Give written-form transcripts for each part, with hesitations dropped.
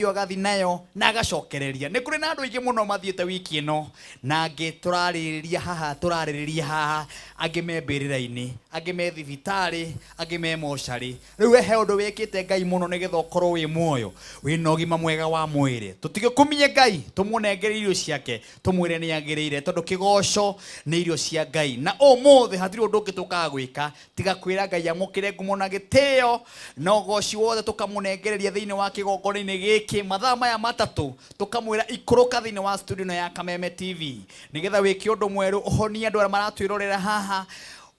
Agathi nayo na agacokereria. Nĩ kũrĩ na andũ aingĩ mũno mathiĩte wiki ĩno, na angĩ tũrarĩrĩria haha, tũrarĩrĩria haha, angĩ me mbĩrĩra-inĩ, angĩ me thibitarĩ, angĩ me mocarĩ. Rĩu we he ũndũ wĩkĩte Ngai mũno nĩgetha ũkorwo wĩ muoyo, wĩna ũgima mwega wa mwĩrĩ? Tũtigĩkumie Ngai, tũmũnengere irio ciake, tũmwĩre nĩ agĩrĩire, tondũ kĩgoco nĩ irio cia Ngai. Na ũmũthĩ hatirĩ ũndũ ũngĩ tũkaga gwĩka tiga kwĩra Ngai amũkĩre ngumo na gĩtĩo na ũgoci wothe, tũkamũnengereria thĩinĩ wa kĩgongona-inĩ gĩkĩ mathaa maya 3, tũkamwĩra ikũrũka thĩinĩ wa studio ĩno ya Kameme TV nĩgetha wĩke ũndũ mwerũ, ũhonie andũ arĩa maratwĩrorera haha,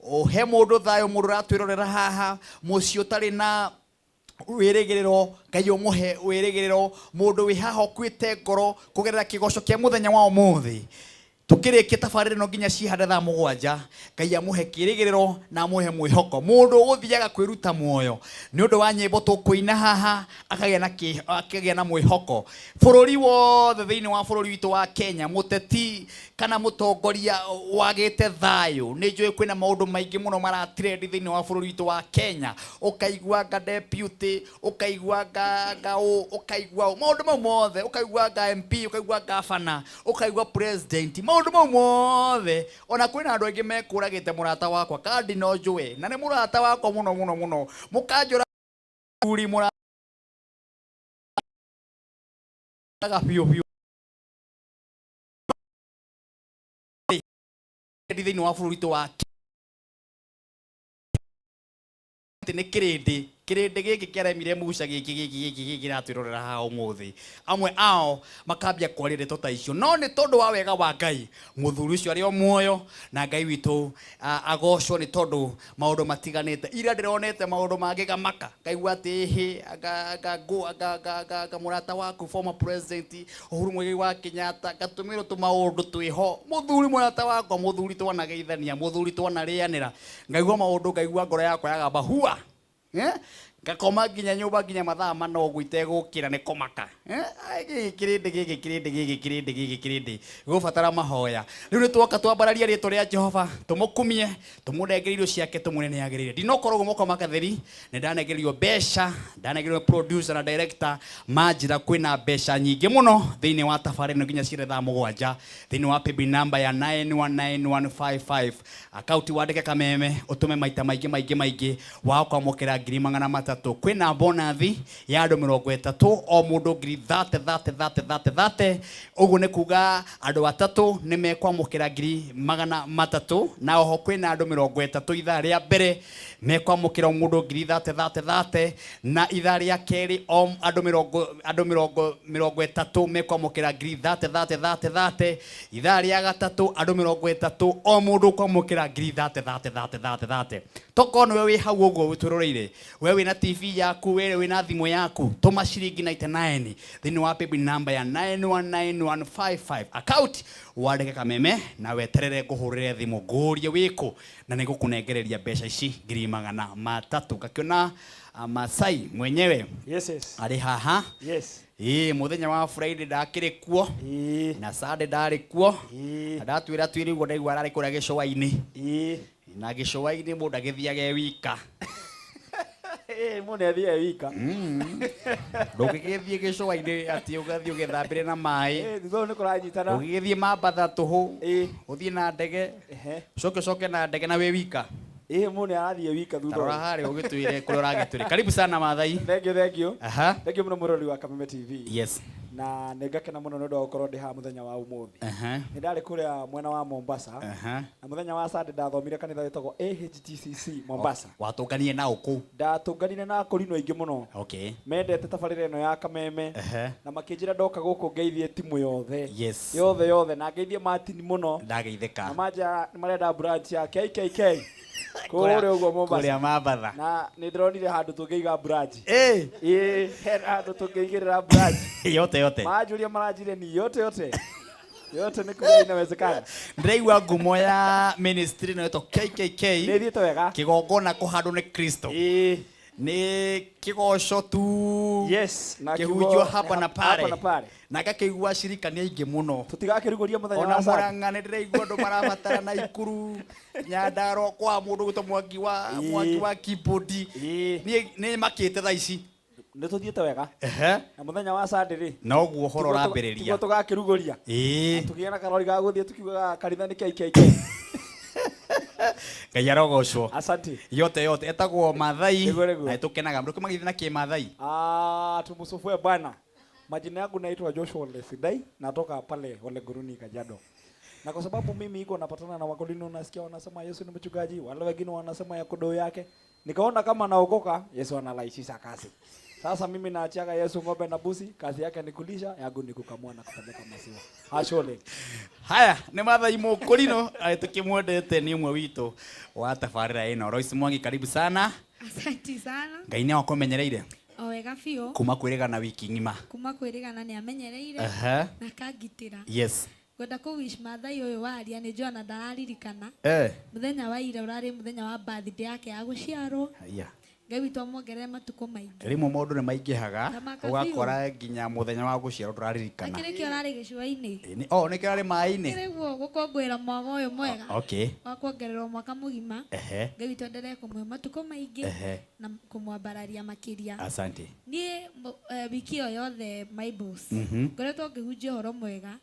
ũhe mũndũ thayũ, mũndũ ũratwĩrorera haha mũciĩ ũtarĩ na wĩrĩgĩrĩro, Ngai ũmũhe wĩrĩgĩrĩro, mũndũ wĩ haha ũkuĩte ngoro kũgerera kĩgoco kĩa mũthenya wa ũmũthĩ. Tũkĩrĩkia tabarĩra ĩno nginya cihande thaa 7, Ngai amũhe kĩrĩgĩrĩro na amũhe mwĩhoko. Mũndũ ũgũthiaga kwĩruta muoyo nĩ ũndũ wa nyĩmbo tũkũina haha akagĩa na mwĩhoko. Bũrũri wothe, thĩinĩ wa bũrũri witũ wa Kenya, mũteti kana mũtongoria wagĩte thayũ, nĩ njũĩ kwĩna maũndũ maingĩ mũno maratrend thĩinĩ wa bũrũri witũ wa Kenya. Ũkaigua anga deputy, ũkaigua anga ũ, ũkaigua ũ, maũndũ mau mothe, ũkaigua anga MP, ũkaigua gavana, ũkaigua president, maũndũ mau mothe. Ona kwĩna andũ aingĩ mekũragĩte. Mũrata wakwa kandi no njũe, na nĩ mũrata wakwa mũno mũno mũno, mũkanjũra uri mũrata biũ biũ thĩinĩ wa bũrũri witũ wa atĩ nĩ kĩrĩndĩ gĩkĩ kĩaremire Musa, gĩkĩ kĩratwĩrorera haha ũmũthĩ. Amwe ao makambia kwaria ndeto ta icio, no nĩ tondũ wa wega wa Ngai, mũthuri ũcio arĩ o muoyo, na Ngai witũ agocwo nĩ tondũ maũndũ matiganĩte. Ira ndĩronete maũndũ mangĩ gamaka, ngaigua atĩ ĩhĩ anga anga ngũ anga anga anga anga mũrata waku former president Uhuru Muigai wa Kenyatta, ngatũmĩrwo tũmaũndũ twĩho. Mũthuri mũrata wakwa, mũthuri twanageithania, mũthuri twanarĩanĩra, ngaigua maũndũ, ngaigua ngoro yakwa yagamba hua, eh? Ngakoma nginya nyũmba nginya mathaa 4 ũguo itegũkĩra nĩ kũmaka, eh? Ai, gĩkĩ kĩrĩndĩ, gĩkĩ kĩrĩndĩ, gĩkĩ kĩrĩndĩ, gĩkĩ kĩrĩndĩ gũbatara mahoya. Rĩu nĩ twoka twambararia rĩtwa rĩa Jehova, tũmũkumie, tũmũnengere irio ciake, tũmwĩre nĩ agĩrĩire. Ndinokorwo ũguo moko makatheri, nĩ ndanengererio mbeca, ndanengererio producer na director, manjĩra kwĩna mbeca nyingĩ mũno thĩinĩ wa tabarĩra ĩno nginya ciere thaa 7, thĩinĩ wa paybill number ya 919155, akaunti wandĩke Kameme, ũtũme maita maingĩ maingĩ maingĩ wa kwamũkĩra 300,000. Kwĩna bonathi ya andũ 30, o mũndũ ngiri 30 30 30 30 30. Ũguo nĩ kuga andũ atatũ nĩ mekwamũkĩra 300,000. Na oho kwĩna andũ 30 ithaa rĩa mbere mekwamũkĩra o mũndũ ngiri 30 30 30, na ithaa rĩa kerĩ o andũ 30 mekwamũkĩra ngiri 30 30 30 30. Ithaa rĩa gatatũ andũ 30, o mũndũ kwamũkĩra ngiri 30 30 30 30 30. Tokorwo nĩwe wĩ hau ũguo wĩtwĩroreire, we wĩna TV yaku, we wĩna thimũ yaku, tũma ciringi 99 thĩinĩ wa paybill number ya 919155, account wandĩke Kameme, na weterere ngũhũrĩre thimũ ngũrie wĩkũ, na nĩ ngũkũnengereria mbeca ici 300,000. Ngakĩona Masai mwenyewe Yes. arĩ haha. Yes. Ĩĩ, mũthenya wa Friday ndakĩrĩ kuo na Sunday ndarĩ kuo na ndatwĩra twĩrĩ ũguo, ndaigua ararĩ kũrĩa gĩcũa-inĩ. Na gĩcũa-inĩ mũndũ agĩthiage e wika. Ĩĩ, mũndũ athiaga wika. Ndũngĩgĩthiĩ gĩcũa-inĩ atĩ ũgathiĩ ũgethambĩre na maĩ. Ĩĩ, thutha ũyũ nĩ kũranyitana. Ũgĩgĩthiĩ Mambatha tũhũ, ũthiĩ na ndege, ũcoke ũcoke na ndege na wĩ wika. Ĩĩ, mũndũ arathiĩ wika thutha Tarora ũyũ. harĩa ũgĩtwĩre kũrĩa ũragĩtwĩre. Karibu sana, Maathai. Thank you, thank you. Thank you mũno, mũrori wa Kameme TV. Na nĩ ngakena mũno nĩ ũndũ wa gũkorwo ndĩ haha mũthenya wa ũmũthĩ. Nĩ ndarĩ kũrĩa mwena wa Mombasa. Na mũthenya wa Sunday ndathomire kanitha wĩtagwo AHTCC Mombasa. Watũnganire na ũkũ? Ndatũnganire na akũrinũ aingĩ mũno mendete tabarĩra ĩno ya Kameme na makĩnjĩra ndoka gũkũ ngeithie timu yothe. Yothe yothe, na ngeithie Martin mũno. Ndageithĩka. Na manjĩra nĩ marenda branch ya KKK kũrĩa ũguo Mombasa. Kũrĩa Mambatha. Na nĩ ndĩronire handũ tũngĩiga branch. Ĩĩ, hena handũ tũngĩigĩrĩra branch. Yote yote. Manjũria maranjire ni yote yote. Yote nĩ kuga inawezekana. Ndĩraigua ngumo ya ministry ĩno ĩtwo KKK. Nĩ ĩthiĩte wega. Kĩgongona kũhandwo nĩ Kristo. Nĩ kĩgoco tu. Yes, na kĩhunjio kiugo hapa na pale. Hapa na pale. Na ngakĩigua acirika nĩ aingĩ mũno. Tũtigakĩrugũria mũthenya Ona wa Sunday. Mũrang'a nĩ ndĩraigua andũ marabatara na Ikuru, Nyandarua kwa mũndũ gwĩtwo Mwangi wa Mwangi wa keyboard. Niĩ nĩ makĩte thaa ici. Nĩ tũthiĩte wega. Na mũthenya wa Sunday rĩ, Noguo ũhoro ũrambĩrĩria. Tiguo tũgakĩrugũria. Tũgĩe na karori ga gũthiĩ tukiugaga kanitha nĩ KKK. Ngai arogocwo. Asante. Yote yote etagwo Maathai. Nĩguo, nĩguo. Na nĩtũkenaga mũno kĩmagithie na kĩmathai. Ah, tumusufue bwana. Majina yangu naitwa Joshua Lesidai, natoka pale Oleguruni Kajiado. Na kwa sababu mimi iko napatana na wakolino, nasikia wanasema Yesu ni mchungaji, wale wengine wanasema ya kondoo yake. Nikaona kama naokoka, Yesu anarahisisha kazi. Sasa mimi naachiaga Yesu ng'ombe na busi, kazi yake ni kulisha, yangu ni kukamua na kupeleka maziwa. Ashole. Haya, nĩ Maathai Mũkũrinũ, tũkĩmwendete nĩ ũmwe witũ wa tabarĩra ĩno. Royce Mwangi, karibu sana. Asante sana. Ngai nĩ akũmenyereire. O wega biũ. Kuma kwĩrĩgana wiki ng'ima. Kuma kwĩrĩgana nĩ amenyereire. Na kangitĩra. Yes. Ngwenda kũ wish Maathai ũyũ waria nĩ Joana ndararirikana. Mũthenya wa ira ũrarĩ mũthenya wa birthday yake ya gũciarwo. Haya. Ngai witũ amuongerere matukũ maingĩ. Rĩmwe maũndũ nĩ maingĩhaga, Na makabiũ. ũgakora nginya mũthenya wa gũciarwo ndũraririkana. Na kĩrĩ kĩo ũrarĩ gĩcũa-inĩ. Ĩ, oh, nĩkĩo ũrarĩ maĩ-inĩ? Kĩrĩguo gũkũngũĩra mwaka ũyũ mwega. Okay. Wa kuongererwo mwaka mũgima. Ngai witũ endelee kũmũhe matukũ maingĩ na kũmwambararia makĩria. Asante. Niĩ wiki ĩyo yothe my boss. Ngoretwo ngĩhunjia ũhoro mwega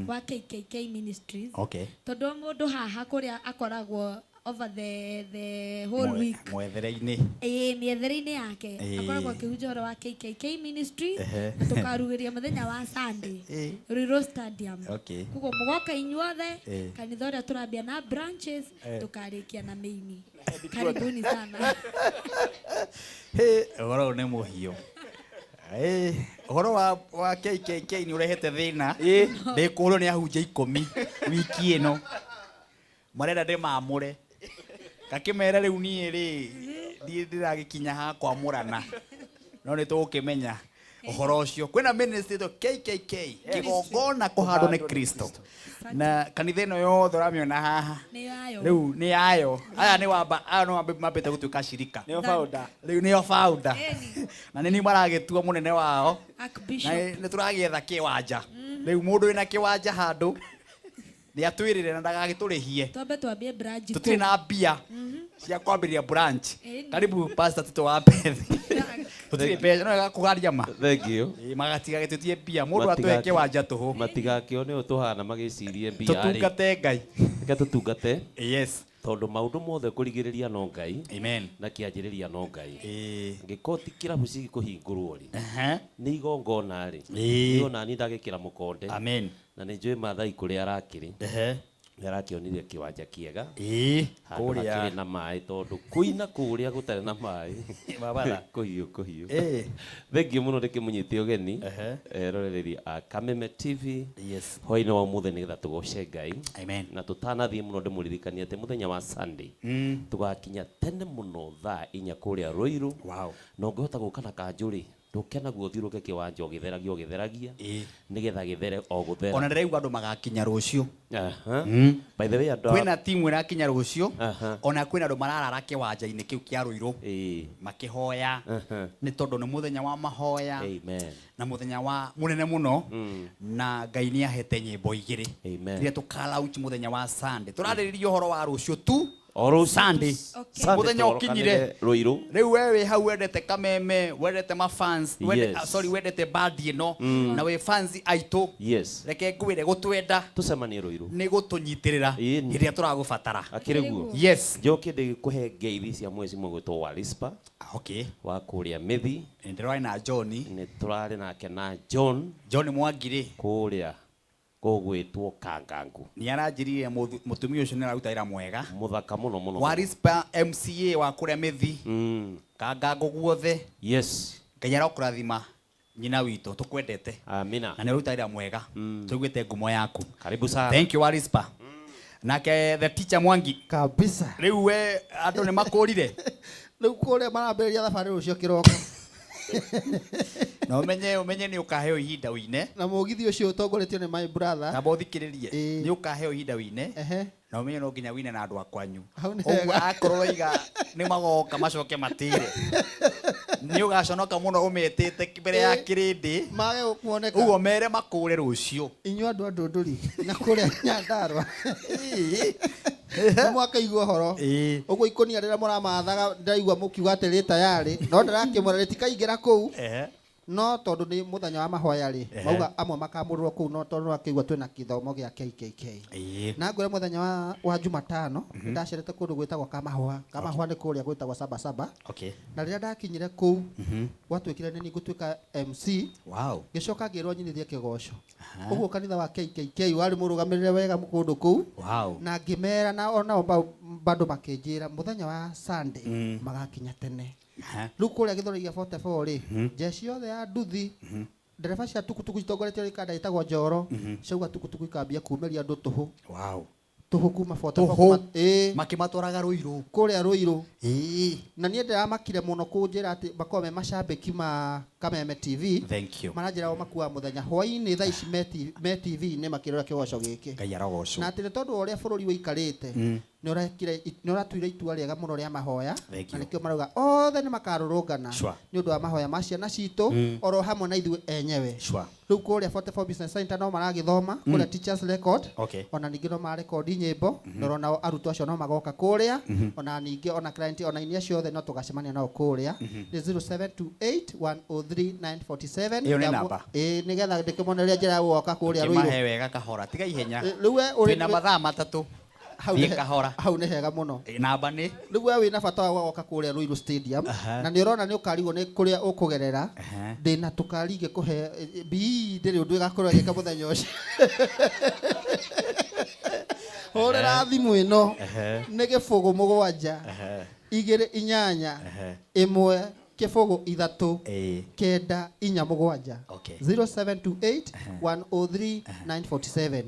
wa KKK Ministries. Okay. Tondũ mũndũ haha kũrĩa akoragwo over the whole week. Mwethere-inĩ. Ĩĩ, mĩethere-inĩ yake. Akoragwo akĩhunjia ũhoro wa KKK Ministries, na tũkarugĩria mũthenya wa Sunday. Ruiru Stadium. Okay. Koguo mũgoka inyuothe, kanitha ũrĩa tũrambia na branches, tũkarĩkia na mĩini. Karibuni sana. Hĩ, ũhoro ũyũ nĩ mũhiũ. Ũhoro wa KKK nĩ ũrehete thĩna. Ndĩkũhũrwo nĩ ahunjia 10 wiki ĩno. Marenda ndĩmamũre. Ngakĩmera rĩu niĩ rĩ, ndiĩ ndĩragĩkinya ha kwamũrana. No nĩ tũgũkĩmenya ũhoro ũcio. Kwĩna ministry ĩtagwo KKK, kĩgongona kũhandwo nĩ Kristo. Na kanitha ĩno yothe ũramĩona haha. Nĩ yayo. Rĩu nĩ yayo. Aya nĩ wamba, aya nĩ mambĩte gũtuĩka cirika. Nĩo founder. Rĩu nĩo founder. Ĩni. Na nĩ niĩ maragĩtua mũnene wao. Archbishop. Na nĩ tũragĩetha kĩwanja. Rĩu mũndũ wĩna kĩwanja handũ nĩ atwĩrĩre na ndagagĩtũrĩhie. Twambe twambie branch. Tũtirĩ na mbia cia kwambĩrĩria branch. Ĩni. Karibu Pastor Tito wa Mbethi. Tũtirĩ mbeca, no wega kũgaria ma. Thank you. Ĩĩ, magatigagĩtũtie mbia, mũndũ atũhe kĩwanja tũhũ. Matigakĩone ũũ tũhana magĩcirie mbia rĩ. Tũtungate Ngai. Reke tũtungate. Yes. Tondũ maũndũ mothe kũrigĩrĩria no Ngai. Amen. Na kĩanjĩrĩria no Ngai. Ĩĩ. Angĩkorwo ti kĩrabu cigĩkũhingũrwo rĩ. Nĩ igongona rĩ. Ĩĩ. Niĩ ona niĩ ndagĩkĩra mũkonde. Amen. Na nĩ njũĩ Maathai kũrĩa arakĩrĩ. Nĩ arakĩonire kĩwanja kĩega. Ĩĩ. Handũ Kũrĩa. hakĩrĩ na maĩ tondũ kũina kũrĩa gũtarĩ na maĩ. Mabatha. Kũhiũ, kũhiũ. Ĩĩ. Thengiũ mũno ndĩkĩmũnyite ũgeni. Eroreria a Kameme TV. Yes. Hwaĩ-inĩ wa ũmũthĩ nĩgetha tũgoce Ngai. Amen. Na tũtanathiĩ mũno ndĩmũririkanie atĩ mũthenya wa Sunday. Tũgakinya tene mũno thaa 4 kũrĩa Ruiru. Wow. Na ũngĩhota gũka na kanjũ rĩ, ndũke naguo ũthiũrũke kĩwanja ũgĩtheragia ũgĩtheragia. Nĩgetha gĩthere o gũthera. Ona ndĩraigua andũ magakinya rũciũ. By the way, andũ a- Kwĩna timu ĩrakinya rũciũ. Ona kwĩna andũ mararara kĩwanja-inĩ kĩu kĩa Ruiru. Makĩhoya. Nĩ tondũ nĩ mũthenya wa mahoya. Amen. Na mũthenya wa mũnene mũno. Na Ngai nĩ ahete nyĩmbo igĩrĩ. Amen. Iria tũkalaunch mũthenya wa Sunday. Tũrarĩrĩria ũhoro wa rũciũ tu. O rũciũ. Sunday. Okay. Sunday Mũthenya tũrokanĩre ũkinyire. Ruiru. Rĩu we wĩ hau wendete Kameme, wendete mafans, Yes. sorry, wendete band ĩno, na wĩ fans aitũ. Yes. Reke ngwĩre gũtwenda Tũcemanie Ruiru. nĩ gũtũnyitĩrĩra Ĩni. rĩrĩa tũragũbatara. Akĩrĩ guo. Yes. Njoke ndĩkũhe ngeithi cia mwezi mũgwĩtwo wa Rispa. Okay. Wa kũrĩa Mĩthi. Nĩ ndĩrarĩ na John. Nĩ tũrarĩ nake na John. John Mwangirĩ. Kũrĩa gũgwĩtwo Kangangu. Nĩ aranjĩrire mũtumia ũcio nĩ araruta wĩra mwega. Mũthaka mũno mũno. Wa Rispa MCA wa kũrĩa Mĩthi. Kangangu guothe. Yes. Ngai arokũrathima nyina witũ, tũkwendete. Amina. Na nĩ ũraruta wĩra mwega. Tũiguĩte ngumo yaku. Karibu sana. Thank you Warispa. Nake the teacher Mwangi. Kabisa. Rĩu we andũ nĩ makũrire. Rĩu kũrĩa marambĩrĩria thabarĩ rũciũ kĩroko. Na ũmenye nĩ ũkaheo ihinda ũine. Na mũgithi ũcio ũtongoretio nĩ my brother. Na bothikĩrĩrie. Ĩĩ. Nĩ ũkaheo ihinda ũine. Na ũmenye no nginya wine na andũ a kwanyu. Hau nĩ Ũguo hega. akorwo ũroiga nĩ magoka macoke matire. Nĩ ũgaconoka mũno ũmetĩte mbere ya Ĩĩ. kĩrĩndĩ. Mage kuoneka. Ũguo mere makũre rũciũ. Inyuĩ andũ a Ndũndũri na kũrĩa Nyandarũa. Ĩĩ. Nĩ mwakaigua ũhoro. Ũguo ikũnia rĩrĩa mũramathaga ndĩraigua mũkiuga atĩ rĩ tayarĩ, no ndĩrakĩmwĩra rĩtikaingĩra kũu. No tondũ nĩ mũthenya wa mahoya rĩ, mauga amwe makamũrĩrwo kũu, no tondũ nĩwakĩigua twĩna gĩthomo gĩa KKK. Na ngwĩra mũthenya wa Jumatano, nĩndacerete kũndũ gwĩtagwo Kamahũa. Kamahũa nĩ kũrĩa gwĩtagwo Sabasaba. Na rĩrĩa ndakinyire kũu, gwatuĩkire nĩ niĩ ngũtuĩka MC. Ngĩcoka ngĩrwo nyinithie kĩgoco. Ũguo kanitha wa KKK warĩ mũrũgamĩrĩre wega kũndũ kũu. Na ngĩmera na onao bado makĩnjĩra mũthenya wa Sunday magakinya tene. Rĩu kũrĩa gĩthũri gĩa 44 rĩ, jeshi yothe ya nduthi, ndereba cia tukutuku citongoretio nĩ kanda ĩtagwo Njoro, ciauga tukutuku ikambia kumĩria andũ tũhũ. Tũhũ kuma 44 Tũhũ. kuma, ĩĩ. Makĩmatwaraga Rũirũ. Kũrĩa Rũirũ. Na niĩ ndĩramakire mũno kũnjĩra atĩ makorwo me macambĩki ma Kameme TV. Thank you. Maranjĩra o makuaga mũthenya hwaĩ-inĩ thaa ici me TV-inĩ makĩrora kĩgoco gĩkĩ. Ngai arogocwo. Na atĩ nĩ tondũ wa ũrĩa bũrũri ũikarĩte, nĩ ũratuire itua rĩega mũno rĩa mahoya. Thank Na you. nĩkĩo marauga othe nĩ makarũrũngana nĩ ũndũ wa mahoya ma ciana citũ, oro hamwe na ithuĩ enyewe. Rĩu kũrĩa 44 Business Center no maragĩthoma, kũrĩa Teachers Record. Ona ningĩ no marekondi nyĩmbo, na oro nao arutwo acio no magoka kũrĩa. Ona ningĩ ona client, ona inia ciothe no tũgacemania nao kũrĩa. Nĩ 0728 103 947. Ĩyo nĩ namba. Ĩĩ, nĩgetha ndĩkĩmonereria njĩra ya gũgoka kũrĩa Rũirũ. Kĩmahe wega kahora, tiga ihenya. Rĩu we ũrĩ Twĩna mathaa matatũ. Hau Thiĩ kahora. Hau nĩ hega mũno. Namba nĩ? Rĩu we wĩna bata wa gũgoka kũrĩa Ruiru Stadium. Na nĩ ũrona nĩ ũkarigwo nĩ kũrĩa ũkũgerera. Ndĩna tũkari ingĩkũhe, BE ndĩrĩ ũndũ ĩgakorwo ĩgĩka mũthenya ũcio. Hũrĩra thimũ ĩno. Nĩ gĩbũgũ mũgwanja. Igĩrĩ inyanya. 1 kĩbũgũ ithatũ. 9 inya mũgwanja. 0728 103 947.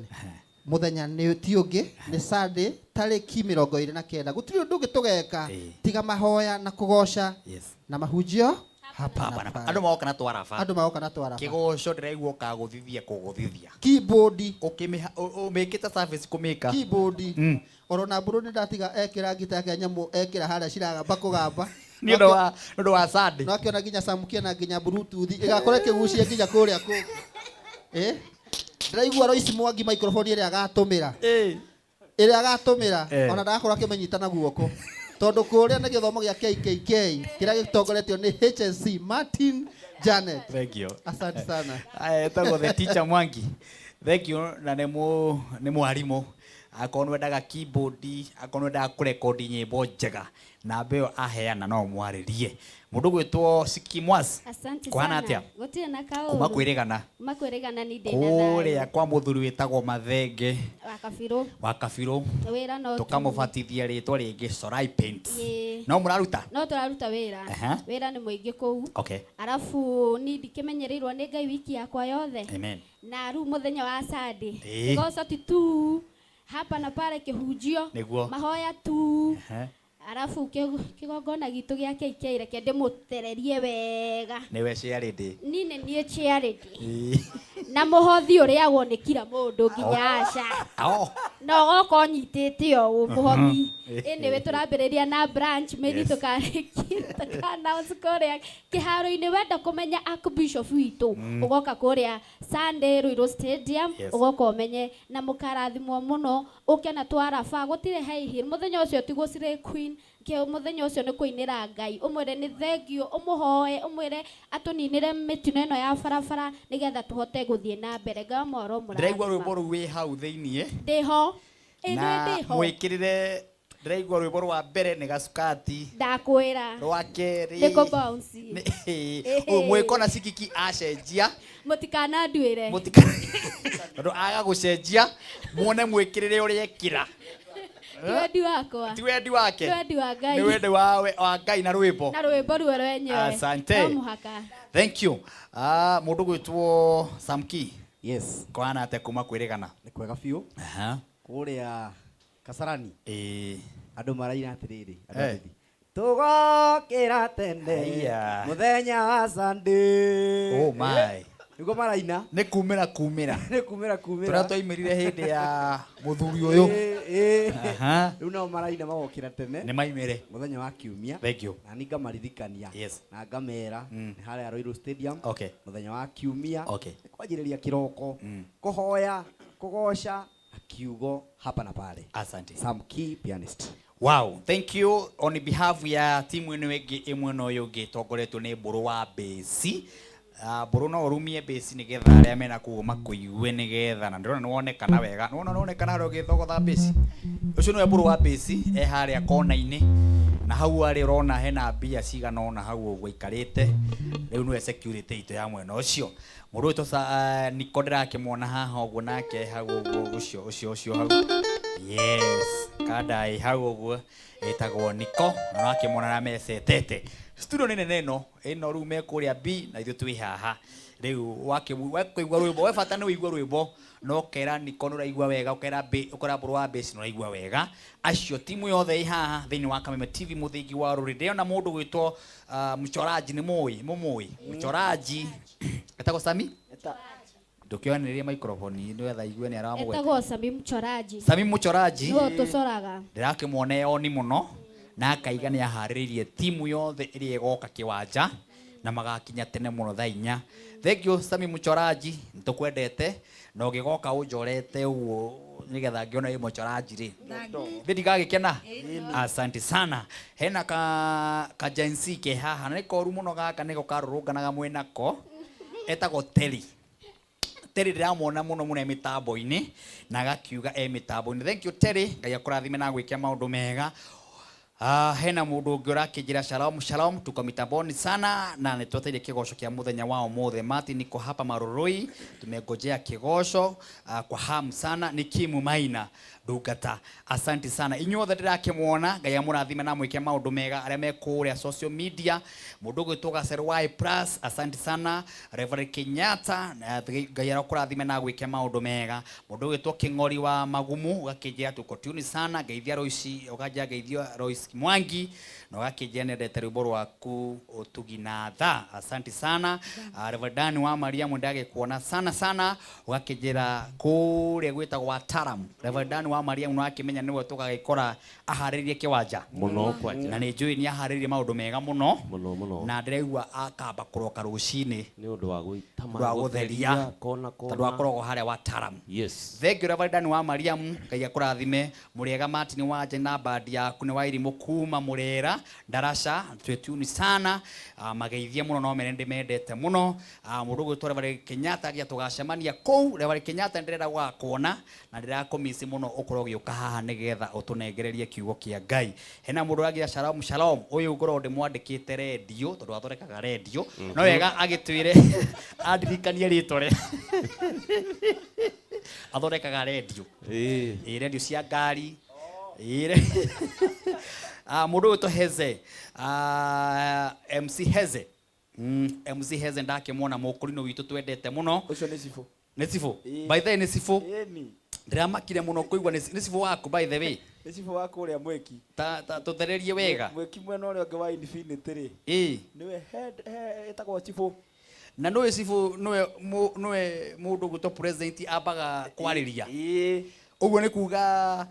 Mũthenya nĩ ti ũngĩ, nĩ Sunday tarĩki mĩrongo ĩrĩ na kenda. Gũtirĩ ũndũ ũngĩ tũgeka tiga mahoya na kũgoca na mahunjio hapa Hapa na na pale. Andũ magoka na twaraba. Andũ magoka na twaraba. Kĩgoco ndĩraigua ũkagũthithia kũgũthithia. Keyboard. Ũmĩkĩte service kũmĩka. Keyboard. Oro na mbũrũ nĩ ndatiga ekĩra ngita yake nyamũ ekĩra harĩa ciragamba kũgamba. Nĩ ũndũ wa Sunday. No akĩona nginya Samkia na nginya Bluetooth ĩgakorwo ĩkĩgucia nginya kũrĩa kũngĩ. Ndĩraigua Royce Mwangi microphone ĩrĩa agatũmĩra. Ĩrĩa agatũmĩra, ona ndagakorwo akĩmĩnyita na guoko. Tondũ kũrĩa nĩ gĩthomo gĩa KKK kĩrĩa gĩtongoretio nĩ HSC Martin Janet. Thank you. Asante sana. Aya, etagwo the teacher Mwangi. Thank you, na nĩ mwarimũ. Akorwo nĩ wendaga keyboard, akorwo nĩ wendaga kũrekondi nyĩmbo njega, namba ĩyo aheana no mwarĩrie. Mũndũ gwĩtwo Siki Mwas. Asante Kũhana sana. atĩa? Gũtirĩ na kaũndũ. Kuma kwĩrĩgana. Kuma kwĩrĩgana ni ndĩ na thayũ. Kũrĩa kwa mũthuri wĩtagwo Mathenge. Wa Kabirũ. Wa Kabirũ. Wĩra no tu. Tũkamũbatithia rĩtwa rĩngĩ Sorai Paints. Ĩĩ. No mũraruta? No tũraruta wĩra. Wĩra nĩ mũingĩ kũu. Arabu ni ndikĩmenyereirwo nĩ Ngai wiki yakwa yothe. Amen. Na rĩu mũthenya wa Sunday. Ĩĩ. Kĩgoco ti tu. Hapa na pale kĩhunjio. Nĩguo. Mahoya tu. Arabu kĩgongona gitũ gĩa KK reke ndĩmũtererie wega. Nĩwe charity. Niĩ nĩ niĩ charity. Na mũhothi ũrĩagwo nĩ kila mũndũ nginya aca. Na ũgoka ũnyitĩte ũũ mũhothi. Anyway, tũrambĩrĩria na branch, maybe tũkarĩkia, tũka-announce kũrĩa kĩharo-inĩ. Wenda kũmenya Archbishop witũ, ũgoka kũrĩa Sunday Ruiru Stadium, ũgoka ũmenye na mũkarathimwo mũno. Ũke na twaraba, gũtirĩ high heel. Mũthenya ũcio ti gũcirĩ queen, kĩ mũthenya ũcio nĩ kũinĩra Ngai. Ũmwĩre nĩ thank you, ũmũhoe, ũmwĩre atũninĩre mĩtino ĩno ya barabara nĩgetha tũhote gũthiĩ na mbere. Ngai mworo mũrathima. Ndĩraigua rwĩmbo rũu wĩ hau thĩiniĩ. Ndĩho. Ĩ, Na ndĩho. mwĩkĩrĩre, ndĩraigua rwĩmbo rwa mbere nĩ gacukati. Ndakwĩra. Rwa kerĩ. Nĩ kũ bounce. Nĩ, ũyũ mwĩko na cikiki acenjia. Mũtikananduĩre. Tondũ aga gũcenjia, muone mwĩkĩrĩre ũrĩa ekĩra. Ti wendi wakwa. Ti wendi wake. Ti wendi wa Ngai. Nĩ wendi wa Ngai na rwĩmbo. Na rwĩmbo ruo rwenyewe. Asante. No mũhaka. Thank you. Mũndũ gwĩtwo Samki. Yes. Kwana atĩa kuma kwĩrĩgana? Nĩ kwega biũ. Kũrĩa Kasarani. Andũ maraina atĩrĩrĩ, andũ athithi. Tũgokĩra tene. Haiya. Mũthenya wa Sunday. Oh my. Nĩguo maraina. Nĩ kumĩra kumĩra. Nĩ kumĩra kumĩra. Tũrĩa twaimĩrire hĩndĩ ya mũthuri ũyũ. Rĩu nao maraina magokĩra tene. Nĩ maimĩre. Mũthenya wa kiumia. Thank you. Na niĩ ngamaririkania. Na ngamera. Nĩ harĩa Ruiru Stadium. Mũthenya wa kiumia. Nĩ kwanjĩrĩria kĩroko. Kũhoya, kũgoca, Kiugo hapa na pale. Asante. Sam Key pianist. Wow, thank you on behalf ya timu ĩno ĩngĩ ĩmwe na ũyũ ũngĩ ĩtongoretio nĩ Mbũrũ wa Bĩci. Mbũrũ no ũrumie bĩci nĩgetha arĩa mena kũu makũigue nĩgetha, na ndĩrona nĩwonekana wega. Nĩwona nĩwonekana harĩa ũgĩthogotha bĩci. Ũcio nĩwe Mbũrũ wa bĩci, e harĩa kona-inĩ. Na hau arĩ ũrona hena mbia cigana ũna hau ũguo aikarĩte. Rĩu nĩwe security itũ ya mwena ũcio. Mũndũ ũyũ Niko ndĩrakĩmuona haha ũguo nake hau ũguo, ũcio, ũcio, ũcio hau. Yes, kanda ĩ hau ũguo ĩtagwo Niko, na ũrakĩmuona na mecetete. Studio nĩ nene ĩno, ĩno rĩu me kũrĩa B na ithuĩ twĩ haha. Rĩu wakĩigua rwĩmbo, we bata nĩ ũigue rwĩmbo, na ũkera Niko nĩ ũraigua wega, ũkera B, ũkera Mbũrũ wa Bĩci nĩ ũraigua wega. Acio timu yothe ĩ haha thĩinĩ wa Kameme TV mũthingi wa rũrĩrĩ. Ndĩrona mũndũ gwĩtwo Mchoraji, nĩ mũĩ, mũmũĩ? Mchoraji. Etagwo Sami? Ndũkĩonererie microphone nĩgetha igue nĩ aramũgweta. Etagwo Sami Mchoraji. Sami Mchoraji. Nĩwe ũtũcoraga. Ndĩrakĩmuona eyoni mũno na akaiga nĩ aharĩrĩirie timu yothe ĩrĩa ĩgoka kĩwanja na magakinya tene mũno thaa inya. Thank you Sami Mchoraji, nĩtũkwendete na ũngĩgoka ũnjorete ũguo nĩgetha ngĩone wĩ mchoraji rĩ. Thĩ ndigagĩkena. Asante sana. Hena ka Gen Z ke haha na nĩ koru mũno gaka nĩko karũrũnganaga mwenako. Etagwo Terry. Terry ndĩramuona mũno mũno e mĩtambo-inĩ na agakiuga e mĩtambo-inĩ. Thank you Terry, Ngai akũrathime na agwĩke maũndũ mega. Hena mũndũ ũngĩ ũrakĩnjĩra shalom shalom, tuko mitamboni sana na nĩtwetereire kĩgoco kĩa mũthenya wa ũmũthĩ. Martin niko hapa Marurui, tumengojea kĩgoco kwa hamu sana. Nĩ Kimu Maina ndungata, asante sana inyuothe ndĩrakĩmuona. Ngai amũrathime na amwĩke maũndũ mega arĩa me kũrĩa social media. Mũndũ ũgwĩtwo Gacerũ wa Plus, asante sana. Reverend Kenyatta, na Ngai arokũrathime na agwĩke maũndũ mega. Mũndũ ũgwĩtwo Kĩng'ori wa Magumu, ũgakĩnjĩra tuko tune sana. Ngeithia Royce, ũkanjĩra ngeithia Royce Mwangi, na ũgakĩnjĩra nĩendete rwĩmbo rwaku ũtugi na tha, asante sana. Reverend Dan wa Mariamu ndagĩkuona sana sana, ũgakĩnjĩra kũrĩa gwĩtagwo Ataram. Reverend Dan wa Mariamu nĩwakĩmenya nĩwe tũgagĩkora aharĩrĩrie kĩwanja mũno kwanja, na nĩ njũĩ nĩ aharĩrĩrie maũndũ mega mũno mũno mũno, na ndĩraigua akamba kũroka rũcinĩ nĩ ũndũ wa gwĩta wa gũtheria kona kona, tondũ akoragwo harĩa wa Taram. Yes. Thank you Reverend Dan wa Mariamu, Ngai akũrathime. Mũrĩega Martin wa Nje na bandi yaku nĩ Wairimũ kuma Mũrera Ndaraca, twĩ tune sana. Mageithie mũno no mene ndĩmendete mũno. Mũndũ ũgwĩtwo Reverend Kenyatta agia tũgacemania kũu. Reverend Kenyatta ndĩrenda gũgakuona na ndĩrakũmisi mũno ũkorwo ũgĩũka haha nĩgetha ũtũnengererie kiugo kĩa Ngai. Hena mũndũ ũragira shalom shalom, ũyũ ngorwo ndĩmwandĩkĩte redio tondũ athondekaga redio, no wega agĩtwĩre andirikanie rĩtwa rĩa athondekaga redio. Ĩ redio cia ngari. Mũndũ ũgwĩtwo Heze, MC Heze. MC Heze ndakĩmuona mũkũrinũ witũ twendete mũno. Ũcio nĩ cibũ. Nĩ cibũ? By the way nĩ cibũ. Ĩni. Ndĩramakire mũno kũigua nĩ cibũ waku by the way. Nĩ cibũ wa kũrĩa Mwĩki. Ta tũthererie wega. Mwĩki mwena ũrĩa ũngĩ wa Infinity rĩ. Nĩwe head, ĩtagwo cibũ. Na nĩwe cibũ, nĩwe mũndũ ũgwĩtwo president ambaga kwarĩria. Ũguo nĩ kuga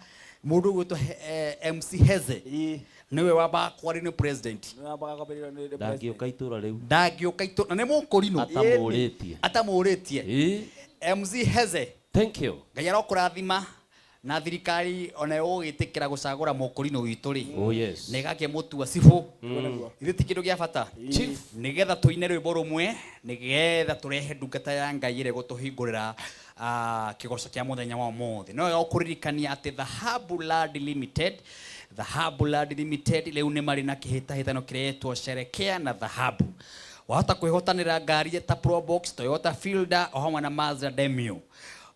mũndũ ũgwĩtwo MC Heze. Nĩwe wambaga kwaria nĩ president. Nĩwe wambaga kwambĩrĩria nĩ president. Ndangĩũka itũra rĩu. Ndangĩũka itũra, na nĩ mũkũrinũ. Atamũrĩtie. Atamũrĩtie. MC Heze. Thank you. Ngai arokũrathima na thirikari ona ĩgũgĩtĩkĩra gũcagũra mũkũrinũ witũ rĩ. Oh yes. Na ĩgakĩmũtua cibũ. Ithuĩ ti kĩndũ kĩa bata. Chief. Nĩgetha tũine rwĩmbo rũmwe, nĩgetha tũrehe ndungata ya Ngai ĩrĩa ĩgũtũhingũrĩra kĩgoco kĩa mũthenya wa ũmũthĩ. No wega gũkũririkania atĩ Dhahabu Land Limited, Dhahabu Land Limited rĩu nĩ marĩ na kĩhĩtahĩtano kĩretwo Sherekea na Dhahabu. Wahota kwĩhotanĩra ngari ta Probox, Toyota Fielder o hamwe na Mazda Demio.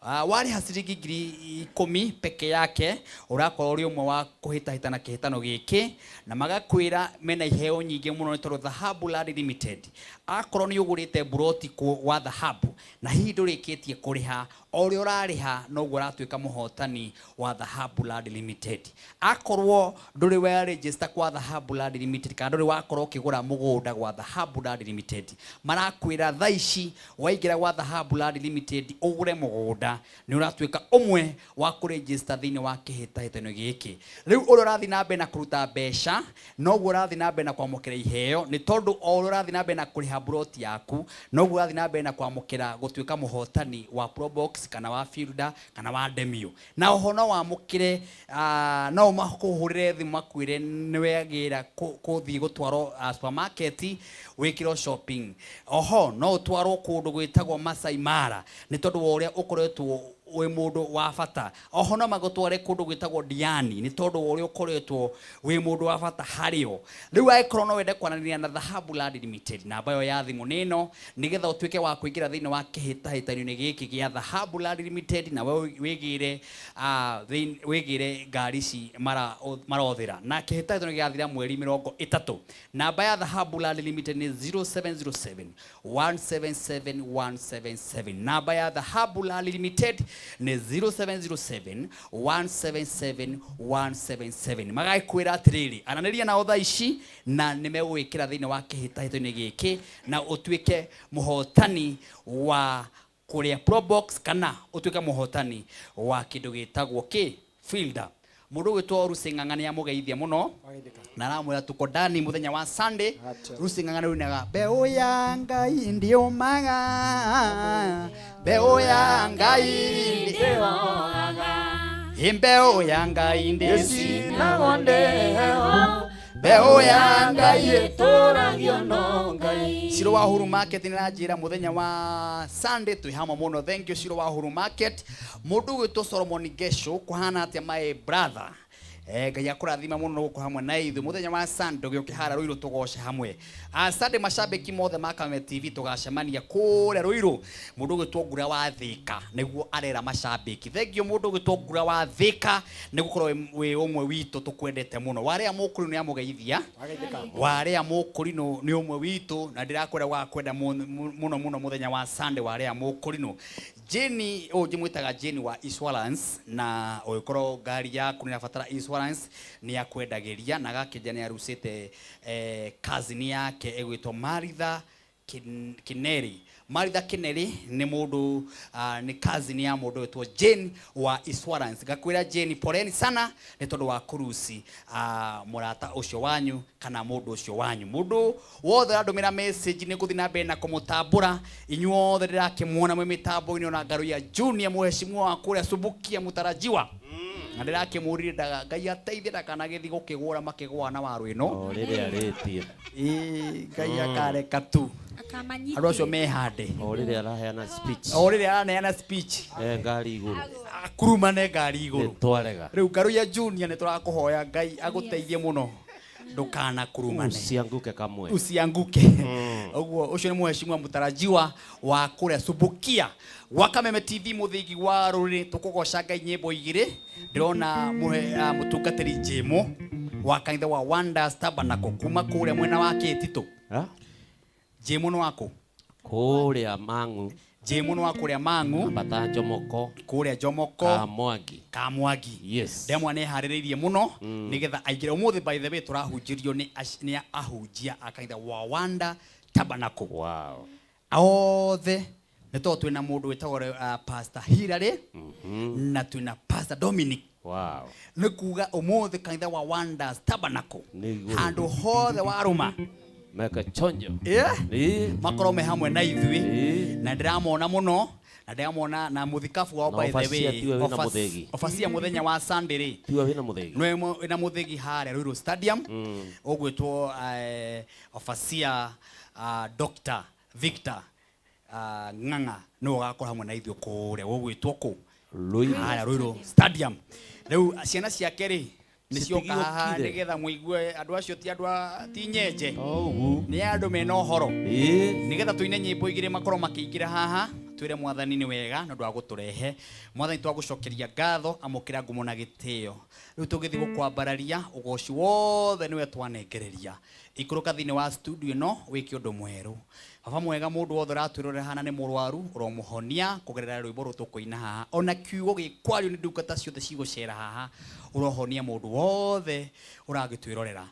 Warĩha ciringi ngiri ikũmi peke yake, ũrakorwo ũrĩ ũmwe wa kũhĩtahĩtana kĩhĩtano gĩkĩ, na magakwĩra mena iheo nyingĩ mũno nĩ tondũ Dhahabu Land Limited, akorwo nĩ ũgũrĩte mburoti wa Dhahabu na hihi ndũrĩkĩtie kũrĩha, o ũrĩa ũrarĩha noguo ũratuĩka mũhotani wa Dhahabu Land Limited. Akorwo ndũrĩ wa register kwa Dhahabu Land Limited kana ndũrĩ wakorwo ũkĩgũra mũgũnda gwa Dhahabu Land Limited, marakwĩra thaa ici waingĩra gwa Dhahabu Land Limited ũgũre mũgũnda nĩ ũratuĩka ũmwe wa kũregister thĩinĩ wa kĩhĩtahĩtano gĩkĩ. Rĩu ũrĩa ũrathiĩ na mbere na kũruta mbeca noguo ũrathiĩ na mbere na kwamũkĩra iheo, nĩ tondũ o ũrĩa ũrathiĩ na mbere na kũrĩha mburoti yaku noguo ũrathiĩ na mbere na kwamũkĩra gũtuĩka mũhotani wa Probox, Probox kana wa Fielder kana wa Demio. Na oho no wamũkĩre no makũhũrĩre thimũ makwĩre nĩ wagĩra kũthiĩ gũtwarwo supermarket wĩkĩrwo shopping. Oho no ũtwarwo kũndũ gwĩtagwo Masai Mara nĩ tondũ wa ũrĩa ũkoretwo wĩ mũndũ wa bata. Oho no magũtware kũndũ gwĩtagwo Diani nĩ tondũ wa ũrĩa ũkoretwo wĩ mũndũ wa bata harĩo. Rĩu angĩkorwo no wende kwaranĩria na Dhahabu Land Limited, namba ĩyo ya thimũ nĩ ĩno nĩgetha ũtuĩke wa kũingĩra thĩinĩ wa kĩhĩtahĩtano-inĩ gĩkĩ gĩa Dhahabu Land Limited na we wĩgĩre wĩgĩre ngari ici marothĩra. Na kĩhĩtahĩtano gĩgathira mweri 30. Namba ya Dhahabu Land Limited nĩ 0707 177 177. Namba ya Dhahabu Land Limited nĩ 0707 177 177. Magagĩkwĩra atĩrĩrĩ, aranĩria nao thaa ici na nĩ megũgwĩkĩra thĩinĩ wa kĩhĩtahĩtano-inĩ gĩkĩ na ũtuĩke mũhotani wa kũrĩa Probox kana ũtuĩke mũhotani wa kĩndũ gĩtagwo kĩ Fielder. Mũndũ ũgwĩtwo Lucy Ng'ang'a nĩ amũgeithia mũno na aramwĩra tuko ndani mũthenya wa Sunday. Lucy Ng'ang'a nĩ ũinaga mbeũ ya Ngai ndĩũmaga, mbeũ ya Ngai ndĩhohaga, mbeũ ya Ngai ndĩcinagwo ndĩheho, mbeũ ya Ngai ĩtũragio no Ngai. Ciro wa Uhuru Market nĩ aranjĩra mũthenya wa Sunday twĩ hamwe mũno. Thank you Ciro wa Uhuru Market. Mũndũ ũgwĩtwo Solomon Gesho, kũhana atĩa my brother? Ngai akũrathima mũno gũkũ hamwe na ithuĩ mũthenya wa Sunday ũgĩũke harĩa Ruiru tũgoce hamwe. Sunday macambĩki mothe ma Kameme TV tũgacemania kũrĩa Ruiru. Mũndũ ũgwĩtwo Ngura wa Thĩka nĩguo arera macambĩki. Thank you mũndũ ũgwĩtwo Ngura wa Thĩka nĩ gũkorwo wĩ ũmwe witũ tũkwendete mũno. Warĩa Mũkũrinũ nĩ amũgeithia. Warĩa Mũkũrinũ nĩ ũmwe witũ na ndĩrakwenda gwakwenda mũno mũno mũthenya wa Sunday warĩa Mũkũrinũ. Jane, ũyũ njĩmwĩtaga Jane wa insurance, na ũngĩkorwo ngari yaku nĩ ĩrabatara insurance nĩ akwendagĩria, na agakĩnja nĩ arucĩte cousin yake ĩgwĩtwo Maritha Kineri. Maritha Kineri nĩ mũndũ, nĩ cousin ya mũndũ wĩtwo Jane wa insurance. Ngakwĩra Jane poleni sana nĩ tondũ wa kũruci mũrata ũcio wanyu kana mũndũ ũcio wanyu. Mũndũ wothe ũrandũmĩra message nĩ ngũthiĩ na mbere na kũmũtambũra. Inyuothe ndĩrakĩmuona mwĩ mĩtambo-inĩ ona Ngarũ ya Junior mũheshimiwa wa kũrĩa Subukia mũtarajiwa. Na ndĩrakĩmũririe ndaga Ngai ateithie ndakanagĩthiĩ gũkĩgũra makĩgũa na waru ĩno. O rĩrĩa arĩtie. Ĩĩ, Ngai akareka tu. Akamanyitĩra. Andũ acio mehande. O rĩrĩa araheana speech. O rĩrĩa araneana speech. Ngari igũrũ. Akurumane ngari igũrũ. Nĩ twarega. Rĩu Ngarũ ya Junior nĩ tũrakũhoya Ngai agũteithie mũno. Ndũkanakurumane. Usianguke kamwe. Usianguke. Ũguo ũcio nĩ mũheshimiwa mũtarajiwa wa kũrĩa Subukia. Gwa Kameme TV mũthingi wa rũrĩrĩ tũkũgoca Ngai nyĩmbo igĩrĩ. Ndĩrona mũtungatĩri Jemo wa kanitha wa Wonders Tabernacle kuma kũrĩa mwena wa Kĩtitũ. Ha? Jemo nĩ wakũ? Kũrĩa Mang'u. Jemo nĩ wa kũrĩa Mang'u. Ambata Njomoko. Kũrĩa Njomoko. Kamwangi. Kamwangi. Yes. Ndemwa nĩ eharĩrĩirie mũno nĩgetha aingĩre. Ũmũthĩ by the way tũrahunjĩrio nĩ ahunjia a kanitha wa Wonder Tabernacle. Wow. Othe nĩ tondũ twĩna mũndũ wĩtagwo Pastor Hilary na twĩna Pastor Dominic. Wow. Nĩ kuga ũmũthĩ kanitha wa Wonders Tabernacle Nĩ igũrũ. handũ hothe warũma Meka chonjo. Yeah. Ĩĩ. Makorwo me hamwe na ithuĩ. Ĩĩ. Na ndĩramona mũno, na ndĩramona na mũthikabu wao Na by the obacia way. tiwe wĩna mũthĩgi. Obacia mũthenya wa Sunday rĩ. Tiwe wĩna mũthĩgi. Nĩwe wĩna mũthĩgi harĩa Ruiru Stadium. Ũgwĩtwo obacia Dr. Victor Ng'ang'a nĩwe ũgakorwo hamwe na ithuĩ kũrĩa gũgwĩtwo kũ? Ruiru. Harĩa Ruiru Stadium. Rĩu ciana ciake rĩ nĩcioka haha Citigĩũkire. nĩgetha mũigue andũ acio ti andũ a ti nyenje. Ũguo. Nĩ andũ mena ũhoro. Ĩĩ. Nĩgetha tũine nyĩmbo igĩrĩ makorwo makĩingĩra haha twĩre mwathani nĩ wega nĩ ũndũ wa gũtũrehe. Mwathani twagũcokeria ngatho, amũkĩra ngumo na gĩtĩo. Rĩu tũgĩthiĩ gũkwambararia ũgoci wothe nĩwe twanengereria. Ikũrũka thĩinĩ wa studio ĩno wĩke ũndũ mwerũ. Baba mwega, mũndũ wothe ũratwĩrorera hana nĩ mũrwaru, ũromũhonia kũgerera rwĩmbo rũrũ tũkũina haha. Ona kiugo gĩkwario nĩ ndungata ciothe cigũcera haha, ũrohonia mũndũ wothe ũragĩtwĩrorera.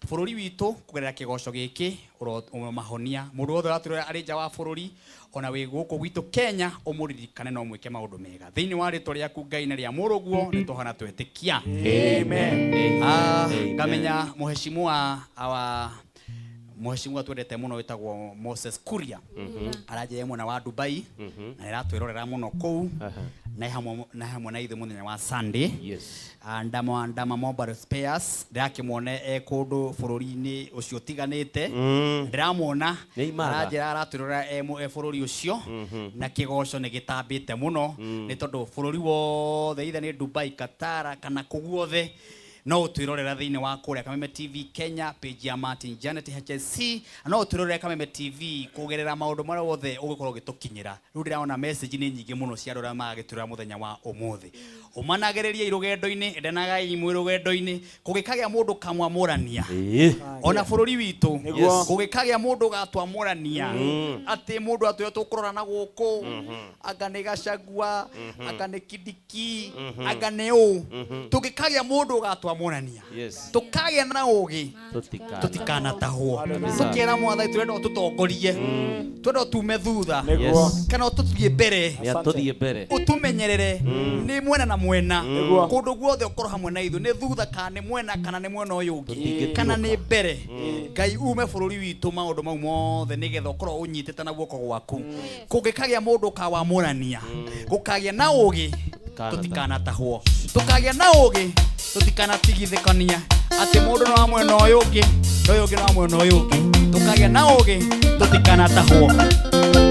Bũrũri witũ kũgerera kĩgoco gĩkĩ ũromahonia. Mũndũ wothe ũratwĩrorera arĩ nja wa bũrũri, ona wĩ gũkũ gwitũ Kenya, ũmũririkane na ũmwĩke maũndũ mega. Thĩinĩ wa rĩtwa rĩaku Ngai na rĩa mũrũguo nĩ tũhana twetĩkia. Amen. Amen. Ngamenya mũheshimiwa wa Mheshimiwa twendete muno witagwo Moses Kuria aranjĩra mwena wa Dubai na ĩratwĩrorera mũno kũu na hamwe na hamwe na ithuĩ mũthenya wa Sunday. Yes. Andama Andama Mobile Spares ndĩrakĩmuone e kũndũ bũrũri-inĩ ũcio ũtiganĩte, ndĩramuona Nĩ imatha. aranjĩra aratwĩrorera e e bũrũri ũcio na kĩgoco nĩ gĩtambĩte mũno nĩ tondũ bũrũri wothe either nĩ Dubai, Qatar kana kũ guothe no ũtwĩrorera thĩinĩ wa kũrĩa Kameme TV Kenya page ya Martin Janet HSC, no ũtwĩrorere Kameme TV kũgerera maũndũ marĩa wothe ũgũkorwo ũgĩtũkinyĩra. Rĩu ndĩraona message nĩ nyingĩ mũno cia andũ arĩa magagĩtwĩrora mũthenya wa ũmũthĩ. Ũmanagĩrĩriai rũgendo-inĩ, endanagai mwĩ rũgendo-inĩ, kũgĩkagĩa mũndũ kamwamũrania ona bũrũri witũ kũgĩkagĩa mũndũ gatwamũrania atĩ mũndũ atwĩra tũkũrora na gũkũ anga nĩ Gachagua anga nĩ Kindiki anga nĩ ũ, tũngĩkagĩa mũndũ gatwamũrania tũkagĩa na ũgĩ tũtikanatahwo, tũkera Mwathani twenda ũtũtongorie, twenda ũtume thutha kana ũtũthiĩ mbere, Nĩ mbere, ũtũmenyerere nĩ mwena na mwena kũndũ guothe ũkorwo hamwe na ithuĩ, nĩ thutha kana nĩ mwena kana nĩ mwena ũyũ ũngĩ kana nĩ mbere. Ngai ume bũrũri witũ maũndũ mau mothe nĩgetha ũkorwo ũnyitĩte na guoko gwaku. Kũngĩkagĩa mũndũ ũkawamũrania gũkagĩa na ũgĩ tũtikanatahwo, tũkagĩa na ũgĩ tũtikanatigithĩkania atĩ mũndũ no wa mwena ũyũ ũngĩ na ũyũ ũngĩ no wa mwena ũyũ ũngĩ, tũkagĩa na ũgĩ tũtikanatahwo.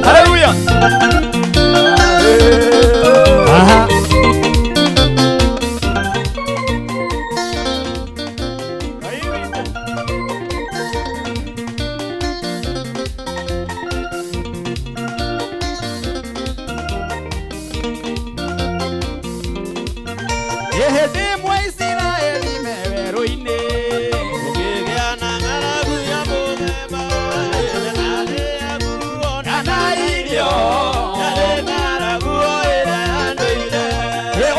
Haleluya. Aha. Hĩndĩ ĩmwe Isiraeli me werũ-inĩ Ũkĩgĩa na ng'aragu ya mũthemba kana irio yarĩ ng'aragu o ĩrĩa ya ndũire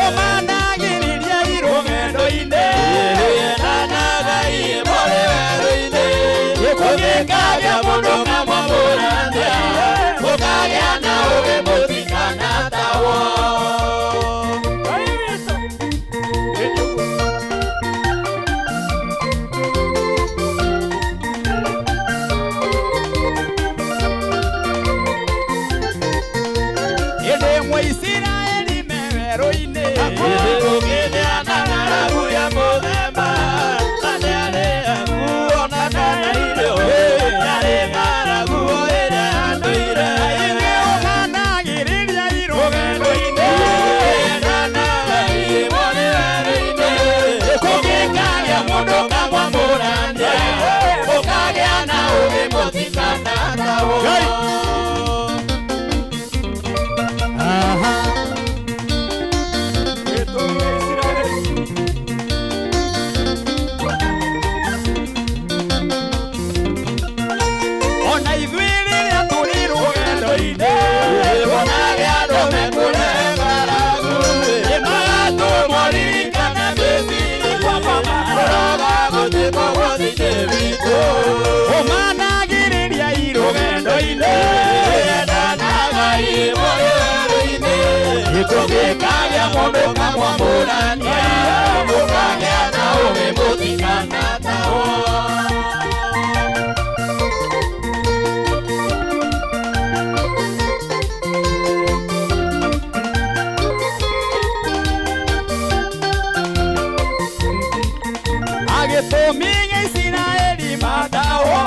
ũmanagĩrĩria rũgendo-inĩ Ĩendanaga mũrĩ werũ-inĩ kũngĩkagĩa mũndũ kamwamũrania mũkagĩa na ũũgĩ mũtikanatahwo. Hĩndĩ ĩmwe Isiraeli me werũ-inĩ Ũkĩgĩa na ng'aragu ya mũthemba na nĩarĩagu ona kana irio yarĩ ng'aragu o ĩrĩa ya ndũire ũmanagĩrĩria rũgendo-inĩ Kũngĩkagĩa mũndũ kamwamũrania mũkagĩa na ũũgĩ mũtikanatahwo. Aha. Ona ithuĩ rĩrĩa tũrĩ rũgendo-inĩ Wonage andũ mekũrehe ng'aragu nĩmagatũmwo ririkane Misiri kũroga gũtikũgwo thĩinĩ witũ ũmanagĩrĩria rũgendo-inĩ Endanaga mũrĩ werũ-inĩ kũngĩkagĩa mũndũ kamwamũrania mũkagĩa na ũũgĩ mũtikanatahwo. Agĩtũmi Isiraeli matahwo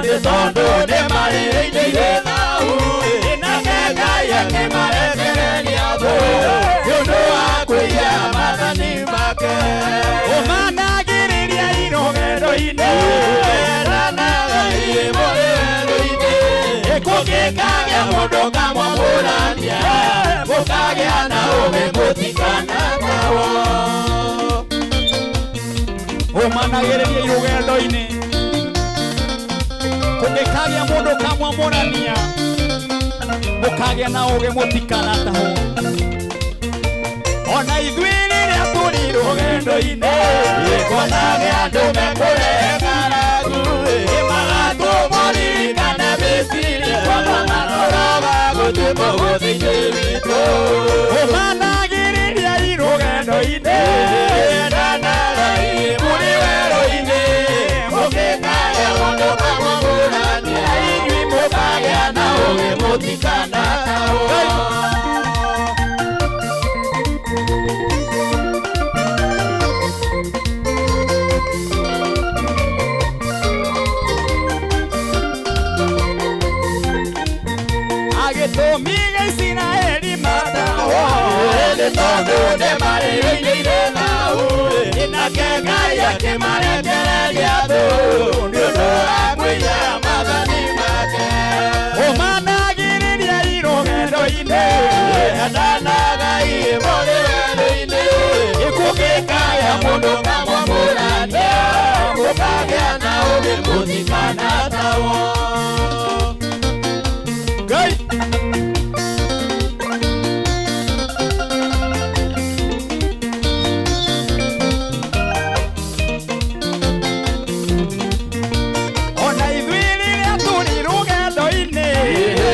Nĩ tondũ nĩmarĩrĩire thahu nake Ngai akĩmarekereria thũ nĩ ũndũ wa kũiya maathani make. Ũmanagĩrĩria rũgendo-inĩ Endanaga mũrĩ werũ-inĩ kũngĩkagĩa mũndũ kamwamũrania mũkagĩa na ũũgĩ mũtikanatahwo. Ũmanagĩrĩria rũgendo-inĩ kũngĩkagĩa mũndũ kamwamũrania mũkagĩa na ũũgĩ mũtikanatahwo. Ona ithuĩ rĩrĩa tũrĩ rũgendo-inĩ Wonage andũ mekũrehe ng'aragu nĩmagatũmwo ririkane Misiri kũroga gũtikũgwo thĩinĩ witũ ũmanagĩrĩria rũgendo-inĩ Endanaga mũrĩ werũ-inĩ mũngĩkagĩa mũndũ kamwamũrania Nĩ tondũ nĩmarĩrĩire thau nake Ngai akĩmarekereria thũ nĩ ũndũ wa kũiya maathani make. Ũmanagĩrĩria irũgendo-inĩ endanagai mũrĩ werũ-inĩ gĩkũgĩkaya mũndũ kamwamũrania mũkagĩa na ũũgĩ mũtikanatahwo. Ngai ona ithuĩ rĩrĩa tũrĩ rũgendo-inĩ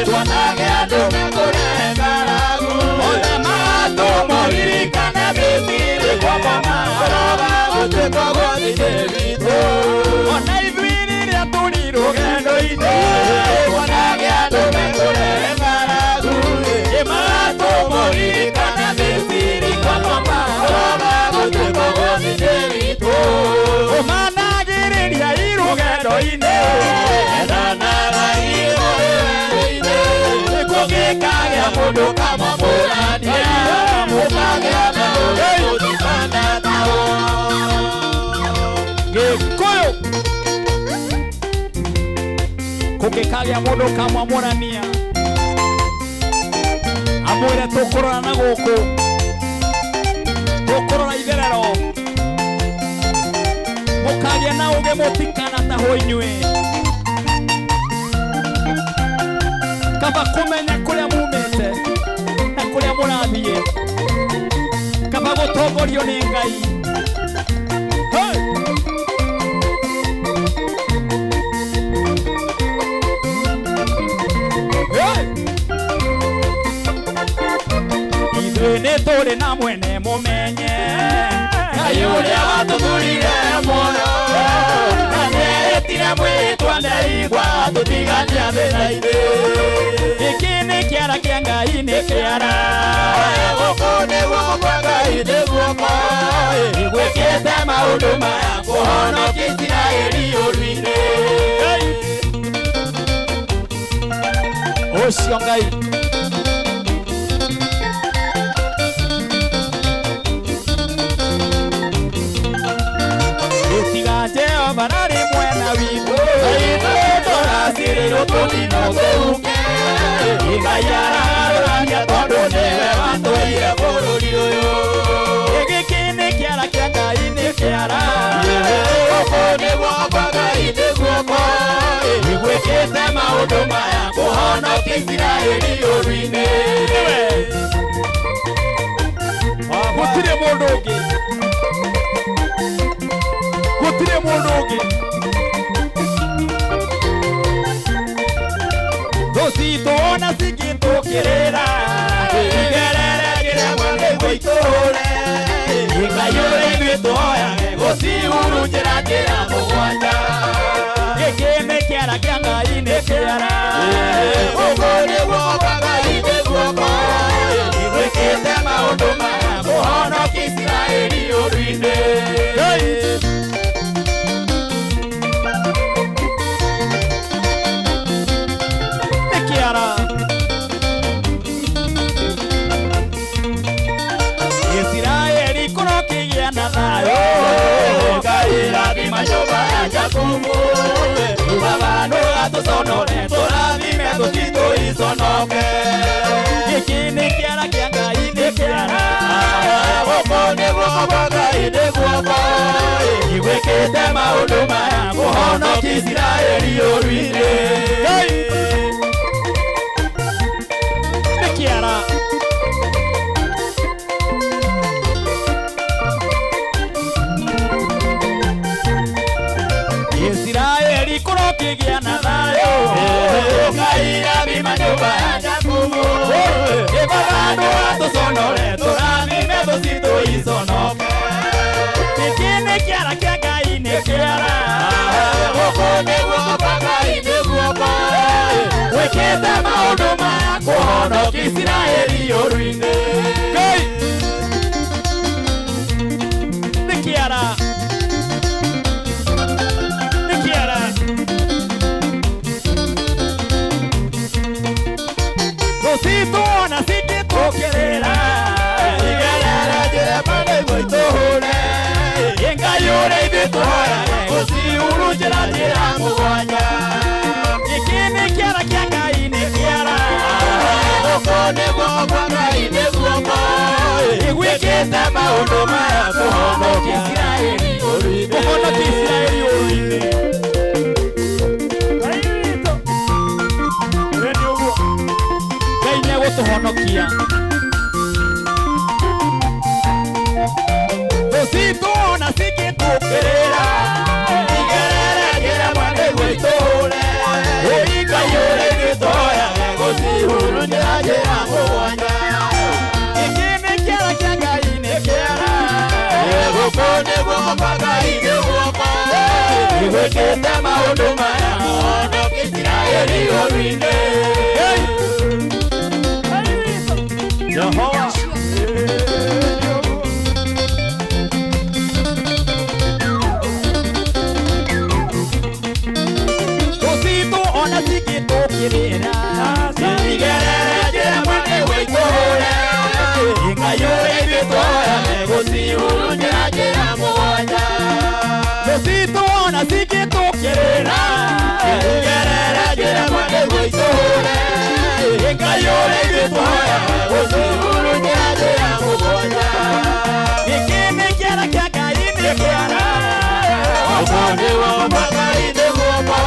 Twanage andũ mekũrehe ng'aragu othe magatũmũririkane Misiri kwamba maroga gũtuĩka ũgwati-inĩ witũ. Ona ithuĩ rĩrĩa tũrĩ rũgendo-inĩ Twanage andũ mekũrehe ng'aragu magatũmũririkane Misiri kwamba maroga gũtuĩka ũgwati-inĩ witũ. Ũmanagĩrĩria irũgendo-inĩ Endanagai mũrĩ werũ-inĩ kũngĩkagĩa mũndũ kamwamũrania mũkagĩa na ũũgĩ mũtikanatahwo. Gĩkũyũ kũngĩkagĩa mũndũ kamwamũrania amwĩre tũkũrora na gũkũ tũkũrora itherero mũkagĩa na ũũgĩ mũtikanatahwo inyuĩ kaba kũmenya kũrĩa mumĩte na kũrĩa mũrathiĩ kaba gũtongorio nĩ Ngai. Hey! Hey! Ithuĩ nĩ tũrĩ na mwene mũmenye Ngai ũrĩa watũthurire muoyo na nĩeĩtire mwĩtwa ndeigua tũtigania thĩna-inĩ. Gĩkĩ nĩ kĩara kĩa Ngai nĩ kĩara Gũkũ nĩ guoko kwa Ngai nĩ guoko gwĩkĩte maũndũ maya kũhonokia Isiraeli ũru-inĩ. Ũcio Ngai Ĩtiga Jehova narĩ mwena witũ Ithuĩ tũracirĩrwo tũnino tũhuke Ngai aragarũrania tondũ nĩwe watũire bũrũri ũyũ. Gĩkĩ nĩ kĩara kĩa Ngai nĩ kĩara Gũkũ nĩ guoko kwa Ngai nĩ guoko gwĩkĩte maũndũ maya kũhonokia Isiraeli ũru-inĩ. Gũtirĩ mũndũ ũngĩ gũtirĩ mũndũ ũngĩ thũ citũ ona cingĩtũkĩrĩra Igerere kĩremwa nĩguo itũũre Ngai ũrĩa ithuĩ tũhoyage gũcihurunjĩra njĩra mũgwanja. Gĩkĩ nĩ kĩara kĩa Ngai nĩ kĩara Gũkũ nĩ guoko kwa Ngai nĩ guoko gwĩkĩte maũndũ maya kũhonokia Isiraeli ũru-inĩ. Nĩ kĩara Isiraeli kũrokĩgĩa na thayũ Ngai rathima nyũmba ya Jakubu Baba ndũgatũconore tũrathime thũ citũ iconoke. Gĩkĩ nĩ kĩara kĩa Ngai nĩ kĩara Gũkũ nĩ guoko kwa Ngai nĩ guoko gwĩkĩte maũndũ maya kũhonokia Isiraeli ũru-inĩ. Nĩ kĩara Isiraeli kũrokĩgĩa na thayũ Ngai rathima nyũmba ya Jakubu Baba ndũgatũconore tũrathime thũ citũ iconoke. Gĩkĩ nĩ kĩara kĩa Ngai nĩ kĩara Gũkũ nĩ guoko kwa Ngai nĩ guoko gwĩkĩte maũndũ maya kũhonokia Isiraeli ũru-inĩ. Ngai nĩ kĩara nĩ kĩara thũ citũ ona cingĩtũkĩrĩra ũrĩa ithuĩ tũhoyage gũcihurunjĩra njĩra mũgwanja. Gĩkĩ nĩ kĩara kĩa Ngai nĩ kĩara. Gũkũ nĩ guoko kwa Ngai nĩ guoko. Ĩgwĩkĩte maũndũ maya kũhonokia Isiraeli ũrũ-inĩ. Kũhonokia Isiraeli ũrũ-inĩ. Ngai nĩegũtũhonokia. Thũ citũ ona cingĩtũũkĩrĩra, igerere njĩra mwene nĩguo itũhũre. Ngai ũrĩa ithuĩ tũhoyage gũcihurunjĩra njĩra mũgwanja. Gĩkĩ nĩ kĩara kĩa Ngai nĩ kĩara. Gũkũ nĩ guoko kwa Ngai nĩ guoko. Ĩgwĩkĩte maũndũ maya kũhonokia Isiraeli ũrũ-inĩ. Jehova. Thũ citũ ona cingĩtũũkĩrĩra, igerere njĩra mwene nĩguo itũhũre. Ngai ũrĩa ithuĩ tũhoyage gũcihurunjĩra njĩra mũgwanja. Thũ citũ ona cingĩtũũkĩrĩra, igerere njĩra mwene nĩguo itũhũre. Ngai ũrĩa ithuĩ tũhoyage gũcihurunjĩra njĩra mũgwanja. Gĩkĩ nĩ kĩara kĩa Ngai nĩ kĩara. Gũkũ nĩ guoko kwa Ngai nĩ guoko.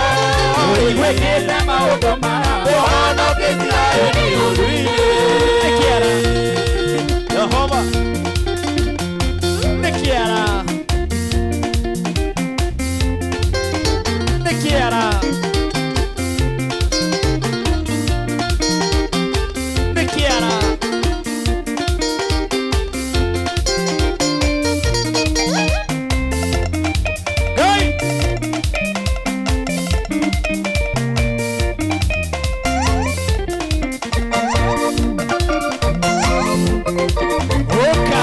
Ĩgwĩkĩte maũndũ maya kũhonokia Isiraeli ũrũ-inĩ. Nĩ kĩara. Jehova. Nĩ kĩara. Nĩ kĩara. Nĩ kĩara. Ngai. Oka.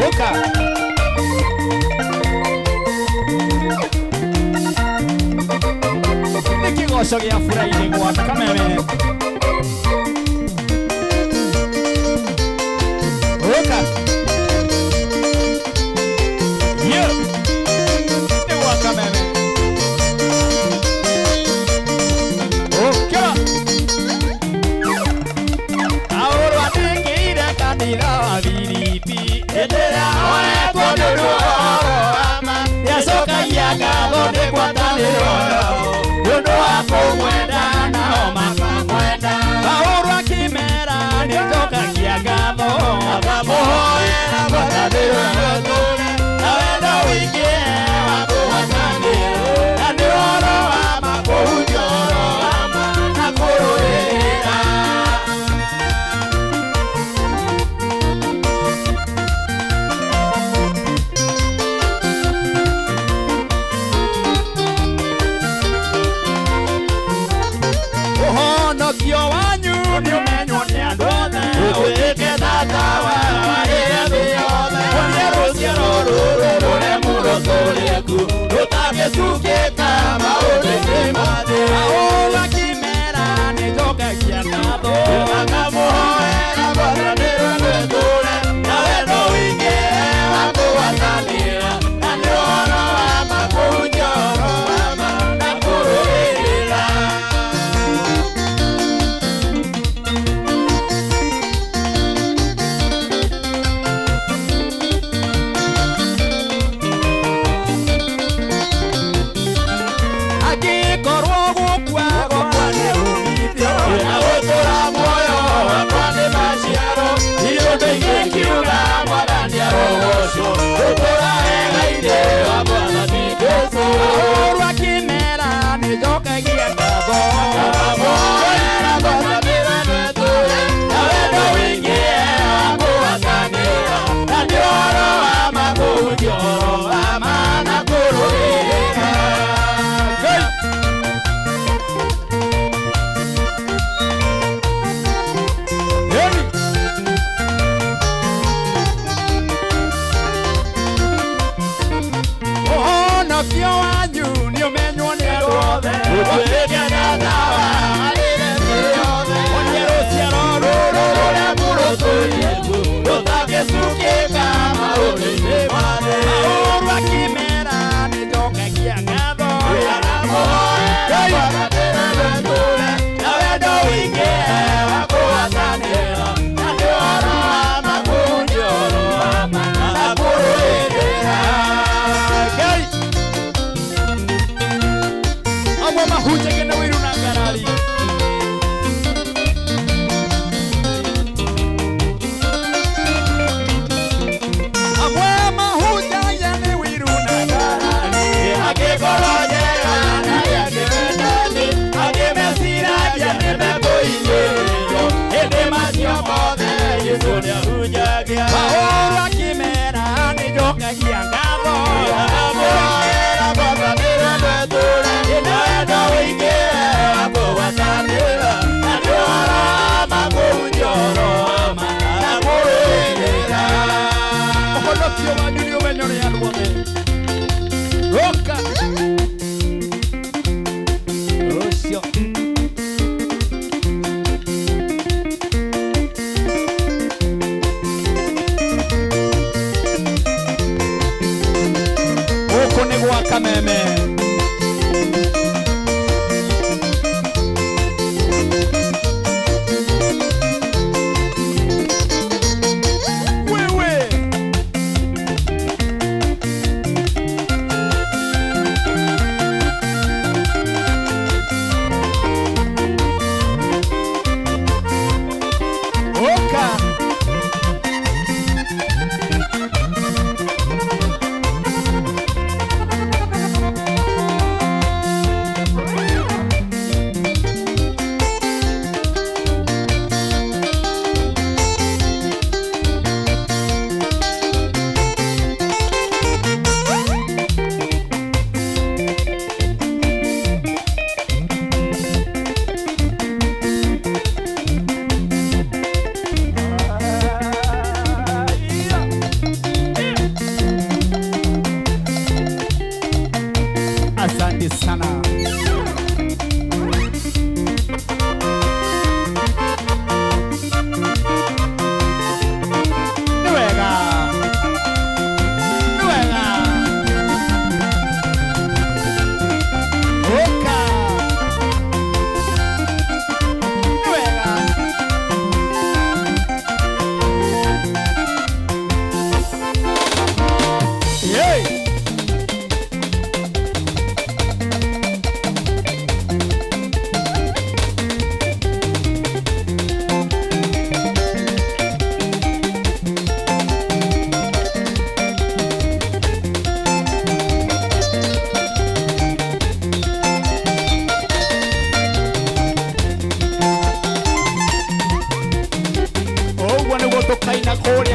Oka. Nĩ kĩgoco gĩa Friday gwa Kameme. Oka. Yeah. Nĩ gwa Kameme. Ũkĩra. Paũlũ andĩkĩire kanitha wa Filipi hĩndĩ ĩrĩa oetwo nĩ ũndũ wa ũhoro wa ma. Nĩacokagia ngatho nĩ ngwatanĩro yao nĩ ũndũ wa kũmwenda.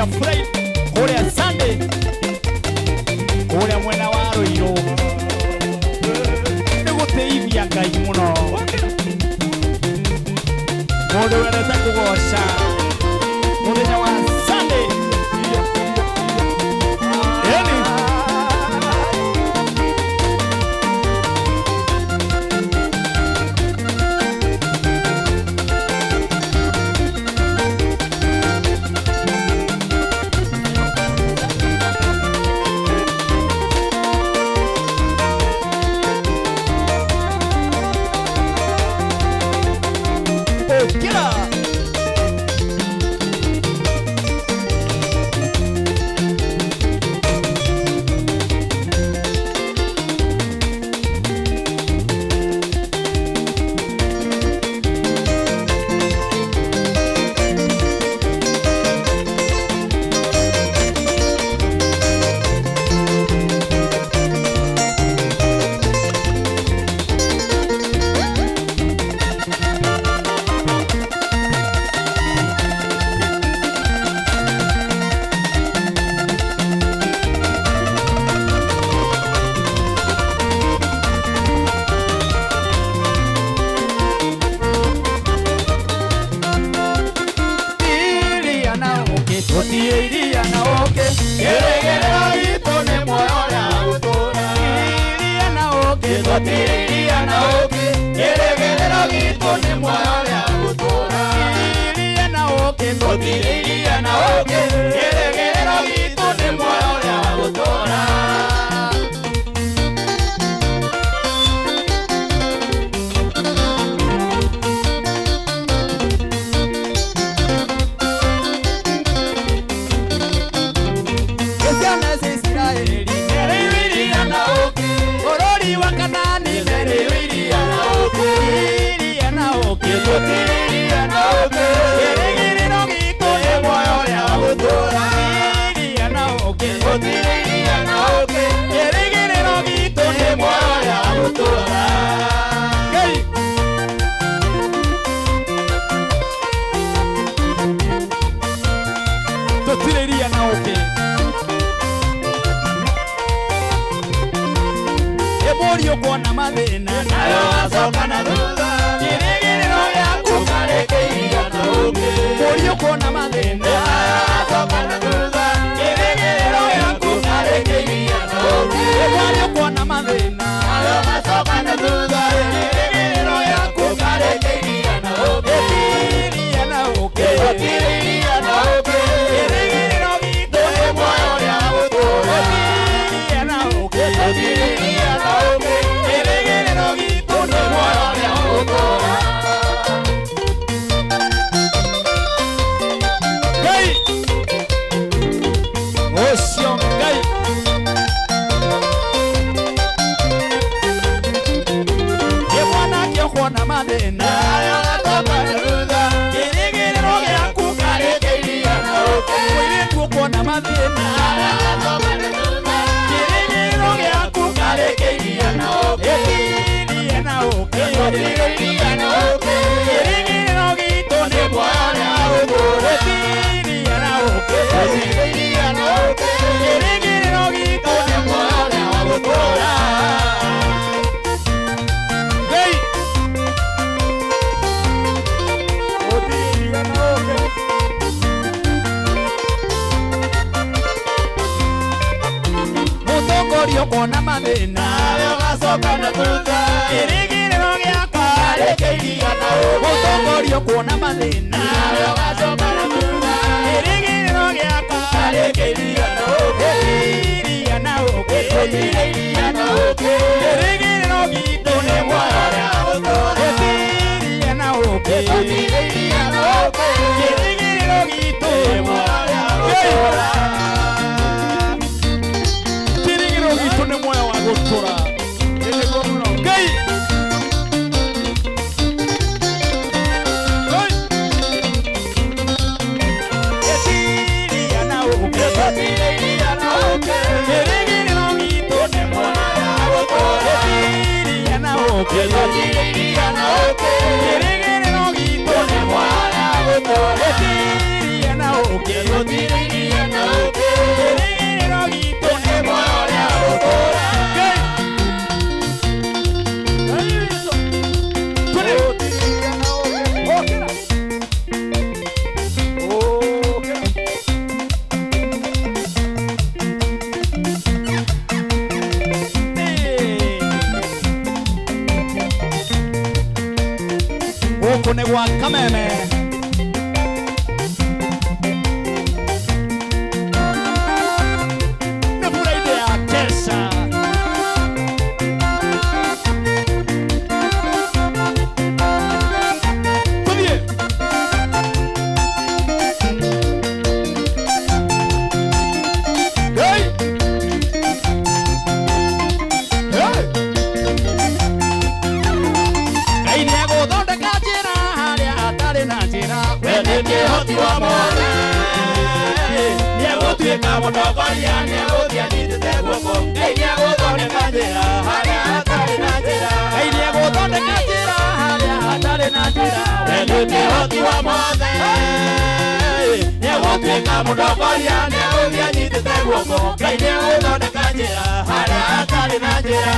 Kũrĩa Friday, kũrĩa Sunday, kũrĩa mwena wa Ruiru. Nĩ gũtĩithia Ngai mũno. Mũndũ wendete kũgoca mũthenya wa Sunday. Ĩni. Ũkĩra. Iria na ũkĩ, tũtirĩ iria na ũkĩ. Kĩrĩgĩrĩro gitũ nĩ muoyo ũrĩa gũtũũra. Iria na ũkĩ, Tũtirĩ iria na ũkĩ. Kĩrĩgĩrĩro gitũ nĩ muoyo ũrĩa gũtũũra. Iria na ũkĩ, Tũtirĩ iria na ũkĩ. Kĩrĩgĩrĩro gitũ nĩ muoyo ũrĩa gũtũũra. Ciana cia Isiraeli Merĩirwo iria na ũkĩ. bũrũri wa Kanaani Merĩirwo iria na ũkĩ. Iria na ũkĩ, Tũtirĩ iria na ũkĩ. Kĩrĩgĩrĩro gitũ Nĩ muoyo ũrĩa gũtũũra. Iria na ũkĩ, Tũtirĩ iria na ũkĩ. Kĩrĩgĩrĩro gitũ Nĩ muoyo ũrĩa gũtũũra. Ngai. Tũtirĩ iria na ũkĩ. Ĩ mũriũ kuona mathĩna Nayo acoka na thutha. Kĩrĩgĩrĩro gĩaku Kareke iria na ũkĩ. Mũriũ kuona mathĩna Nayo acoka na thutha. Kĩrĩgĩrĩro gĩaku Kareke iria na ũkĩ. Ĩ mwarĩ kuona mathĩna Nayo acoka na thutha. Kĩrĩgĩrĩro gĩaku Kareke iria na ũkĩ. Iria na ũkĩ. Tũtirĩ iria na ũkĩ. Kĩrĩgĩrĩro gitũ Nĩ muoyo ũrĩa gũtũũra. Iria na ũkĩ. Tũtirĩ iria na ũkĩ. Kĩrĩgĩrĩro gitũ Nĩ muoyo ũrĩa gũtũũra. Ngai. Ũcio Ngai. Ĩ mwanake ũkuona mathĩna Nayo acoka na thutha. Kĩrĩgĩrĩro gĩaku Kareke iria na ũkĩ. Mũirĩtu ũkuona mathĩna Nayo acoka na thutha. Kĩrĩgĩrĩro gĩaku Kareke iria na ũkĩ. Iria na ũkĩ. Tũtirĩ iria na ũkĩ. Kĩrĩgĩrĩro gitũ Nĩ muoyo ũrĩa gũtũũra. Iria na ũkĩ. Tũtirĩ iria na ũkĩ. Kĩrĩgĩrĩro gitũ Nĩ muoyo ũrĩa gũtũũra. Ngai. Tũtirĩ iria na ũkĩ. Mũtongoria ũkuona mathĩna Nayo gacoka na thutha. Kĩrĩgĩrĩro gĩakwa Kareke iria na ũkĩ. Mũtongoria ũkuona mathĩna Nayo gacoka na thutha. Kĩrĩgĩrĩro gĩakwa Kareke iria na ũkĩ. Iria na ũkĩ. Tũtirĩ iria na ũkĩ. Kĩrĩgĩrĩro gitũ Nĩ muoyo ũrĩa gũtũũra. Iria na ũkĩ. Tũtirĩ iria na ũkĩ. Kĩrĩgĩrĩro gitũ Nĩ muoyo ũrĩa gũtũũra. Kĩrĩgĩrĩro gitũ nĩ muoyo wa gũtũũra. Nĩguo mũno. Ngai. Ngai. Iria na ũkĩ. Tũtirĩ iria na ũkĩ. Kĩrĩgĩrĩro gitũ Nĩ muoyo ũrĩa gũtũũra. Iria na ũkĩ. Tũtirĩ iria na ũkĩ. Kĩrĩgĩrĩro gitũ Nĩ muoyo ũrĩa gũtũũra. Iria na ũkĩ. Tũtirĩ iria Kameme. Nĩ mbura-inĩ ya kesha. Tũthiĩ. Hey! Hey! Ngai nĩegũthondeka njĩra harĩa hatarĩ na njĩra. We nĩ kĩhoti wa mothe. Nĩegũtuĩka mũtongoria, nĩegũthiĩ anyitĩte guoko. Ngai nĩegũthondeka njĩra harĩa hatarĩ na njĩra. Ngai nĩegũthondeka njĩra harĩa hatarĩ na njĩra. We nĩ kĩhoti wa mothe. Nĩegũtuĩka mũtongoria, nĩegũthiĩ anyitĩte guoko. Ngai nĩegũthondeka njĩra harĩa hatarĩ na njĩra.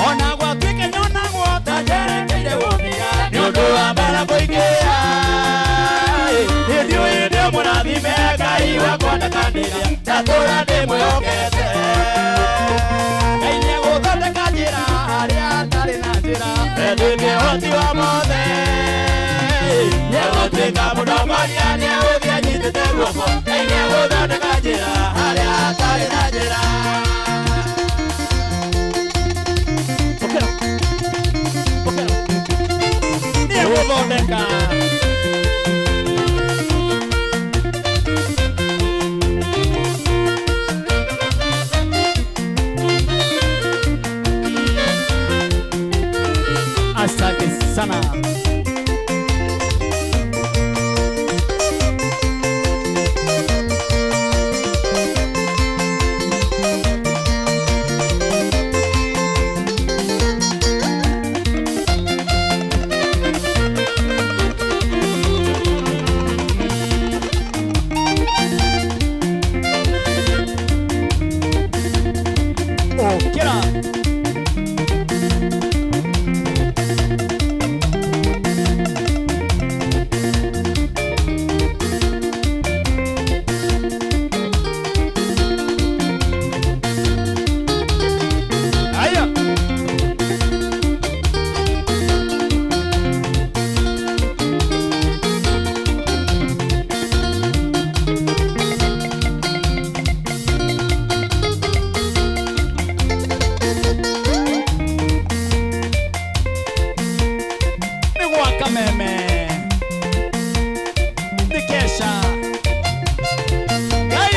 Ona gwatuĩka nyonagwo ta njerekeire gũthira. Nĩ ũndũ wa mbara kũingĩra. Nĩ ndiũĩ ndĩ mũrathime, Ngai wakwa ndakanĩria, ndatũũra ndĩmwĩhokete. Ngai nĩegũthondeka njĩra harĩa hatarĩ na njĩra. We nĩ kĩhoti wa mothe. Nĩegũtuĩka mũtongoria, nĩegũthiĩ anyitĩte guoko. Ngai nĩegũthondeka njĩra harĩa hatarĩ na njĩra. Ũkĩra. Ũkĩra. Nĩegũthondeka. Asante sana. Ũkĩra. Haya. Nĩ gwa Kameme. Nĩ kesha. Ngai.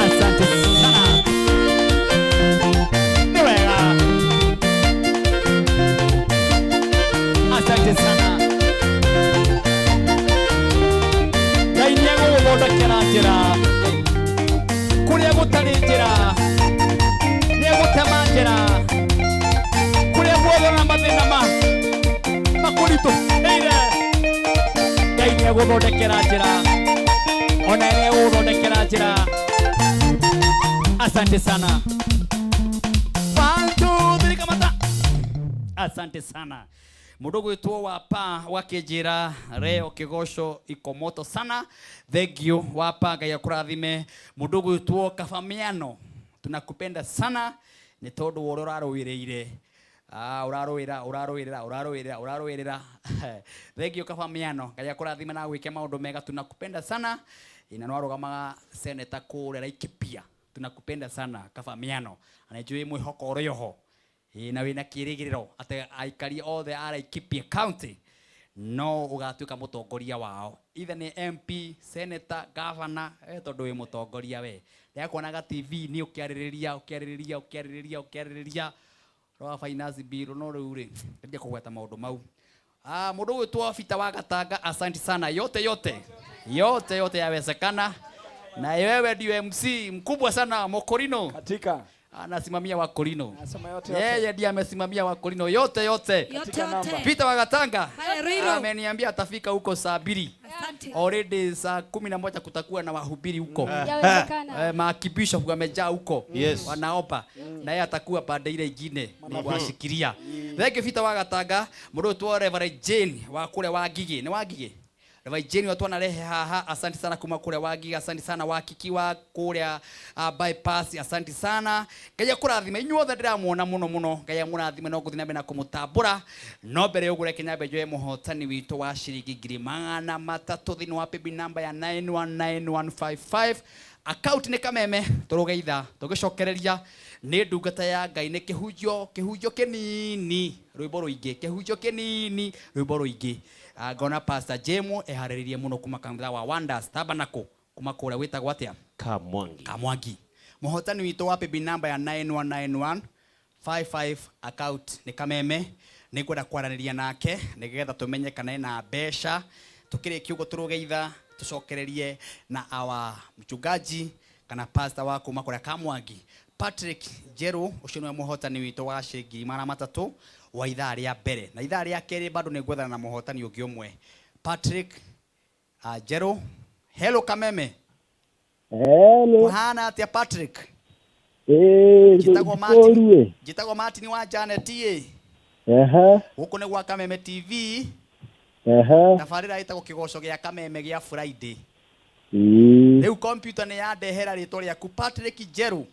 Asante sana. Nĩ wega. Asante sana. Ngai nĩegũgũthondekera njĩra. Kũrĩa gũtarĩ njĩra. Nĩegũtema njĩra. Kũrĩa guothe na mathĩna makũritũhĩire. Ngai nĩegũthondekera njĩra. Ona nĩegũgũthondekera njĩra. Asante sana. 1 2 3 kamata. Asante sana. Mũndũ gwĩtwo Wapa wakĩnjĩra leo kĩgoco iko moto sana. Thank you Wapa, Ngai akũrathime. Mũndũ gwĩtwo Kabamiano, tunakupenda sana nĩ tondũ wa ũrĩa ũrarũĩrĩire. Ũrarũĩra, ũrarũĩrĩra, ũrarũĩrĩra, ũrarũĩrĩra. Thank you Kabamiano, Ngai akũrathime na gwĩke maũndũ mega. Tunakupenda sana. Ina no arũgamaga seneta kũrĩa Laikipia. Tunakupenda sana Kabamiano. Na nĩnjũĩ mwĩhoko ũrĩ oho. Ĩ, na wĩna kĩrĩgĩrĩro atĩ aikari othe a Laikipia County no ũgatuĩka mũtongoria wao, either nĩ MP, senator, governor, tondũ wĩ mũtongoria we. Ndĩrakuonaga TV nĩ ũkĩarĩrĩria, ũkĩarĩrĩria, ũkĩarĩrĩria, ũkĩarĩrĩria rwa finance bill, no rĩu rĩ ndia kũgweta maũndũ mau. Mũndũ ũgwĩtwo Peter wa Gatanga, asante sana. Yote yote yote yote yawezekana, na wewe ndio MC mkubwa sana Mokorino. Katika. Anasimamia Wakorino. Anasema yote yote. Yeye ndiye amesimamia Wakorino yote yote. Yote Katika namba. yote. Peter Wagatanga Pale Ruiru. ameniambia atafika huko saa 2. Asante. Already saa 11 kutakuwa na wahubiri huko. Yawezekana. Maakibishop wamejaa huko. Yes. Wanaomba. Na yeye atakuwa pande ile ingine ni kuwashikilia. Thank you Peter Wagatanga. Mũndũ ũyũ Reverend Jane wa kũrĩa wa Ngigĩ. Nĩ wa Ngigĩ? Reverend Jane watu wanarehe haha. Asante sana kuma kũrĩa wa Ngigĩ. Asante sana wa Kiki wa kũrĩa bypass. Asante sana. Ngai akũrathime. Inyuothe ndĩramuona mũno mũno. Ngai amũrathime no ngũthiĩ na mbere na kũmũtambũra. No mbere ya ũguo reke nyambe njoe mũhotani witũ wa ciringi 300,000 thĩinĩ wa paybill number ya 919155. Account nĩ Kameme tũrũgeitha tũgĩcokereria nĩ ndungata ya Ngai nĩ kĩhunjio kĩhunjio kĩnini rwĩmbo rũingĩ kĩhunjio kĩnini rwĩmbo rũingĩ. Ngona Pastor Jemo eharĩrĩirie mũno kuma kanitha wa Wonders Tabernacle kuma kũrĩa wĩtagwo atĩa? Kamwangi. Kamwangi. Mũhotani witũ wa paybill number ya 919155 account nĩ Kameme. Nĩngwenda kwaranĩria nake nĩgetha tũmenye kana ena mbeca. Tũkĩrĩkia ũguo tũrũgeitha tũcokererie na our mchungaji kana pastor wa kuma kũrĩa Kamwangi Patrick Njeru, ũcio nĩwe mũhotani witũ wa ciringi 300 wa ithaa rĩa mbere na ithaa rĩa kerĩ bado nĩngwethana na mũhotani ũngĩ ũmwe Patrick Njeru. Hello Kameme. Hello. Kũhana atĩa Patrick? Njĩtagwo Martin. Martin. Njĩtagwo Martin wa Janet ĩ. Ehe. Gũkũ nĩ gwa Kameme TV. Ehe. Tabarĩra ĩtagwo kĩgoco gĩa Kameme gĩa Friday. Ĩĩ. Rĩu computer nĩ yandehera rĩtwa rĩaku Patrick Njeru.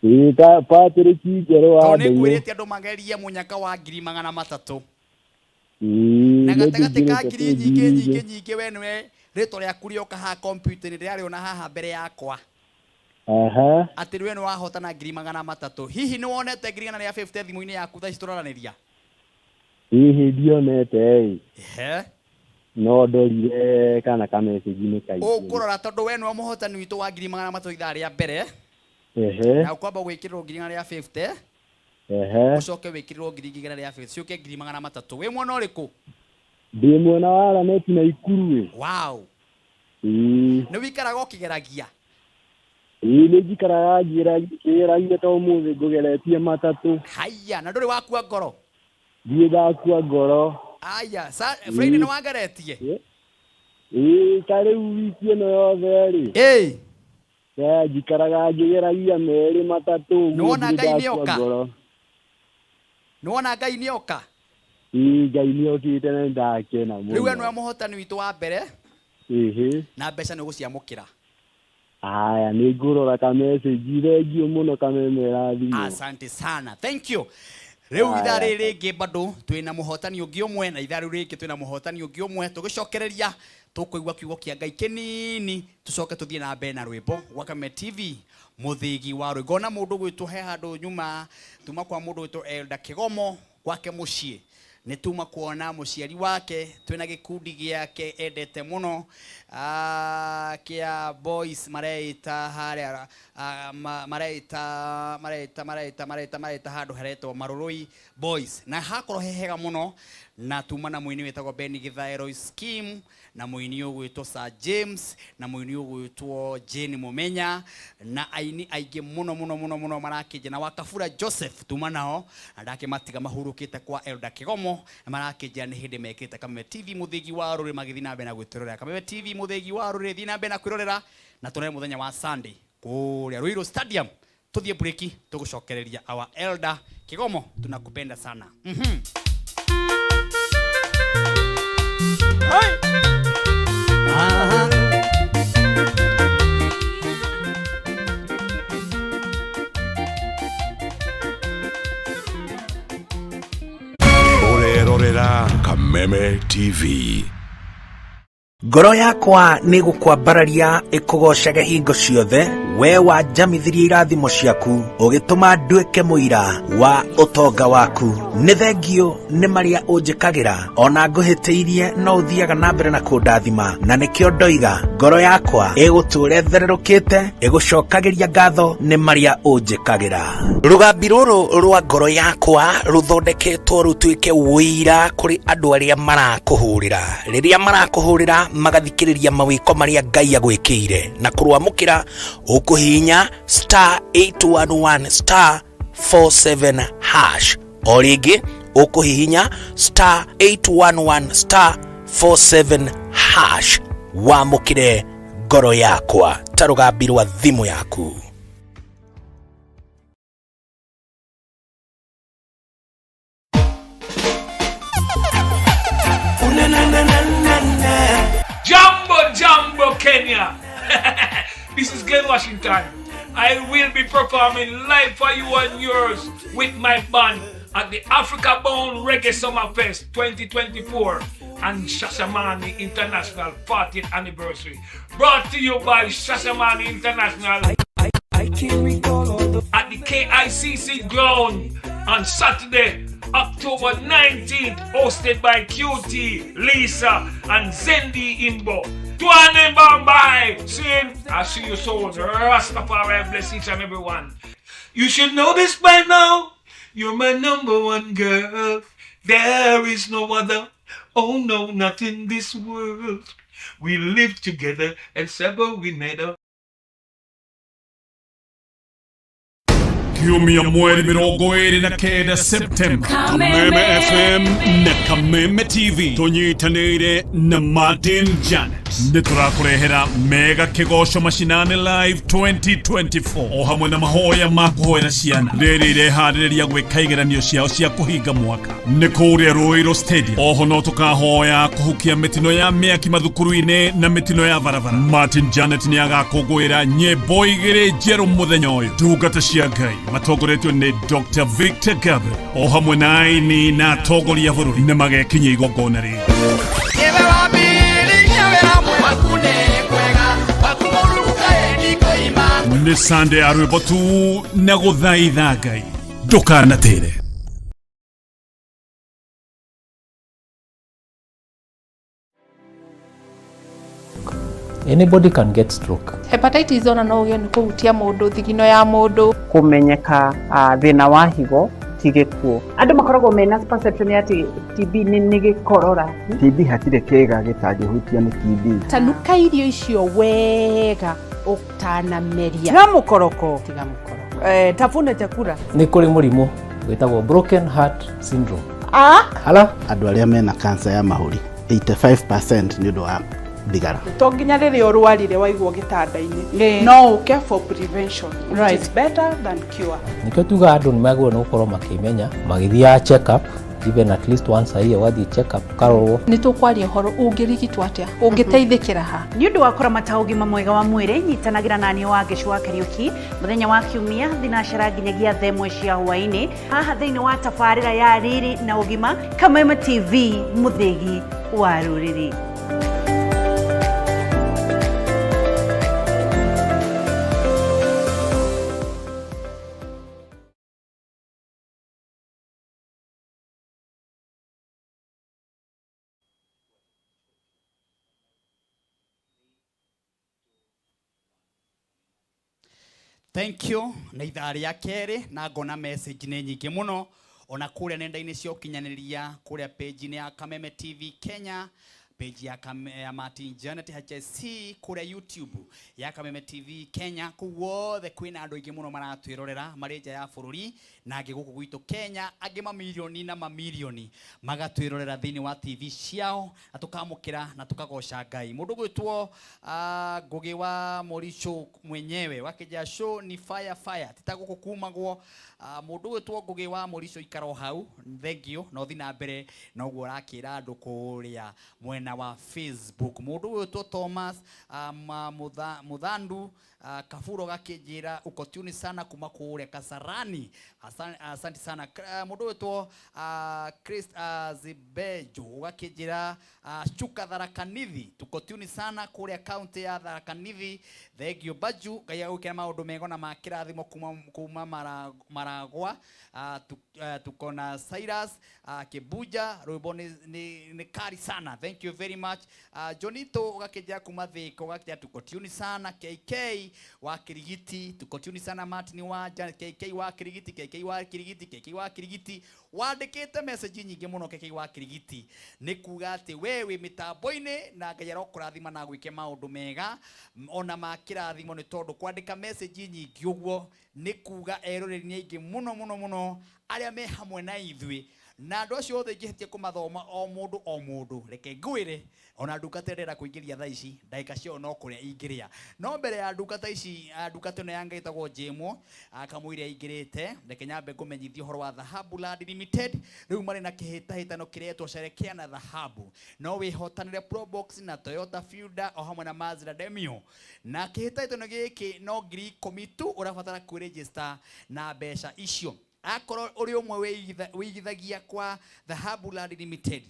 Ĩĩ ka Patrick Njeru wa Tondũ nĩ Ndũng'ũ. ngwĩrĩte andũ magerie mũnyaka wa 300,000. Ĩĩ. Na nĩ gatagatĩ ka njingĩrĩte ngiri kwĩ nyingĩ ngiri nyingĩ igĩrĩ. nyingĩ we nĩwe rĩtwa rĩaku rĩoka haha computer-inĩ ndĩrarĩona haha mbere yakwa. Ehe. Atĩ we nĩ wahotana 300,000. Hihi nĩ wonete 150 thimũ-inĩ yaku thaa ici tũraranĩria? Hihi ndionete ĩ. Ehe. No ndorire kana ka message nĩ kaingĩ. Ũkũrora tondũ we nĩwe mũhotani witũ wa 300,000 ithaa rĩa mbere. Ehe. Na ũkwamba gwĩkĩrĩrwo 150. Ehe. Ũcoke wĩkĩrĩrwo 150 ciũke 300,000. Wĩ mwena ũrĩkũ? Ndĩ mwena wa Lanet na Ikuru ĩ. Wow. Ĩĩ. Nĩ wĩikaraga ũkĩgeragia? Ĩĩ nĩ njikaraga ngĩgeragia to ũmũthĩ ngũgeretie matatũ. Haiya, na ndũrĩ wakua ngoro? Ndiĩ ndakua ngoro. Aya, Friday nĩ wageretie? Ĩĩ ta rĩu wiki ĩno yothe rĩ. Ĩĩ. Njikaraga ngĩgeragia merĩ matatũ ũguo Nĩwona ndirĩ Ngai ndakua nĩoka? ngoro. Nĩwona Ngai nĩoka? Ĩĩ Ngai nĩokĩte na nĩndakena mũno. Rĩu we nĩwe mũhotani witũ wa mbere Ĩhĩ. na mbeca nĩ ũgũciamũkĩra. Aya nĩ ngũrora ka message thengiũ mũno Kameme thimũ. Asante sana. Thank you. Rĩu ithaa rĩrĩ rĩngĩ bado twĩna mũhotani ũngĩ ũmwe na ithaa rĩu rĩngĩ twĩna mũhotani ũngĩ ũmwe tũgĩcokereria tũkũigua kiugo kĩa Ngai kĩnini tũcoke tũthiĩ na mbere na rwĩmbo gwa Kameme TV mũthĩgi wa rwĩmbo. Ngona mũndũ gwĩtwo he handũ nyuma tuma kwa mũndũ gwĩtwo Elder Kĩgomo gwake mũciĩ nĩ tuma kuona mũciari wake twĩna gĩkundi gĩake endete mũno kĩa boys mareita harĩa mareita mareita mareita mareita mareita handũ haretwo Marũrũi Boys na hakorwo he hega mũno na tuma na mũini wĩtagwo Ben Githaero Scheme na mũini ũgwĩtwo Sir James na mũini ũgwĩtwo Jane Mumenya na aini aingĩ mũno mũno mũno mũno marakĩnja na Wakabura Joseph tuma nao na ndakĩmatiga mahurũkĩte kwa Elder Kĩgomo na marakĩnja nĩ hĩndĩ mekĩte Kameme TV mũthĩgi wa rũrĩrĩ magĩthiĩ na mbere na gwĩtũrorera Kameme TV mũthĩgi wa rũrĩrĩ thiĩ na mbere na kwĩrorera na tũrore mũthenya wa Sunday kũrĩa Ruiru Stadium tũthiĩ break tũgũcokereria our Elder Kĩgomo tunakupenda sana. Aha. Ũrerorera Kameme TV. Ngoro yakwa nĩ gũkwambararia ĩkũgocage hingo ciothe we wanjamithirie irathimo ciaku ũgĩtũma nduĩke mũira wa ũtonga waku. Nĩ thengio nĩ marĩa ũnjĩkagĩra ona ngũhĩtĩirie no ũthiaga na mbere na kũndathima na nĩkĩo ndoiga ngoro yakwa ĩgũtũũra ĩthererũkĩte ĩgũcokagĩria ngatho nĩ marĩa ũnjĩkagĩra. Rũgambi rũrũ rwa ngoro yakwa rũthondeketwo rũtuĩke ũira kũrĩ andũ arĩa marakũhũrĩra. Rĩrĩa marakũhũrĩra magathikĩrĩria mawĩko marĩa Ngai agwĩkĩire na kũrwamũkĩra ũkũigua Ũkũhihinya star 811 star 47 hash. O rĩngĩ ũkũhihinya star 811 star 47 hash wamũkĩre ngoro yakwa ta rũgambi rwa thimũ yaku. Jambo, Jambo, Kenya. This is Glen Washington. I will be performing live for you and yours with my band at the Africa Bound Reggae Summer Fest 2024 and Shashamane International 40th Anniversary. Brought to you by Shashamane International at the KICC ground on Saturday, October 19th, hosted by QT, Lisa, and Zendi Imbo. Tuane Bombay! Soon, I'll see you soon. Rastafari bless each and every one. You should know this by now. You're my number one girl. There is no other. Oh no, not in this world. We live together and sever we never. Kiumia mweri 29 Septemba, Kameme FM na Kameme TV tunyitanĩire na Martin Janet nĩ tũrakũrehera mega kĩgoco macinani live 2024 o hamwe na mahoya ma kũhoera ciana rĩrĩ ireharĩrĩria gwĩka igeranio ciao cia kũhinga mwaka nĩ kũrĩa Ruiru Stadium. Oho no tũkahoya kũhukia mĩtino ya mĩaki mathukuru-inĩ na mĩtino ya barabara. Martin Janet nĩ agakũngũĩra nyĩmbo igĩrĩ njerũ mũthenya ũyũ. Ndungata cia Ngai matongoretio nĩ Dr. Victor Gabriel o hamwe na aini na atongoria a bũrũri nĩ magekinyia igongona rĩrĩ. Nĩ Sunday ya rwĩmbo tu na gũthaitha Ngai ndũkanatĩre. Anybody can get stroke. Hepatitis ona no ũgĩe nĩ kũhutia mũndũ thigino ya mũndũ. Kũmenyeka thĩna wa higo ti gĩkuũ. Andũ makoragwo mena perception ya atĩ TB nĩ gĩkorora. TB hatirĩ kĩĩga gĩtangĩhutio nĩ TB. Tanuka irio icio wega ũtanameria. Tiga mũkoroko. Tiga mũkoroko. Tafuna chakula. Nĩ kũrĩ mũrimũ wĩtagwo broken heart syndrome. Hala? Andũ arĩa mena cancer ya mahũri 85% nĩ ũndũ wa thigara. To nginya rĩrĩa ũrwarire waigwo gĩtanda-inĩ, no ũke for prevention, which is better than cure. Nĩkĩo tugaga andũ nĩ magĩrĩirwo nĩ gũkorwo makĩmenya magĩthiaga check up even at least once a year, ũgathiĩ check up ũkarorwo. Nĩ tũkwaria ũhoro ũngĩrigitwo atĩa, ũngĩteithĩkĩra ha. Nĩ ũndũ wa kũramata ũgima mwega wa mwĩrĩ, nyitanagĩra naniĩ wa Ngĩcu wa Kariũki mũthenya wa Kiumia thinacara nginyagia thaa ĩmwe cia hwaĩ-inĩ haha thĩinĩ wa tabarĩra ya Riri na Ũgima, Kameme TV, mũthĩgi wa rũrĩrĩ. Thank you na ithaa rĩa kerĩ na ngona message nĩ nyingĩ mũno ona kũrĩa nenda-inĩ cia ũkinyanĩria kũrĩa page-inĩ ya Kameme TV Kenya, page ya Martin Janet HSC kũrĩa YouTube ya Kameme TV Kenya. Kũu guothe kwĩna andũ aingĩ mũno maratwĩrorera marĩ nja ya bũrũri na angĩ gũkũ gwitũ Kenya, angĩ mamirioni na mamirioni magatwĩrorera thĩinĩ wa TV ciao, na tũkamũkĩra na tũkagoca Ngai. Mũndũ gwĩtwo Ngũgĩ wa Moricho mwenyewe wakĩnja show ni fire fire tita gũkũ kumagwo. Mũndũ gwĩtwo Ngũgĩ wa Moricho ikara o hau, thank you, na ũthiĩ na mbere na ũguo ũrakĩra andũ kũrĩa mwena wa Facebook. Mũndũ gwĩtwo Thomas Muthandu Kafuro gakĩnjĩra uko tuni sana kuma kũrĩa Kasarani. Asante sana. Mũndũ wĩtwo Chris Zibejo ũgakĩnjĩra Chuka Tharaka-Nithi, tuko tuni sana kũrĩa kaunti ya Tharaka-Nithi. Thank you Baju, Ngai agwĩkĩra maũndũ mega na ma kĩrathimo kuma Maragwa. Tuko na Cyrus Kibuja, rwĩmbo nĩ kari sana. Thank you very much. Jonito ũgakĩnjĩra kuma Thĩka, ũgakĩnjĩra tuko tune sana. KK wa Kirigiti, tuko tune sana. Martin wa Jan, KK wa Kirigiti, KK wa Kirigiti, KK wa Kirigiti, wandĩkĩte message nyingĩ mũno. KK wa Kirigiti, nĩ kuga atĩ we wĩ mĩtambo-inĩ na Ngai arokũrathima na gwĩke maũndũ mega ona ma kĩrathimo, nĩ tondũ kwandĩka message nyingĩ ũguo nĩ kuga eroreri nĩ aingĩ mũno mũno mũno arĩa me hamwe na ithuĩ, na andũ acio othe ingĩhĩtia kũmathoma o mũndũ o mũndũ, reke ngwĩre ona ndungata ĩrenda kũingĩria thaa ici ndagĩka ciao no kũrĩa ingĩrĩa. No mbere ya ndungata ici, ndungata ĩno ya Ngai ĩtagwo Jĩmwo kamũira aingĩrĩte, reke nyambe ngũmenyithie ũhoro wa Dhahabu Land Limited. Rĩu marĩ na kĩhĩtahĩtano kĩretwo Sherekea na Dhahabu, no wĩhotanĩre Probox na Toyota Fielder o hamwe na Mazda Demio, na kĩhĩtahĩtano gĩkĩ no 10,000 tu ũrabatara kwĩregister na mbeca icio. Akorwo ũrĩ ũmwe wĩigithagia kwa Dhahabu Land Limited,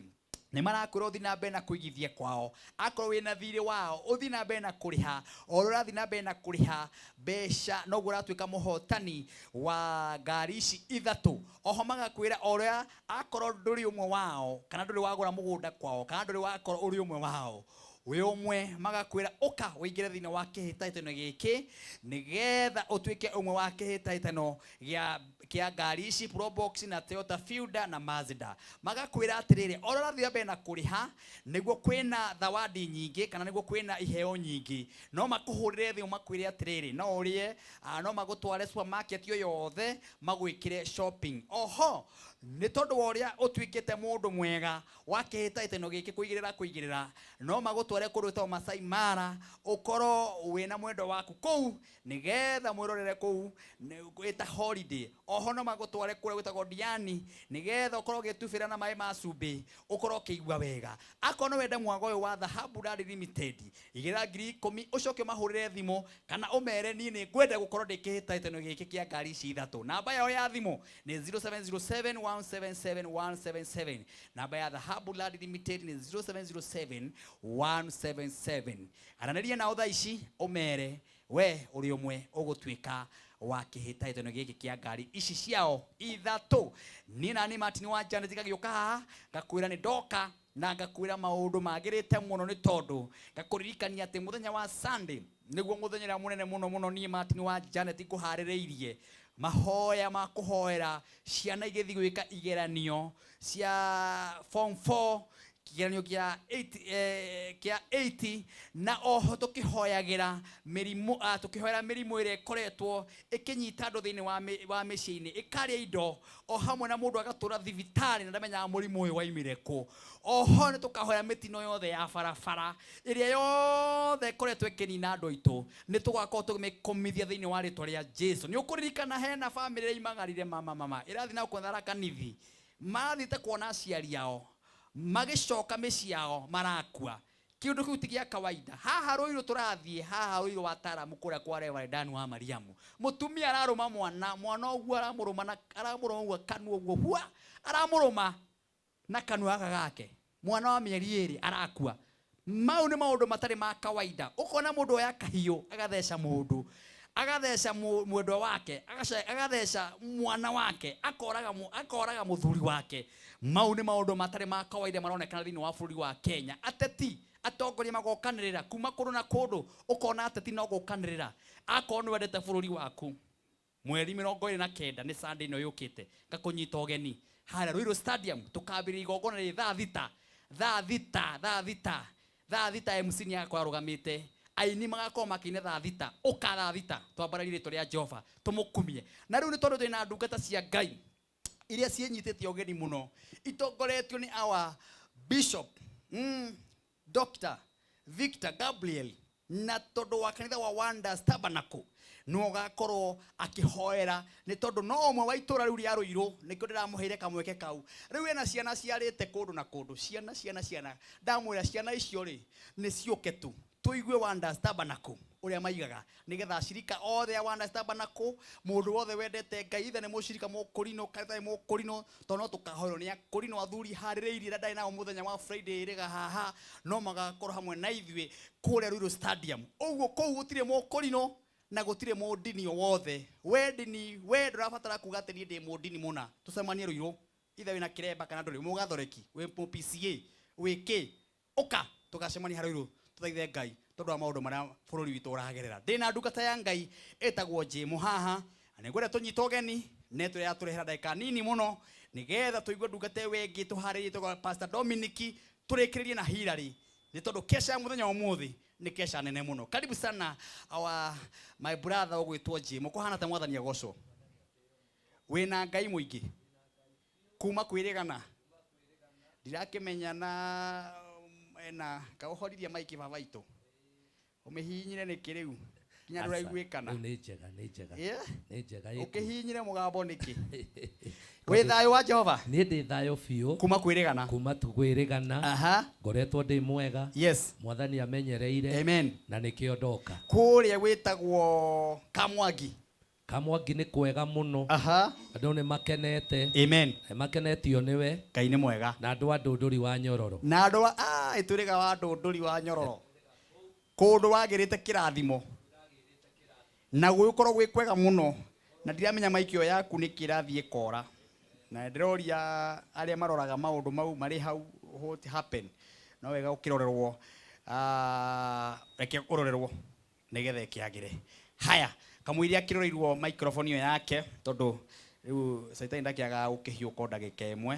nĩ marakwĩra ũthiĩ na mbere na kũigithia kwao. Akorwo wĩna thirĩ wao, ũthiĩ na mbere na kũrĩha. O ũrĩa ũrathiĩ na mbere na kũrĩha mbeca, noguo ũratuĩka mũhotani wa ngari ici ithatũ. Oho magakwĩra o ũrĩa akorwo ndũrĩ ũmwe wao, kana ndũrĩ wagũra mũgũnda kwao, kana ndũrĩ wakorwo ũrĩ ũmwe wao, wĩ ũmwe, magakwĩra ũka ũingĩre thĩinĩ wa kĩhĩtahĩtano gĩkĩ nĩgetha ũtuĩke ũmwe wa kĩhĩtahĩtano kĩa ngari ici Probox na Toyota Fielder na Mazda. Magakwĩra atĩrĩrĩ, o ũrĩa ũrathiĩ na mbere na kũrĩha, nĩguo kwĩna zawadi nyingĩ, kana nĩguo kwĩna iheo nyingĩ. No makũhũrĩre thimũ makwĩre atĩrĩrĩ, no ũrĩe, no magũtware supermarket o yothe magwĩkĩre shopping. Oho nĩ tondũ wa ũrĩa ũtuĩkĩte mũndũ mwega wa kĩhĩtahĩtano gĩkĩ kũigĩrĩra kũigĩrĩra, no magũtware kũndũ gwĩtagwo Masai Mara, ũkorwo wĩna mwendwa waku kũu nĩgetha mwĩrorere kũu ĩta holiday. Oho no magũtware kũrĩa gwĩtagwo Diani nĩgetha ũkorwo ũgĩtubĩra na maĩ ma cumbĩ, ũkorwo ũkĩigua wega. Akorwo no wende mwago ũyũ wa Dhahabu Land Limited, igĩra 10,000 ũcoke ũmahũrĩre thimũ kana ũmere niĩ nĩ ngwenda gũkorwo ndĩ kĩhĩtahĩtano gĩkĩ kĩa ngari ici ithatũ. Namba yao ya thimũ nĩ 0707 177 177. Namba ya Dhahabu Land Limited nĩ 0707 177. Aranĩria nao thaa ici ũmere we ũrĩ ũmwe ũgũtuĩka wa kĩhĩtahĩtano gĩkĩ kĩa ngari ici ciao ithatũ. Niĩ na niĩ Martin wa Janet ngagĩũka haha ngakwĩra nĩ ndoka na ngakwĩra maũndũ magĩrĩte mũno, nĩ tondũ ngakũririkania atĩ mũthenya wa Sunday nĩguo mũthenya ũrĩa mũnene mũno mũno niĩ Martin wa Janet ngũharĩrĩirie mahoya ma kũhoera ciana igĩthiĩ gwĩka igeranio cia form 4, kĩgeranio kĩa 8, kĩa 80, na oho tũkĩhoyagĩra mĩrimũ, tũkĩhoera mĩrimũ ĩrĩa ĩkoretwo ĩkĩnyita andũ thĩinĩ wa mĩciĩ-inĩ, ĩkarĩa indo o hamwe na mũndũ agatũra thibitarĩ na ndamenyaga mũrimũ ũyũ waimire kũ. Oho nĩ tũkahoya mĩtino yothe ya barabara ĩrĩa yothe ĩkoretwo ĩkĩnina andũ aitũ, nĩ tũgakorwo tũmĩkũmithia thĩinĩ wa rĩtwa rĩa Jesu. Nĩ ũkũririkana hena bamĩrĩ ĩraimagarire mama mama ĩrathiĩ na gũkũ kanithi, marathiĩte kuona aciari ao magĩcoka mĩciĩ yao marakua. Kĩũndũ kĩu ti gĩa kawaida. Haha Rũirũ tũrathiĩ, haha Rũirũ wa Taramu kũrĩa kwa Reverend Dan wa Mariamu, mũtumia ararũma mwana, mwana ũguo aramũrũma na aramũrũma ũguo kanua ũguo hua, aramũrũma na kanua gaka gake, mwana wa mĩeri 2 arakua. Mau nĩ maũndũ matarĩ ma kawaida. Ũkona mũndũ oya kahiũ agatheca mũndũ, agatheca mwendwa wake, agatheca mwana wake, akoraga mũthuri wake. Mau nĩ maũndũ matarĩ ma kawaida maronekana thĩinĩ wa bũrũri wa Kenya. Ateti atongoria magokanĩrĩra kuma kũndũ na kũndũ, ũkona ateti no gũkanĩrĩra. Akorwo nĩ wendete bũrũri waku, mweri 29 nĩ Sunday ĩno yũkĩte, ngakũnyita ũgeni harĩa Ruiru Stadium, tũkambĩrĩria igongona rĩ thaa thita, thaa thita, thaa thita, thaa thita MC nĩ agakorwo arũgamĩte, aini magakorwo makĩina thaa thita, ũka thaa thita, twambararie rĩtwa rĩa Jehova tũmũkumie. Na rĩu nĩ tondũ twĩna ndungata cia Ngai iria ciĩnyitĩte ũgeni mũno, itongoretio nĩ our Bishop, Dr. Victor Gabriel, na tondũ wa kanitha wa Wonders Tabernacle no ũgakorwo akĩhoera, nĩ tondũ no ũmwe wa itũra rĩu rĩa Rũirũ, nĩkĩo ndĩramũheire kamweke kau. Rĩu ena ciana ciarĩte kũndũ na kũndũ, ciana ciana ciana, ndamwĩra ciana icio rĩ nĩ ciũke tu tũigue Wonders Tabernacle ũrĩa maigaga, nĩgetha acirika othe a Wonders Tabernacle, mũndũ wothe wendete Ngai, ithe nĩ mũcirika mũkũrinũ, kanitha nĩ mũkũrinũ, tondũ no tũkahoerwo nĩ akũrinũ athuri harĩrĩirie, ndarĩ nao mũthenya wa Friday ĩrĩga haha, no magakorwo hamwe na ithuĩ kũrĩa Ruiru Stadium. Ũguo kũu gũtirĩ mũkũrinũ na gũtirĩ mũndini o wothe. We ndini, we ndũrabatara kuga atĩ niĩ ndĩ mũndini mũna. Tũcemanie Ruiru, ithe wĩna kĩremba kana ndũrĩ, mũgathoreki, wĩ mũ PCA, wĩ kĩ, Ũka tũgacemania harĩa Ruiru tũthaithe Ngai tondũ wa maũndũ marĩa bũrũri witũ ũragerera. Ndĩna ndungata ya Ngai ĩtagwo Jĩmũ haha, na nĩngwenda tũnyite ũgeni na ĩtũrĩa yatũrehera ndagĩka nini mũno nĩgetha tũigue ndungata ĩyo ĩngĩ tũharĩrie ĩtagwo Pastor Dominic, tũrĩkĩrĩrie na Hillary nĩ tondũ kesha ya mũthenya wa ũmũthĩ nĩ kesha nene mũno. Karibu sana our my brother ũgwĩtwo Jĩmũ. Kũhana ta mwathani agocwo. Wĩna Ngai mũingĩ kuma kwĩrĩgana ndirakĩmenya na ena kaũhoririe maiki baba itũ ũmĩhihinyire nĩkĩ rĩu nginya ndũraiguĩkana. Rĩu nĩ njega, nĩ njega. Yeah? Nĩ njega ĩku. Ũkĩhihinyire mũgambo nĩkĩ? Wĩ thayũ wa Jehova? Niĩ ndĩ thayũ biũ. Kuma kwĩrĩgana. Kuma tu kwĩrĩgana. Aha. Ngoretwo ndĩ mwega. Yes. Mwathani amenyereire. Amen. Na nĩkĩo ndoka. Kũrĩa gwĩtagwo Kamwangi. Kamwangi nĩ kwega mũno. Aha. Andũ nĩ makenete. Amen. Nĩ makenetio nĩwe. Ngai nĩ mwega. Na andũ a Ndũndũri wa Nyororo. Na andũ a ĩtũrĩga wa Ndũndũri wa Nyororo. Kũndũ wagĩrĩte kĩrathimo. Na gũgĩkorwo gwĩ kwega mũno. Na ndiramenya maiki ĩyo yaku nĩkĩ ĩrathiĩ ĩkora. Na ndĩroria arĩa maroraga maũndũ mau marĩ hau what happen. No wega ũkĩrorerwo. Reke ũrorerwo nĩgetha ĩkĩagĩre. Haya, kamũiria akĩroreirwo microphone ĩyo yake tondũ rĩu Saitani ndakĩagaga gũkĩhiũka o ndagĩka ĩmwe.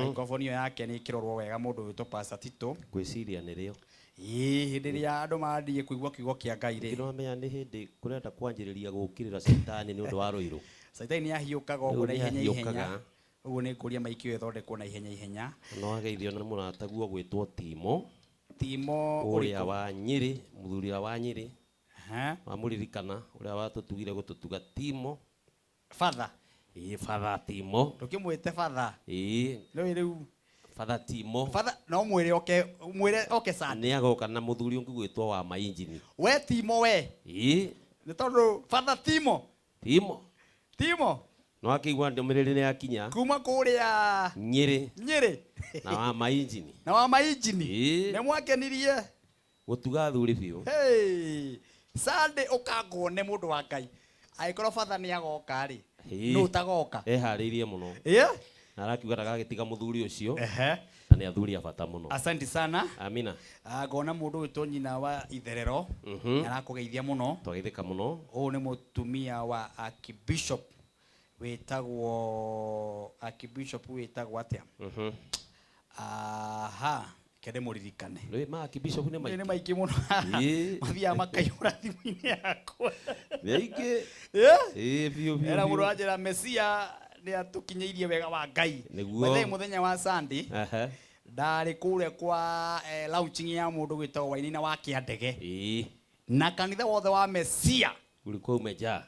Microphone ĩyo yake nĩ ĩkĩrorwo wega mũndũ wĩtwo Pastor Tito. Ngwĩciria nĩrĩo. Ĩĩ, hĩndĩ ĩrĩa andũ mathiĩ kũigua kiugo kĩa Ngai rĩ. Nĩ wamenya nĩ hĩndĩ kũrenda kwanjĩrĩria gũũkĩrĩra Saitani nĩ ũndũ wa Ruiru. Saitani nĩ ahiũkaga ũguo na Rĩu nĩ ihenya ihenya. ahiũkaga. Ũguo nĩ ngũria maiki ĩyo ĩthondekwo na ihenya ihenya. No ageithio nĩ mũrataguo gwĩtwo Timo. Timo ũrĩa ũrĩkũ? wa Nyĩrĩ, mũthuri ũrĩa wa Nyĩrĩ. Aha. Wamũririkana ũrĩa watũtugire gũtũtuga Timo. Father. Ĩĩ, Father Timo. Ndũkĩmwĩte Father. Ĩĩ. Rĩu rĩu. Father Timo. Father, no mwĩre oke, mwĩre oke Sunday. Nĩ agoka na mũthuri ũngĩ gwĩtwo wa mainjini. We Timo we. Ĩĩ. Nĩ tondũ Father Timo. Timo. Timo. No akĩigua ndũmĩrĩri nĩ yakinya. Kuma kũrĩa Nyĩrĩ. Nyĩrĩ. Na wa mainjini. Na wa mainjini. Ĩĩ. Nĩ mwakenirie. Gũtuga athuri biũ. Hey. Sunday ũkanguone mũndũ wa Ngai. Angĩkorwo Father nĩ agoka rĩ, Ĩĩ. nũ ũtagoka? Eharĩirie mũno. Ĩĩ. Na arakiuga ndagagĩtiga mũthuri ũcio. Ehe. Na nĩ athuri a bata mũno. Asante sana. Amina. Ngona mũndũ wĩtwo nyina wa Itherero. Mhm. Arakũgeithia mũno. Twageithĩka mũno. Ũyũ nĩ mũtumia wa Archbishop wĩtagwo Archbishop wĩtagwo atĩa? Mhm. Aha, kende mũririkane. Rĩu ma Archbishop nĩ maingĩ. Nĩ maingĩ mũno. Ĩĩ. Mathiaga makaihũra thimũ-inĩ yakwa. Nĩ aingĩ. Ĩĩ. Ĩĩ, biũ, biũ, Era biũ. mũndũ wanjĩra Mesia nĩ atũkinyĩirie wega wa Ngai. Nĩguo. By the way, mũthenya wa Sunday, Aha. ndarĩ kũrĩa kwa launching ya mũndũ gwĩtagwo Wainaina wa Kĩandege. Ĩĩ. Na kanitha wothe wa Mesia. Ulikuwa umejaa.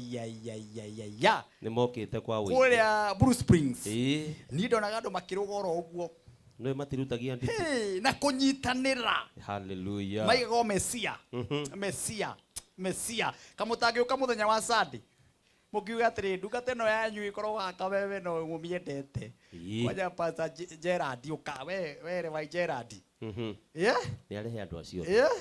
Hayayayayayaya. Nĩ mokĩte kwa ũingĩ. Kũrĩa Blue Springs. Ĩĩ. Niĩ ndonaga andũ makĩrũga oro ũguo. Nĩ matirutagia nditi. Hey, na kũnyitanĩra. Hallelujah. Maigaga o Mesia. Mhm. Mesia. Mesia. Kamũtangĩũka mũthenya wa Sunday. Mũkiuga atĩrĩ, ndungata ĩno yanyu ĩkoragwo haha Kameme no mũmĩendete. Ĩĩ. Kwanja Pastor Gerard ũka, we Reverend Gerard. Mhm. Yeah? Nĩ arehe andũ acio. Yeah?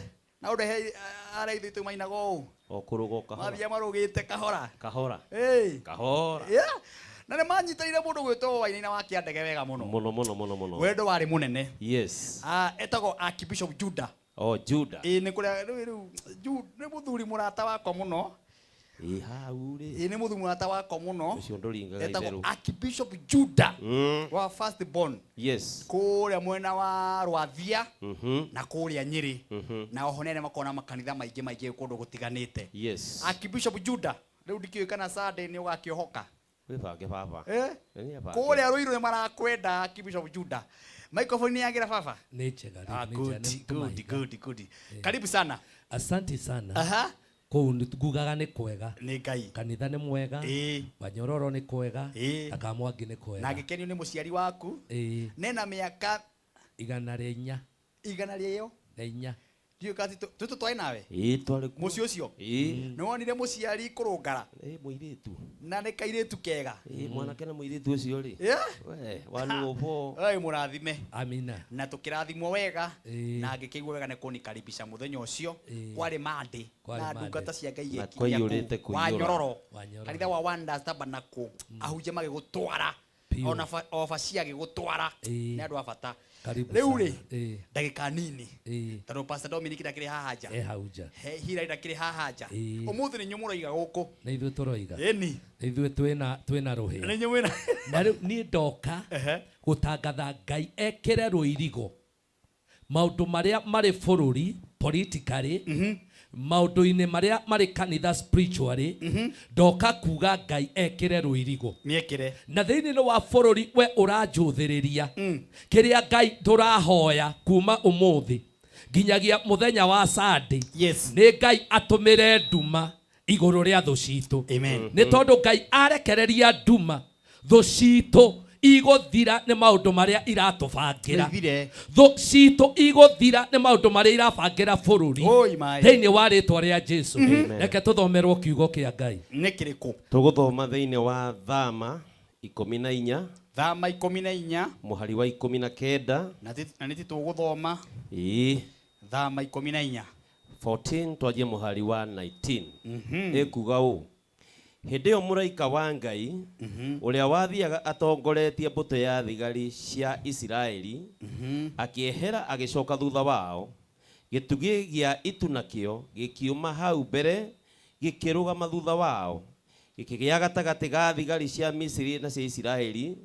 Na ũrehe arĩa ithuĩ tũmainaga ũũ. O kũrũga o kahora. Mathiaga marũgĩte kahora. Kahora. Ĩĩ. Kahora. Yeah? Na nĩ manyitanĩire mũndũ gwĩtwo Wainaina wa Kĩandege wega mũno. Mũno, mũno, mũno, mũno. Wendo warĩ mũnene. Yes. Etagwo Archbishop Judah. Oh, Judah. Ĩĩ, nĩ kũrĩa, rĩu, rĩu, Judah, nĩ mũthuri mũrata wakwa mũno. Ĩĩ, hau rĩ. Ĩĩ, nĩ mũthuri mũrata wakwa mũno. Ũcio ndũringaga Etagwo itherũ. Archbishop Judah. Wa first born. Yes. Kũrĩa mwena wa Rwathia. Mhm. Na kũrĩa Nyĩrĩ. Mhm. Na oho nĩ makoragwo na makanitha maingĩ maingĩ kũndũ gũtiganĩte. Yes. Archbishop Judah, rĩu ndikĩũĩ kana Sunday nĩ ũgakĩohoka. Wĩbange baba. Eh? Nĩ abange. Kũrĩa Ruiru nĩ marakwenda Archbishop Judah. Microphone nĩ yagĩra baba? Nĩ njega, rĩu nĩ njega, Good, nĩ good, tũmahiga. good, good. Karibu sana. Asante sana. Aha. Kũu nĩ ngugaga nĩ kwega. Nĩ Ngai. Kanitha nĩ mwega. Ĩĩ. Wanyororo nĩ kwega. Ĩĩ. Na Kamwangi nĩ kwega. Na ngĩkenio nĩ mũciari waku. Ĩĩ. Nena mĩaka 104. Igana rĩa Na inya. Ndiũĩ kana ti tũtũ twarĩ nawe? Ĩĩ, twarĩ kuo. Mũciĩ ũcio? Ĩĩ. Nĩ wonire mũciari kũrũngara? Ĩĩ, mũirĩtu. Na nĩ kairĩtu kega. Ĩĩ, mwanake na mũirĩtu ũcio rĩ. Yeah? We, wanuobo. Oi, mũrathime. Amina. Na tũkĩrathimwo wega. Ĩĩ. Na ngĩkĩigua wega nĩ kũnikaribisha mũthenya ũcio. Ĩĩ. Kwarĩ Monday. Kwarĩ Na Monday. ndungata cia Ngai Na igĩkinya kwaiyũrĩte kũu. kũiyũra. Wanyororo. Wanyororo. Kanitha wa Wonders Tabernacle. Ahunjia magĩgũtwara. Biũ. Ona oba cia gĩgũtwara. Ĩĩ. Nĩ andũ a bata. Karibu Rĩu sana. rĩ, Ĩĩ. ndagĩka nini. Ĩĩ. Tondũ Pastor Dominic ndakĩrĩ haha nja. E hau nja. He Hilary ndakĩrĩ haha nja. Ĩĩ. Ũmũthĩ nĩ inyuĩ mũroiga gũkũ. Nĩ ithuĩ tũroiga. Ĩni. Nĩ ithuĩ twĩna rũhĩa. Nĩ inyuĩ mwĩna. Na rĩu niĩ ndoka gũtangatha Ngai ekĩre rũirigo maũndũ marĩa marĩ bũrũri politically, maũndũ-inĩ marĩa marĩ kanitha spiritually, ndoka kuga Ngai ekĩre rũirigo. Nĩekĩre. Na thĩinĩ wa bũrũri we ũranjũthĩrĩria kĩrĩa Ngai tũrahoya kuma ũmũthĩ nginyagia mũthenya wa Sunday, yes, nĩ Ngai atũmĩre nduma igũrũ rĩa thũ citũ. Amen. Nĩ tondũ Ngai arekereria nduma, thũ citũ igũthira nĩ maũndũ marĩa iratũbangĩra. Nĩithire. Thũ citũ igũthira nĩ maũndũ marĩa irabangĩra bũrũri Oi, my. thĩinĩ wa rĩtwa rĩa Jesu. Amen. Reke tũthomerwo kiugo kĩa Ngai. Nĩ kĩrĩkũ? Tũgũthoma thĩinĩ wa Thama 14. Thama 14. Mũhari wa 19. Na nĩ ti tũgũthoma. Ĩĩ. Thama 14. 14 twanjie mũhari wa 19. Ĩkuga ũũ: hĩndĩ ĩyo mũraika wa Ngai ũrĩa wathiaga atongoretie mbũtũ ya thigari cia Isiraeli akĩehera agĩcoka thutha wao. Gĩtugĩ gĩa itu nakĩo gĩkiuma hau mbere gĩkĩrũgama thutha wao, gĩkĩgĩa gatagatĩ ga thigari cia Misiri na cia Isiraeli.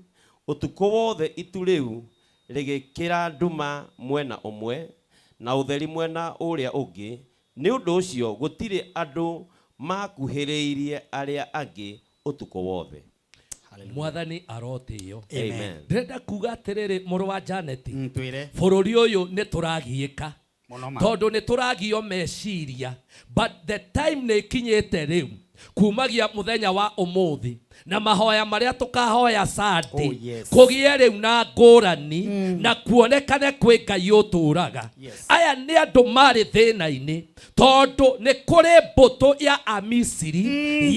Ũtukũ wothe itu rĩu rĩgĩkĩra nduma mwena ũmwe na ũtheri mwena ũrĩa ũngĩ. Nĩ ũndũ ũcio gũtirĩ andũ makuhĩrĩirie arĩa angĩ ũtukũ wothe. Mwathani arotĩo. Amen. Ndĩrenda kuga atĩrĩrĩ, mũrũ wa Janet, twĩre. Bũrũri ũyũ nĩ tũragiĩka Mũno ma. tondũ nĩ tũragio meciria, but the time nĩ ĩkinyĩte rĩu kumagia mũthenya wa ũmũthĩ na mahoya marĩa tũkahoya Sunday, Oh, yes. kũgĩe rĩu na ngũrani na kuonekane kwĩ Ngai ũtũũraga. Yes. Aya nĩ andũ marĩ thĩna-inĩ tondũ nĩ kũrĩ mbũtũ ya Amisiri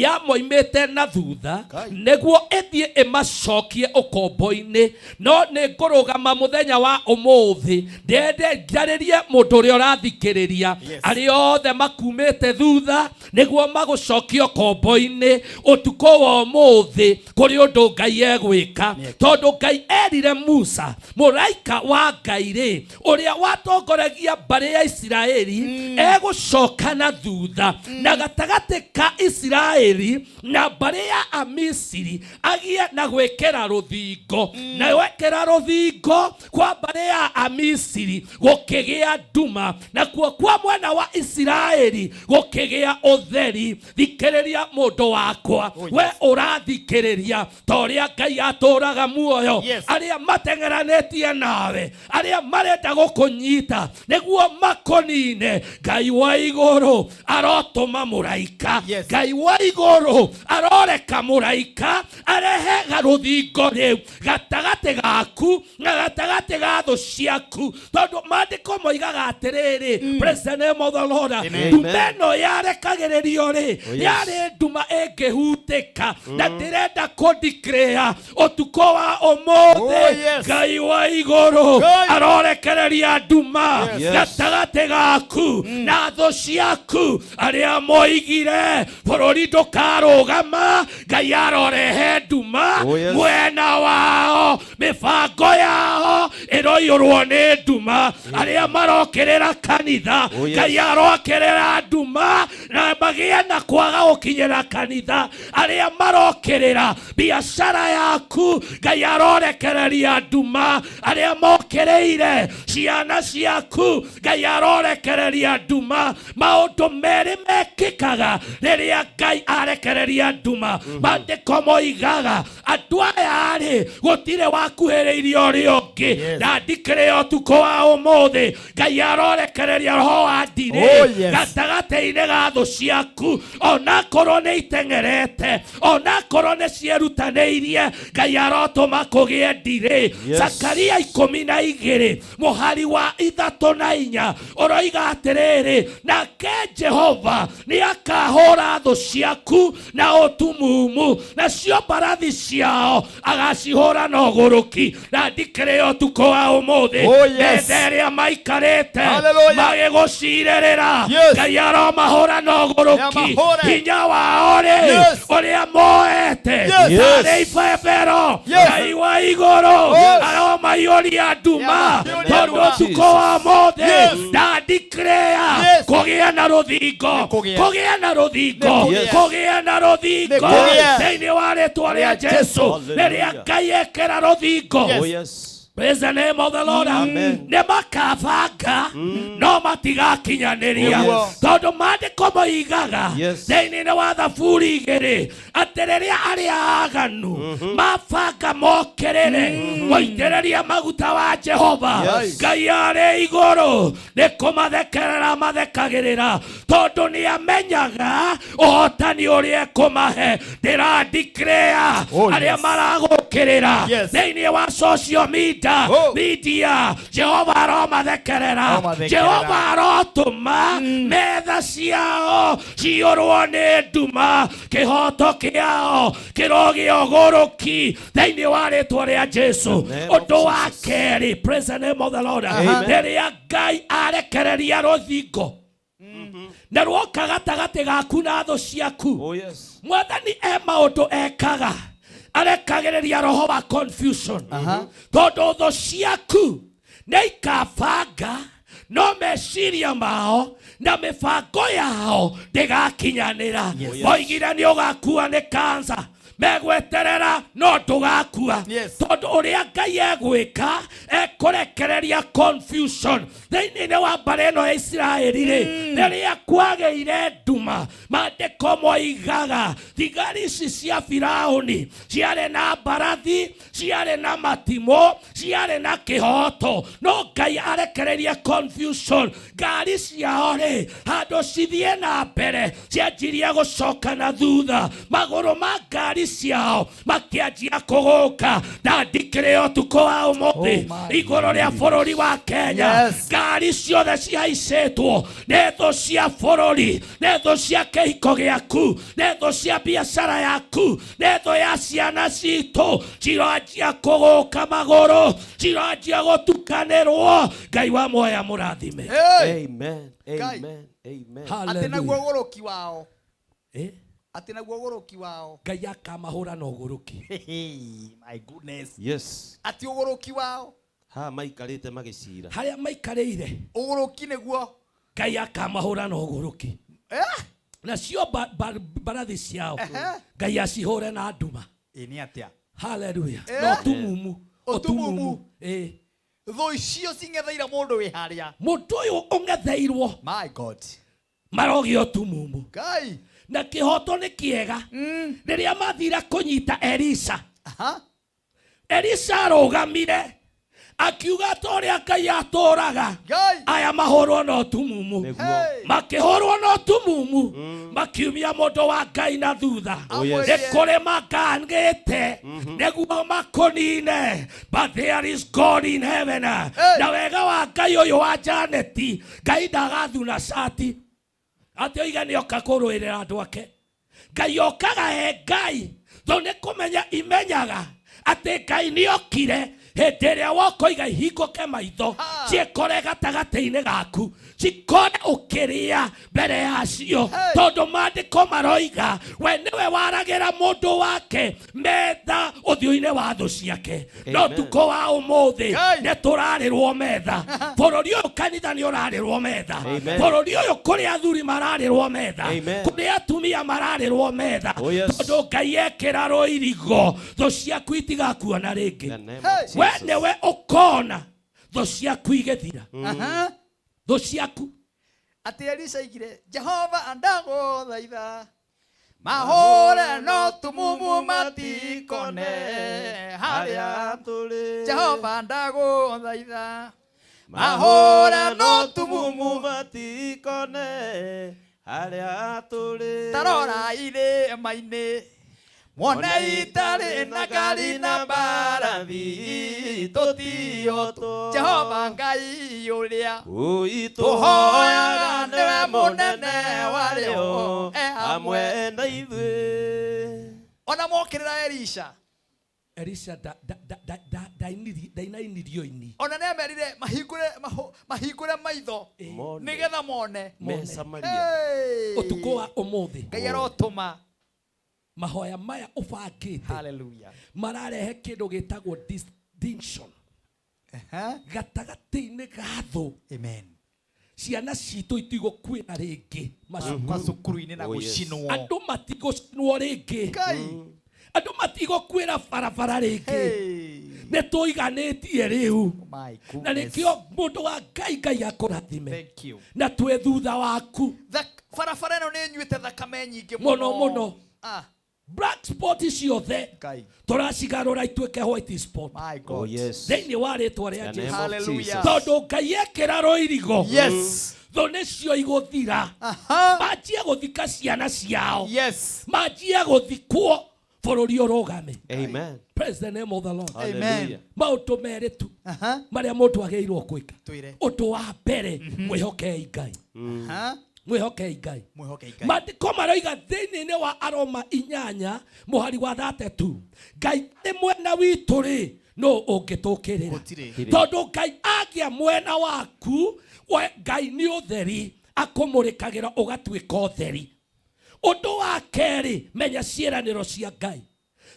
yamoimĩte na thutha nĩguo ĩthiĩ ĩmacokie ũkombo-inĩ. No nĩ ngũrũgama mũthenya wa ũmũthĩ ndende njarĩrie mũndũ ũrĩa ũrathikĩrĩria, Yes. arĩa othe makumĩte thutha nĩguo magũcokie ũkombo-inĩ ũtukũ wa ũmũthĩ kũrĩ ũndũ Ngai egwĩka. Tondũ Ngai erire Musa, mũraika wa Ngai rĩ, ũrĩa watongoragia mbarĩ ya Isiraeli egũcoka na thutha na gatagatĩ ka Isiraeli na mbarĩ ya Amisiri agĩe na gwĩkĩra rũthingo, na gwĩkĩra rũthingo kwa mbarĩ ya Amisiri gũkĩgĩa nduma, nakuo kwa mwena wa Isiraeli gũkĩgĩa ũtheri. Thikĩrĩria mũndũ wakwa, we ũrathikĩrĩria, ta ũrĩa Ngai atũũraga muoyo, Yes. arĩa mateng'eranĩtie nawe, arĩa marenda gũkũnyita nĩguo makũnine, Ngai wa igũrũ arotũma mũraika. Yes. Ngai wa igũrũ aroreka mũraika arehe rũthingo rĩu gatagatĩ gaku na gatagatĩ ga thũ ciaku, tondũ maandĩko moigaga atĩrĩrĩ, praise the name of the Lord, Amen. nduma ĩno yarekagĩrĩrio rĩ, Oh, yes. yarĩ nduma ĩngĩhutĩka, na ndĩrenda kũndikĩrĩa ũtukũ wa ũmũthĩ. Oh, yes. Ngai wa igũrũ Ngai. arorekereria nduma Yes. gatagatĩ gaku na thũ ciaku, arĩa moigire bũrũri ndũkarũgama, Ngai arorehe nduma Oh, yes. mwena wao, mĩbango yao ĩroiyũrwo nĩ nduma, arĩa marokĩrĩra kanitha, Oh, yes. Ngai arokĩrĩra nduma na magĩe na kwaga gũkinyĩra kanitha, arĩa marokĩrĩra biacara yaku, Ngai arorekereria nduma, arĩa mokĩrĩire ciana ciaku, Ngai arorekereria nduma. Maũndũ merĩ mekĩkaga rĩrĩa Ngai arekereria nduma. Maandĩko moigaga andũ aya rĩ, gũtirĩ wakuhĩrĩirie ũrĩa ũngĩ, na ndikĩrĩ ũtukũ wa ũmũthĩ Ngai arorekereria roho wa ndirĩ Oh, yes. gatagatĩ-inĩ ga thũ ciaku, onakorwo nĩ iteng'erete, onakorwo nĩ cierutanĩirie, Ngai arotũma kũgĩe ndirĩ. Yes. Zakaria 12 mũhari wa 3 na 4 ũroiga atĩrĩrĩ, nake Jehova nĩ akahũra thũ ciaku na ũtumumu, nacio mbarathi ciao agacihũra na ũgũrũki. Na ndikĩrĩ ũtukũ wa ũmũthĩ, Oh, yes. metha ĩrĩa maikarĩte Hallelujah. magĩgũcirĩrĩra, Yes. Ngai aromahũra na ũgũrũki. Nĩamahũre. Hinya wao rĩ, Yes. ũrĩa moete Yes. tarĩ ibebero, Yes. Ngai wa igũrũ Yes. aromaiyũria nduma, Nĩamaiyũria tondũ nduma. ũtukũ wa ũmũthĩ Yes. ndandikrea Yes. kũgĩa na rũthingo, Nĩkũgĩa. kũgĩa na rũthingo, Nĩkũgĩa. kũgĩa na rũthingo Nĩkũgĩa. thĩinĩ wa rĩtwa rĩa Jesu. Hallelujah. Rĩrĩa Ngai ekĩra rũthingo, Oh, yes. Praise the name of the Lord. Amen. Nĩ makabanga no matigakinyanĩria, Nĩguo. tondũ maandĩko moigaga Yes. thĩinĩ wa Thaburi 2 atĩ rĩrĩa arĩa aganu mabanga mokĩrĩre mũitĩrĩria maguta wa Jehova, Yes. Ngai arĩ igũrũ nĩ kũmathekerera mathekagĩrĩra, tondũ nĩ amenyaga ũhotani ũrĩa ekũmahe. Ndĩrandikrea Oh, arĩa yes. maragũkĩrĩra Yes. thĩinĩ wa social media, Oh. media, Jehova aromathekerera, Aromathekerera. Jehova arotũma metha ciao ciyũrwo nĩ nduma, kĩhoto kĩao kĩrogĩa ũgũrũki thĩinĩ wa rĩtwa rĩa Jesu. name of Ũndũ wa kerĩ, praise the name of the Lord, Amen. rĩrĩa Ngai arekereria rũthingo na rwoka gatagatĩ gaku na thũ ciaku, Oh, yes. Mwathani e maũndũ ekaga, arekagĩrĩria roho wa confusion, tondũ thũ ciaku nĩ ikabanga no meciria mao na mĩbango yao ndĩgakinyanĩra. Moigire nĩ ũgakua nĩ kansa, megweterera no ndũgakua, Yes. tondũ ũrĩa Ngai egwĩka ekũrekereria confusion thĩinĩ wa mbarĩ ĩno ya Isiraeli rĩ, rĩrĩa kwagĩire nduma, maandĩko moigaga thigari ici cia Firaũni ciarĩ na mbarathi, ciarĩ na matimũ, ciarĩ na kĩhoto, no Ngai arekereria confusion. Ngari ciao rĩ, handũ cithiĩ na mbere cianjirie gũcoka na thutha, magũrũ ma ngari ciao makĩanjia kũgũka. Na ndikĩrĩ ũtukũ wa ũmũthĩ igũrũ rĩa bũrũri wa Kenya, Yes. ngari ciothe cihaicĩtwo nĩ thũ cia bũrũri, nĩ thũ cia kĩhiko gĩaku, nĩ thũ cia biacara yaku, nĩ thũ ya ciana citũ, ciranjia kũgũka magũrũ, ciranjia gũtukanĩrwo. Ngai wa muoya mũrathime. Hey. Amen. Ngai. Amen. Amen. Atĩ naguo ũgũrũki wao, Eh? atĩ naguo ũgũrũki wao, Ngai akamahũra na ũgũrũki. My goodness. Yes. Atĩ ũgũrũki wao, Ha maikarĩte magĩcira. Harĩa maikarĩire ũgũrũki nĩguo Ngai akamahũra na ũgũrũki, Eh? nacio mbarathi ciao Ngai acihũre na nduma. Ĩ nĩ atĩa? Haleluya. Eh. Na ũtumumu, Ũtumumu. Ĩ. Thũ icio cing'etheire mũndũ wĩ harĩa. Mũndũ ũyũ ũng'etheirwo, My God. marogĩa ũtumumu. Ngai. Na kĩhoto nĩ kĩega. Rĩrĩa mathire kũnyita Elisha, Aha. Elisha arũgamire akiuga ta ũrĩa Ngai atũraga, Ngai. aya mahũrwo na ũtumumu. Nĩguo. Makĩhũrwo na ũtumumu, makiumia mũndũ wa Ngai na thutha. Oh, yes. Nĩ kũrĩ makangĩte nĩguo makũnine, but there is God in heaven. Na wega wa Ngai ũyũ wa Janeti, Ngai ndagathuna cati atĩ oige nĩ oka kũrũĩrĩra andũ ake. Ngai okaga e Ngai, tondũ nĩ kũmenya imenyaga atĩ Ngai nĩ okire. Hĩndĩ ĩrĩa wokoiga ihingũke maitho, ciĩkore gatagatĩ-inĩ gaku, cikore ũkĩrĩa mbere yacio, tondũ maandĩko maroiga we nĩwe waragĩra mũndũ wake metha ũthiũ-inĩ wa thũ ciake. No Amen. tukũ wa ũmũthĩ Ngai. nĩ tũrarĩrwo metha bũrũri ũyũ, kanitha nĩ ũrarĩrwo metha Amen. bũrũri ũyũ, kũrĩ athuri mararĩrwo metha, Amen. kũrĩ atumia mararĩrwo metha, Oh, yes. tondũ Ngai ekĩra rũirigo thũ ciaku itigakuona rĩngĩ. The name Hey. of We Jesus. nĩwe ũkona thũ ciaku igĩthira, Aha. thũ ciaku. Atĩ Elisha aigire Jehova andagũthaitha mahũre no tumumu matikone harĩa tũrĩ. Jehova ndagũthaitha mahũre no tumumu matikone harĩa tũrĩ. Tarora irĩma-inĩ muone itarĩ na ngari na mbarathi tũtihotwo. Jehova Ngai ũrĩa tũhoyaga nĩwe mũnene warĩo e hamwe hamwe na ithuĩ. Ona mokĩrĩra Elisha, Elisha ndainainirio ini. Ona nĩ amerire mahingũre mahingũre maitho Mone. nĩgetha mone. Me Samaria. Hey! Ũtukũ wa ũmũthĩ Ngai arotũma. Mahoya maya ũbangĩte Hallelujah. Mararehe kĩndũ gĩtagwo distinction gatagatĩ-inĩ ga thũ. Amen. Ciana citũ itigũkuĩra rĩngĩ macukuru-inĩ na Oh, yes. gũcinwo. Andũ matigũcinwo rĩngĩ. Ngai. Andũ matigũkuĩra barabara rĩngĩ. Hey. Nĩ tũiganĩtie rĩu. My Na goodness. nĩkĩo mũndũ wa Ngai, Ngai akũrathime. Thank you. Na twĩ thutha waku. Barabara ĩno nĩ ĩnyuĩte thakame nyingĩ mũno mũno. Ah. Black spot ciothe Ngai. tũracigarũra ituĩke white spot. My God. Oh, yes. Thĩinĩ wa rĩtwa rĩa The name Jesu. of Hallelujah. Jesus. Tondũ Ngai ekĩra rũirigo, Yes. thũ nĩcio igũthira. Aha. Manjie gũthika ciana ciao. Yes. Manjie gũthikwo bũrũri ũrũgame. Amen. Praise the name of the Lord. Hallelujah. Maũndũ merĩ tu Aha. marĩa mũndũ agĩrĩirwo gwĩka. Twĩre. Ũndũ wa mbere, mwĩhokei Ngai. Aha. Mwĩhokei Ngai. Mwĩhoke Ngai. Maandĩko maroiga thĩinĩ wa Aroma 8 mũhari wa 32, Ngai nĩ mwena witũ rĩ, nũ ũngĩtũkĩrĩra? Gũtirĩ. Tondũ Ngai agĩa mwena waku, we Ngai nĩ ũtheri, akũmũrĩkagĩra ũgatuĩka ũtheri. Ũndũ wa kerĩ, menya ciĩranĩro cia Ngai.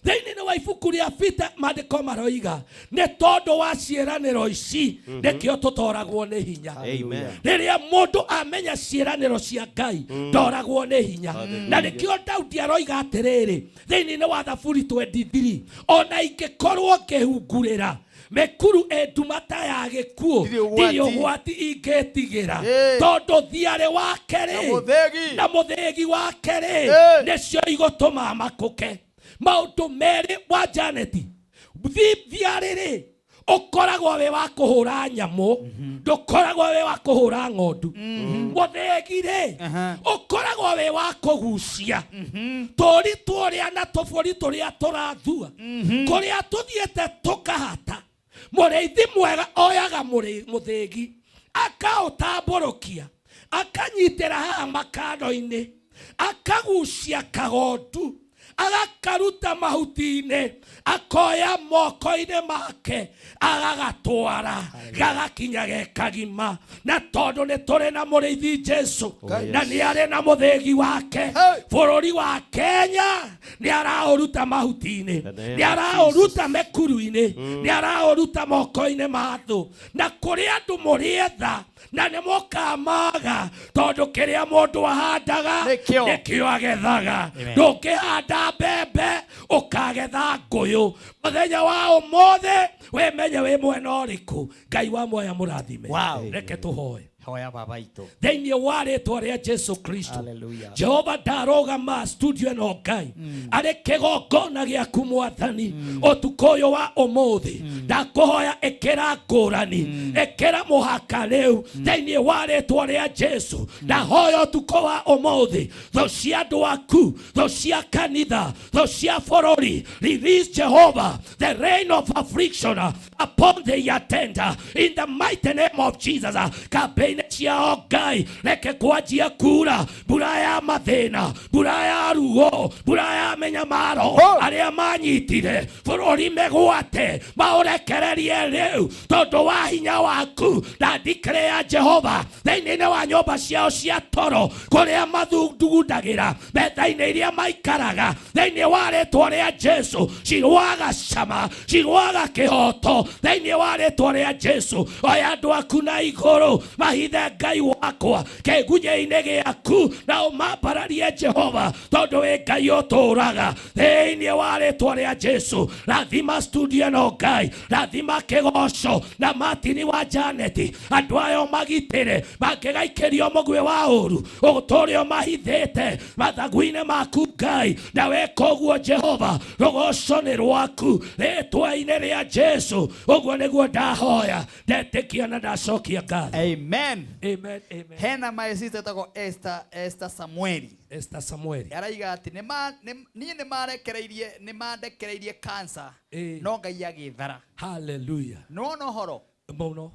Thĩinĩ wa ibuku rĩa Peter maandĩko maroiga nĩ tondũ wa ciĩranĩro ici nĩkĩo tũtoragwo nĩ hinya. Amen. Rĩrĩa mũndũ amenya ciĩranĩro cia Ngai, ndoragwo nĩ hinya. Na nĩkĩo Daudi aroiga atĩrĩrĩ thĩinĩ wa Thaburi 23, ona ingĩkorwo ngĩhungurĩra mĩkuru ĩnduma ta ya gĩkuũ, Ndirĩ ũgwati. ndirĩ ũgwati ingĩtigĩra, Ĩ. tondũ thiarĩ wake Na rĩ mũthĩgi. na mũthĩgi wake rĩ Ĩ. nĩcio igũtũma makũke. Maũndũ merĩ wa Janeti, thiarĩ rĩ ũkoragwo wĩ wa kũhũra nyamũ, ndũkoragwo wĩ wa kũhũra ng'ondu. Mũthĩgi rĩ Aha. ũkoragwo wĩ wa kũgucia tũri tũrĩa na tũbũri tũrĩa tũrathua kũrĩa tũthiĩte tũkahata. Mũrĩithi mwega oyaga mũthĩgi akaũtambũrũkia, akanyitĩra haha makando-inĩ, akagucia kagondu, agakaruta mahuti-inĩ, akoya moko-inĩ make, agagatwara gagakinya ge kagima. Na tondũ nĩ tũrĩ na mũrĩithi Jesu, yes. na nĩ arĩ na mũthĩgi wake, Hey. bũrũri wa Kenya nĩ araũruta mahuti-inĩ, The name nĩ of araũruta mĩkuru-inĩ, nĩ araũruta moko-inĩ ma thũ. Na kũrĩ andũ mũrĩetha na nĩ mũkamaga, tondũ kĩrĩa mũndũ ahandaga Nĩkĩo. nĩkĩo agethaga. Amen. Ndũngĩhanda mbembe ũkagetha ngũyũ. Mũthenya wa ũmũthĩ wĩmenye wĩ mwena ũrĩkũ. Ngai wa mwaya mũrathime. Wow. Reke tũhoe. Hoya baba itũ. Thĩinĩ wa rĩtwa rĩa Jesu Kristo. Hallelujah. Jehova, ndarũgama studio ĩno Ngai arĩ kĩgongona gĩaku Mwathani ũtukũ ũyũ wa ũmũthĩ, ndakũhoya ĩkĩra ngũrani, ĩkĩra mũhaka rĩu thĩinĩ wa rĩtwa rĩa Jesu. Ndahoya ũtukũ wa ũmũthĩ thũ cia andũ aku, thũ cia kanitha, thũ cia bũrũri, release Jehovah the rain of affliction upon the tender in the mighty name of Jesus. Kambĩinĩ ciao Ngai reke kwanjia kura mbura ya mathĩna, mbura ya ruo, mbura ya mĩnyamaro. Arĩa manyitire bũrũri mĩgwate maũrekererie rĩu tondũ wa hinya waku. Na ndikĩrĩa Jehova thĩinĩ wa nyũmba ciao cia toro kũrĩa mathugundagĩra, metha-inĩ iria maikaraga, thĩinĩ wa rĩtwa rĩa Jesu cirwaga cama, cirwaga kĩhoto thĩinĩ wa rĩtwa rĩa Jesu. Oya andũ aku na igũrũ mahithe Ngai wakwa kĩgunyĩ-inĩ gĩaku na ũmambararie Jehova, tondũ wĩ Ngai ũtũũraga thĩinĩ wa rĩtwa rĩa Jesu. Rathima studio ĩno Ngai, rathima kĩgoco na Martin wa Janeti, andũ ayo magitĩre mangĩgaikĩrio mũguĩ wa ũru ũtũũre ũmahithĩte mathagu-inĩ maku Ngai, na weka ũguo Jehova rũgoco nĩ rwaku rĩtwa-inĩ rĩa Jesu. Ũguo nĩguo ndahoya, ndetĩkia na ndacokia ngatho. Amen. Amen, amen. Hena my sister etagwo Esther, Esther Samueli. Esther Samueli. Araiga atĩ niĩ nĩmarekereirie, nĩmandekereirie cancer, Ĩ. no Ngai agĩthara. Hallelujah. Nĩwona ũhoro? Mũno.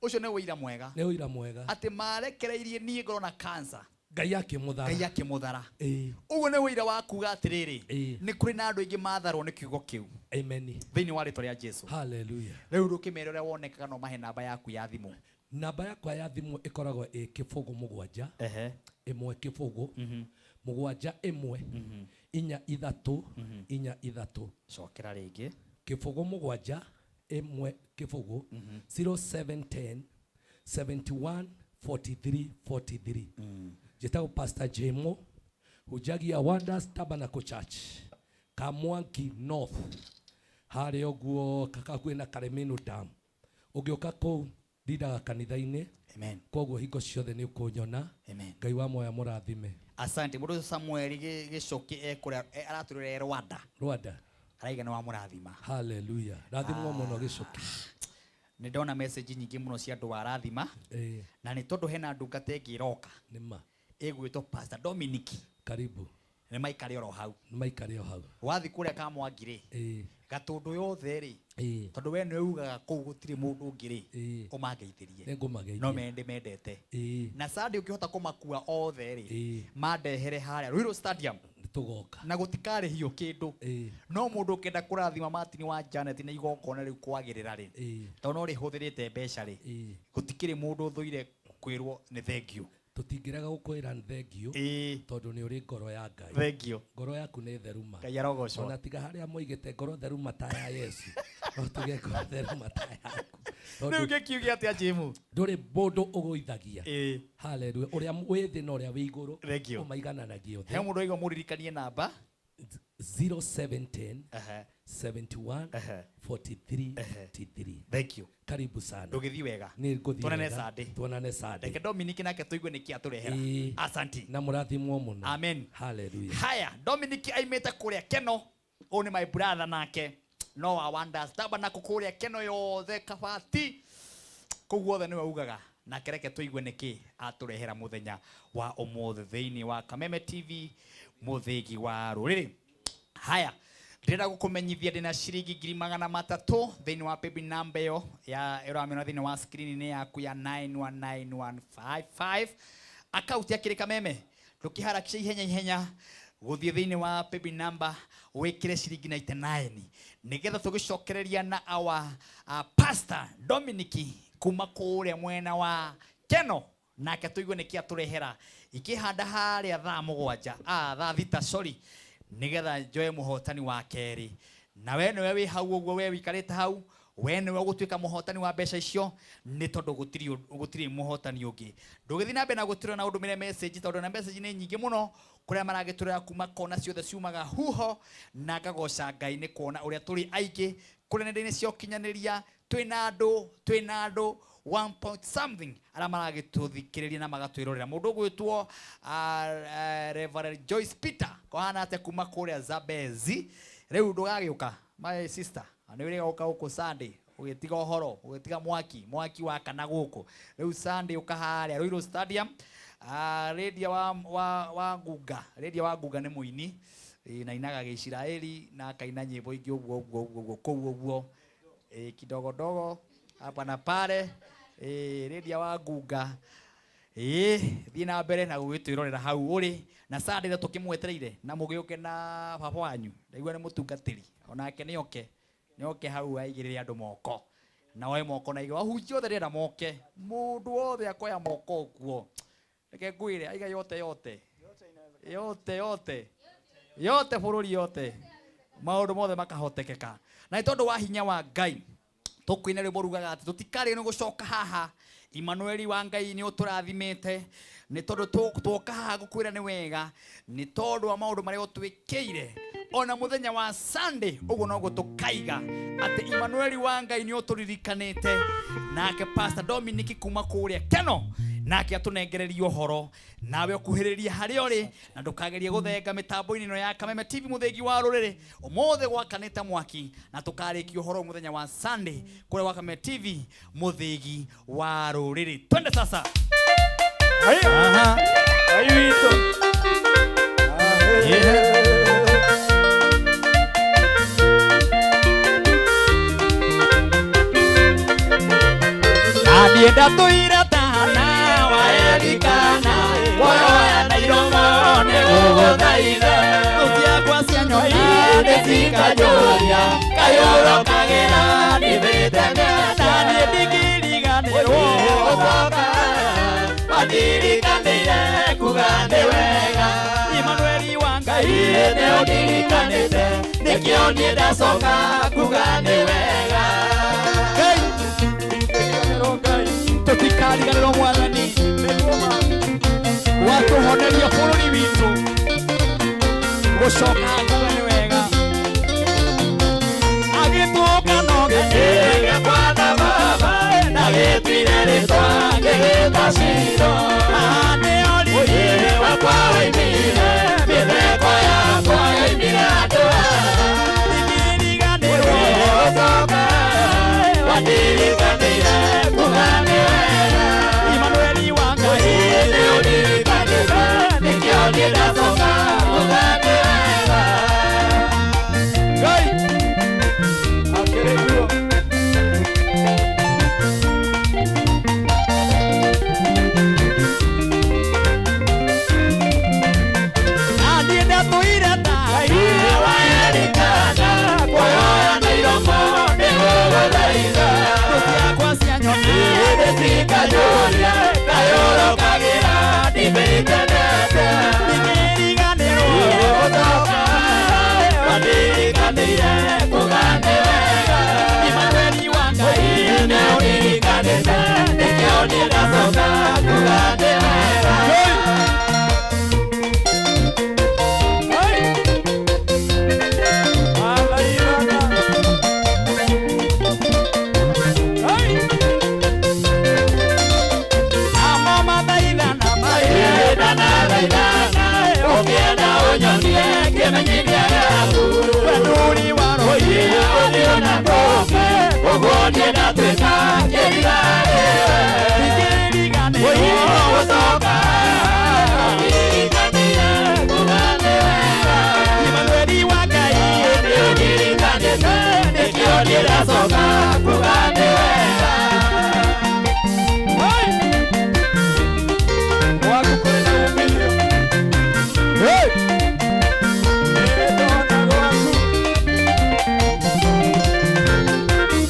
Ũcio nĩ ũira mwega. Nĩ ũira mwega. Atĩ marekereirie niĩ ngorwo na cancer. Ngai akĩmũthara. Ngai akĩmũthara. Ĩĩ. Ũguo nĩ ũira wa kuga atĩrĩrĩ, Ĩĩ. nĩ kũrĩ na andũ aingĩ matharwo nĩ kiugo kĩu. Amen. Thĩinĩ wa rĩtwa rĩa Jesu. Hallelujah. Rĩu ndũkĩmere ũrĩa wonekaga no mahe namba yaku ya thimũ. Namba yakwa ya thimũ ĩkoragwo ĩ 07 1 0 7 1 4 3 4 3. Cokera rĩngĩ. 0 7 1 0 0710 71 43 43. Njĩtagwo Pastor Jemo, hunjagia Wonders Tabernacle Church, Kamwangi North, harĩa ũguo hakuhĩ na Karemenu Dam. Ũngĩũka kũu ndindaga kanitha-inĩ. Amen. Koguo hingo ciothe nĩ ũkũnyona. Amen. Ngai wa moya mũrathime. Asante. Mũndũ ũcio Samuel Gĩcoki ekũrĩa aratũrĩra Rwanda. Rwanda. Araiga nĩ wamũrathima. Hallelujah. Rathimwo mũno Gĩcoki. Nĩ ndona message nyingĩ mũno cia andũ warathima. Ĩĩ. Na nĩ tondũ hena ndungata ĩngĩ ĩroka. Nĩ ma. Ĩgwĩtwo Pastor Dominic. Karibu. Nĩ maikare oro hau. Nĩ maikare o hau. Wathiĩ kũrĩa Kamwangi rĩ. Ĩĩ. Gatũndũ yothe rĩ. Ĩĩ. Tondũ we nĩwe ugaga kũu gũtirĩ mũndũ ũngĩ rĩ. Ĩĩ. Ũmangeithĩrie. Nĩngũmageithia. No mende mendete. Ĩĩ. Na Sunday ũngĩhota kũmakua othe rĩ. Ĩĩ. Mandehere harĩa Ruiru Stadium. Tũgoka. Na gũtikarĩhio kĩndũ. Ĩĩ. No mũndũ ũkĩenda kũrathima Martin wa Janet na igongona rĩu kwagĩrĩra rĩ. Ĩĩ. Tondũ no rĩhũthĩrĩte mbeca rĩ. Ĩĩ. Gũtikĩrĩ mũndũ ũthũire kwĩrwo nĩ thank you. Tũtingĩrega gũkwĩra nĩ thengiũ tondũ nĩ ũrĩ ngoro ya Ngai. Thengiũ. Ngoro yaku nĩ theru ma. Ngai arogocwo. Ona tiga harĩa moigĩte ngoro theru ma ta ya Yesu. No tuge ngoro theru ma ta yaku. Rĩu ngĩkiuge atĩa Jimu? Ndũrĩ mũndũ ũgũithagia. Ĩĩ. Hallelujah. Ũrĩa wĩ thĩ na ũrĩa wĩ igũrũ. Thengiũ. Ũmaigananagia othe. He mũndũ oiga mũririkanie namba. 0710 71 43 43. Thank you. Karibu sana. Ndũgĩthiĩ wega. Nĩ ngũthiĩ Tuonane wega. Sunday. Tuonane Sunday. Reke Dominic nake tũigue nĩkĩ atũrehera. Ĩĩ. Asanti. Na mũrathimwo mũno. Amen. Hallelujah. Haya, Dominic aimĩte kũrĩa Keno. Ũyũ nĩ my brother nake. No wa Wonders Tabernacle kũrĩa Keno yothe Kabati. Kũu guothe nĩwe ugaga. Nake reke tũigue nĩkĩ atũrehera mũthenya wa ũmũthĩ thĩinĩ wa Kameme TV mũthĩgi wa rũrĩrĩ. Haya, ndĩrenda gũkũmenyithia ndĩna ciringi 300,000 thĩinĩ wa paybill number ĩyo ya ĩramĩona thĩinĩ wa screen-inĩ yaku ya 919155. Akaunti ya kĩrĩ Kameme, ndũkĩharakisha ihenya ihenya gũthiĩ thĩinĩ wa paybill number wĩkĩre ciringi 99 nĩgetha tũgĩcokereria na our pastor Dominic kuma kũrĩa mwena wa Keno nake tũigue nĩkĩ atũrehera ikĩhanda harĩa thaa 7 thaa 6 sorry, nĩgetha njoe mũhotani wa kerĩ. Na we nĩwe wĩ hau ũguo, we wĩikarĩte hau, we nĩwe ũgũtuĩka mũhotani wa mbeca icio, nĩ tondũ gũtirĩ mũhotani ũngĩ. Ndũgĩthiĩ na mbere na gũtũrĩra na ũndũmĩre message, tondũ na message nĩ nyingĩ mũno kũrĩa maragĩtũrĩra kuma kona ciothe ciumaga huho, na ngagoca Ngai nĩ kuona ũrĩa tũrĩ aingĩ kũrĩa nenda-inĩ cia ũkinyanĩria, twĩna andũ 1 point something arĩa maragĩtũthikĩrĩria na magatwĩrorera. Mũndũ ũgwĩtwo Reverend Joyce Peter kũhana atĩa kuma kũrĩa Zambezi. Rĩu ndũgagĩũka my sister, nĩ ũrĩga gũka gũkũ Sunday ũgĩtiga ũhoro, ũgĩtiga mwaki wakana gũkũ. Rĩu Sunday ũka harĩa Ruiru Stadium. Rĩndia wa Ngunga, Rĩndia wa Ngunga nĩ mũini na ainaga Gĩisiraeli na akaina nyĩmbo ingĩ ũguo ũguo ũguo ũguo kũu ũguo kidogo dogo hapa na pale. Rĩndia wa Ngunga, thiĩ na mbere na gũgĩtwĩrorera hau ũrĩ na Sunday ĩrĩa tũkĩmwetereire, na mũgĩũke na baba wanyu, ndaigua nĩ mũtungatĩri onake nĩoke hau aigĩrĩre andũ moko, na oe moko na igũrũ. Ahunjia othe ndĩrenda moke, mũndũ wothe akoya moko ũguo. Reke ngwĩre, aiga yote yote yote yote yote bũrũri yote, maũndũ mothe makahotekeka. Na nĩ tondũ wa hinya wa Ngai tũkũina rwĩmbo rugaga atĩ tũtikarĩ nĩ gũcoka haha. Emmanuel wa Ngai nĩ ũtũrathimĩte, nĩ tondũ twoka haha gũkwĩra nĩ wega, nĩ tondũ wa maũndũ marĩa ũtwĩkĩire. Ona mũthenya wa Sunday ũguo noguo tũkaiga atĩ Emmanuel wa Ngai nĩ ũtũririkanĩte. Nake Pastor Dominic kuma kũrĩa Keno nake atũnengererie ũhoro, nawe ũkuhĩrĩrie harĩa ũrĩ, na ndũkagerie gũthenga mĩtambo-inĩ ĩno ya Kameme TV mũthĩgi wa rũrĩrĩ. Ũmũthĩ gwakanĩte mwaki, na tũkarĩkia ũhoro mũthenya wa Sunday kũrĩa gwa Kameme TV mũthĩgi wa rũrĩrĩ. Twende sasa. Aha. Ndatũire tana wa Elikana, ngoro ya Nĩgũgũthaitha Thũ ciakwa cianyona nĩcikanjũria Kayũrokagĩra ndibĩte Na niĩ ndingĩriganĩrwo Gũcoka Wandirikanĩire kuga nĩ wega Imanueli wa Ngai Nĩ ũndirikanĩte nĩkĩo niĩ ndacoka kuga nĩ wega Ngai Ngai tũtikariganĩrwo mwathani watũhoneria bũrũri witũ gũcoka kuga nĩ wega agĩtũka no Gĩtĩge kwana baba na gĩtuire rĩtwa gĩgĩtwa Shilo Ũyĩ wakwa woimire mĩtheko yakwa yoimire andũ Ndingĩriganĩrwo gũcoka wandirikanĩire kuga nĩ wega Imanueli wa Ngai Nĩ ũndirikanĩte nĩkĩo niĩ ndacoka kuga nĩ wega Ngai akĩrĩ guo Na niĩ ndatũire ta wa Elikana kuoyoya na iromo nĩgũgũthaitha Thũ ciakwa cianyona nĩcikanjũria kayũrũkagĩra ndibĩte nete Ndingĩriganĩrwo gũcoka wandirikanĩire kuga nĩ wega Imanueli wa Ngai nĩ ũndirikanĩte nĩkĩo niĩ ndacoka kuga nĩ wega Ũkĩenda ũnyonie kĩmenyithia gĩaku Wenduri wa roho ũthiũ na kũngĩ ũguo niĩ ndatuĩka kĩriga Ndingĩriganĩrwo gũcoka wandirikanĩire kuga nĩ wega Imanueli wa Ngai nĩ ũndirikanĩte nĩkĩo niĩ ndacoka kuga nĩ wega Waku kũrĩ na umithio Hey! Nĩndona gwaku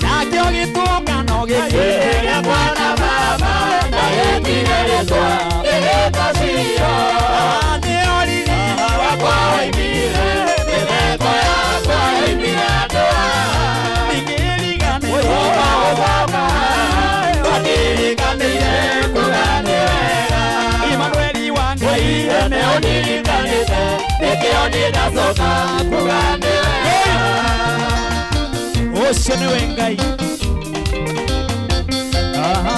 Nakĩo gĩtũngano gĩkĩ Gĩa kwana baba na gĩtire rĩtwa gĩgĩtwa Shilo Nĩo riri wakwa woimire mĩtheko yakwa yoimire andũ Ndingĩriganĩrwo gũcoka wandirikanĩire kuga nĩ wega Imanueli wa Ngai nĩ ũndirikanĩte nĩkĩo niĩ ndacoka kuga nĩ wega Ũcio nĩwe Ngai Aha.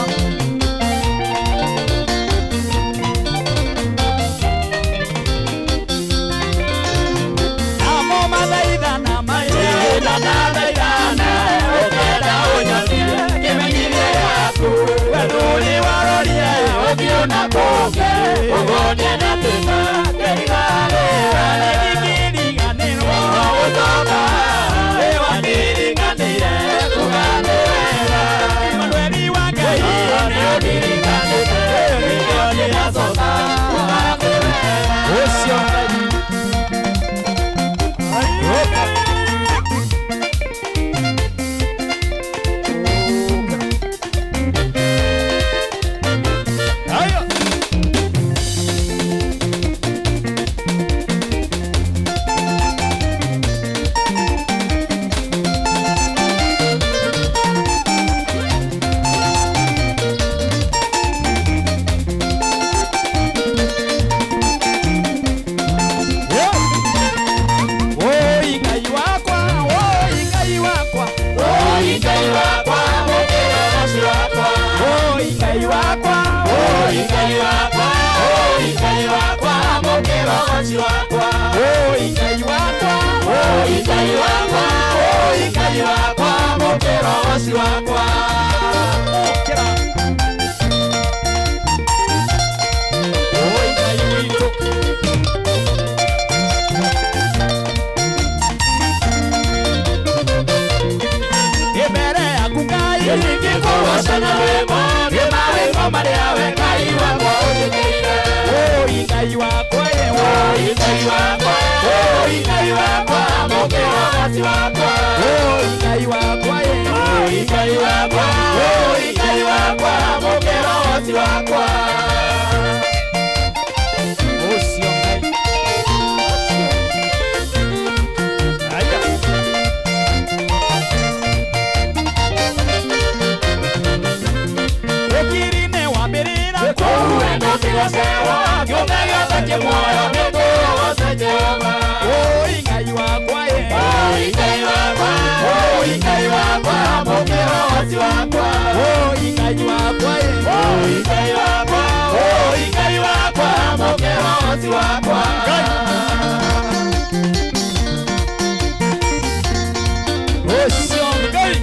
Namo mathaithana Thaithana, ũkĩenda ũnyonie kĩmenyithia gĩaku wenduri warorie ũthiũ na kũngĩ ũguo niĩ ndatuĩka kĩriga Ndingĩriganĩrwo gũcoka wandirikanĩire kuga nĩ wega Imanueli wa Ngai nĩ ũndirikanĩte nĩkĩo niĩ ndacoka kuga nĩ wega Ũcio Ngai Ayo. Oi Ngai wakwa, oi Ngai wakwa, Oi Ngai wakwa, mũkĩrogoci wakwa oi Ngai wakwa, Oi Ngai wakwa, oi Ngai wakwa, mũkĩrogoci wakwa oi Ngai wakwa, Oi Ngai wakwa, oi Ngai wakwa, mũkĩrogoci wakwa Ũkĩra. Oi Ngai witũ. Mbere yaku Ngai Ningĩkũgoca na rwĩmbo nĩ mawĩko marĩa we Ngai wakwa ũnjĩkĩire Oi Ngai wakwa ye Oi Hakiri-inĩ wambĩrĩra Kũu wendo tigocewa Kĩũmbe gĩothe kĩ muoyo nĩtũgoce Jehova Oi Ngai wakwa ĩ Oi Ngai wakwa Oi Ngai wakwa Mũkĩra waci wakwa Oi Ngai wakwa ĩ Oi Ngai wakwa Oi Ngai wakwa Mũkĩra waci wakwa Ũcio Ngai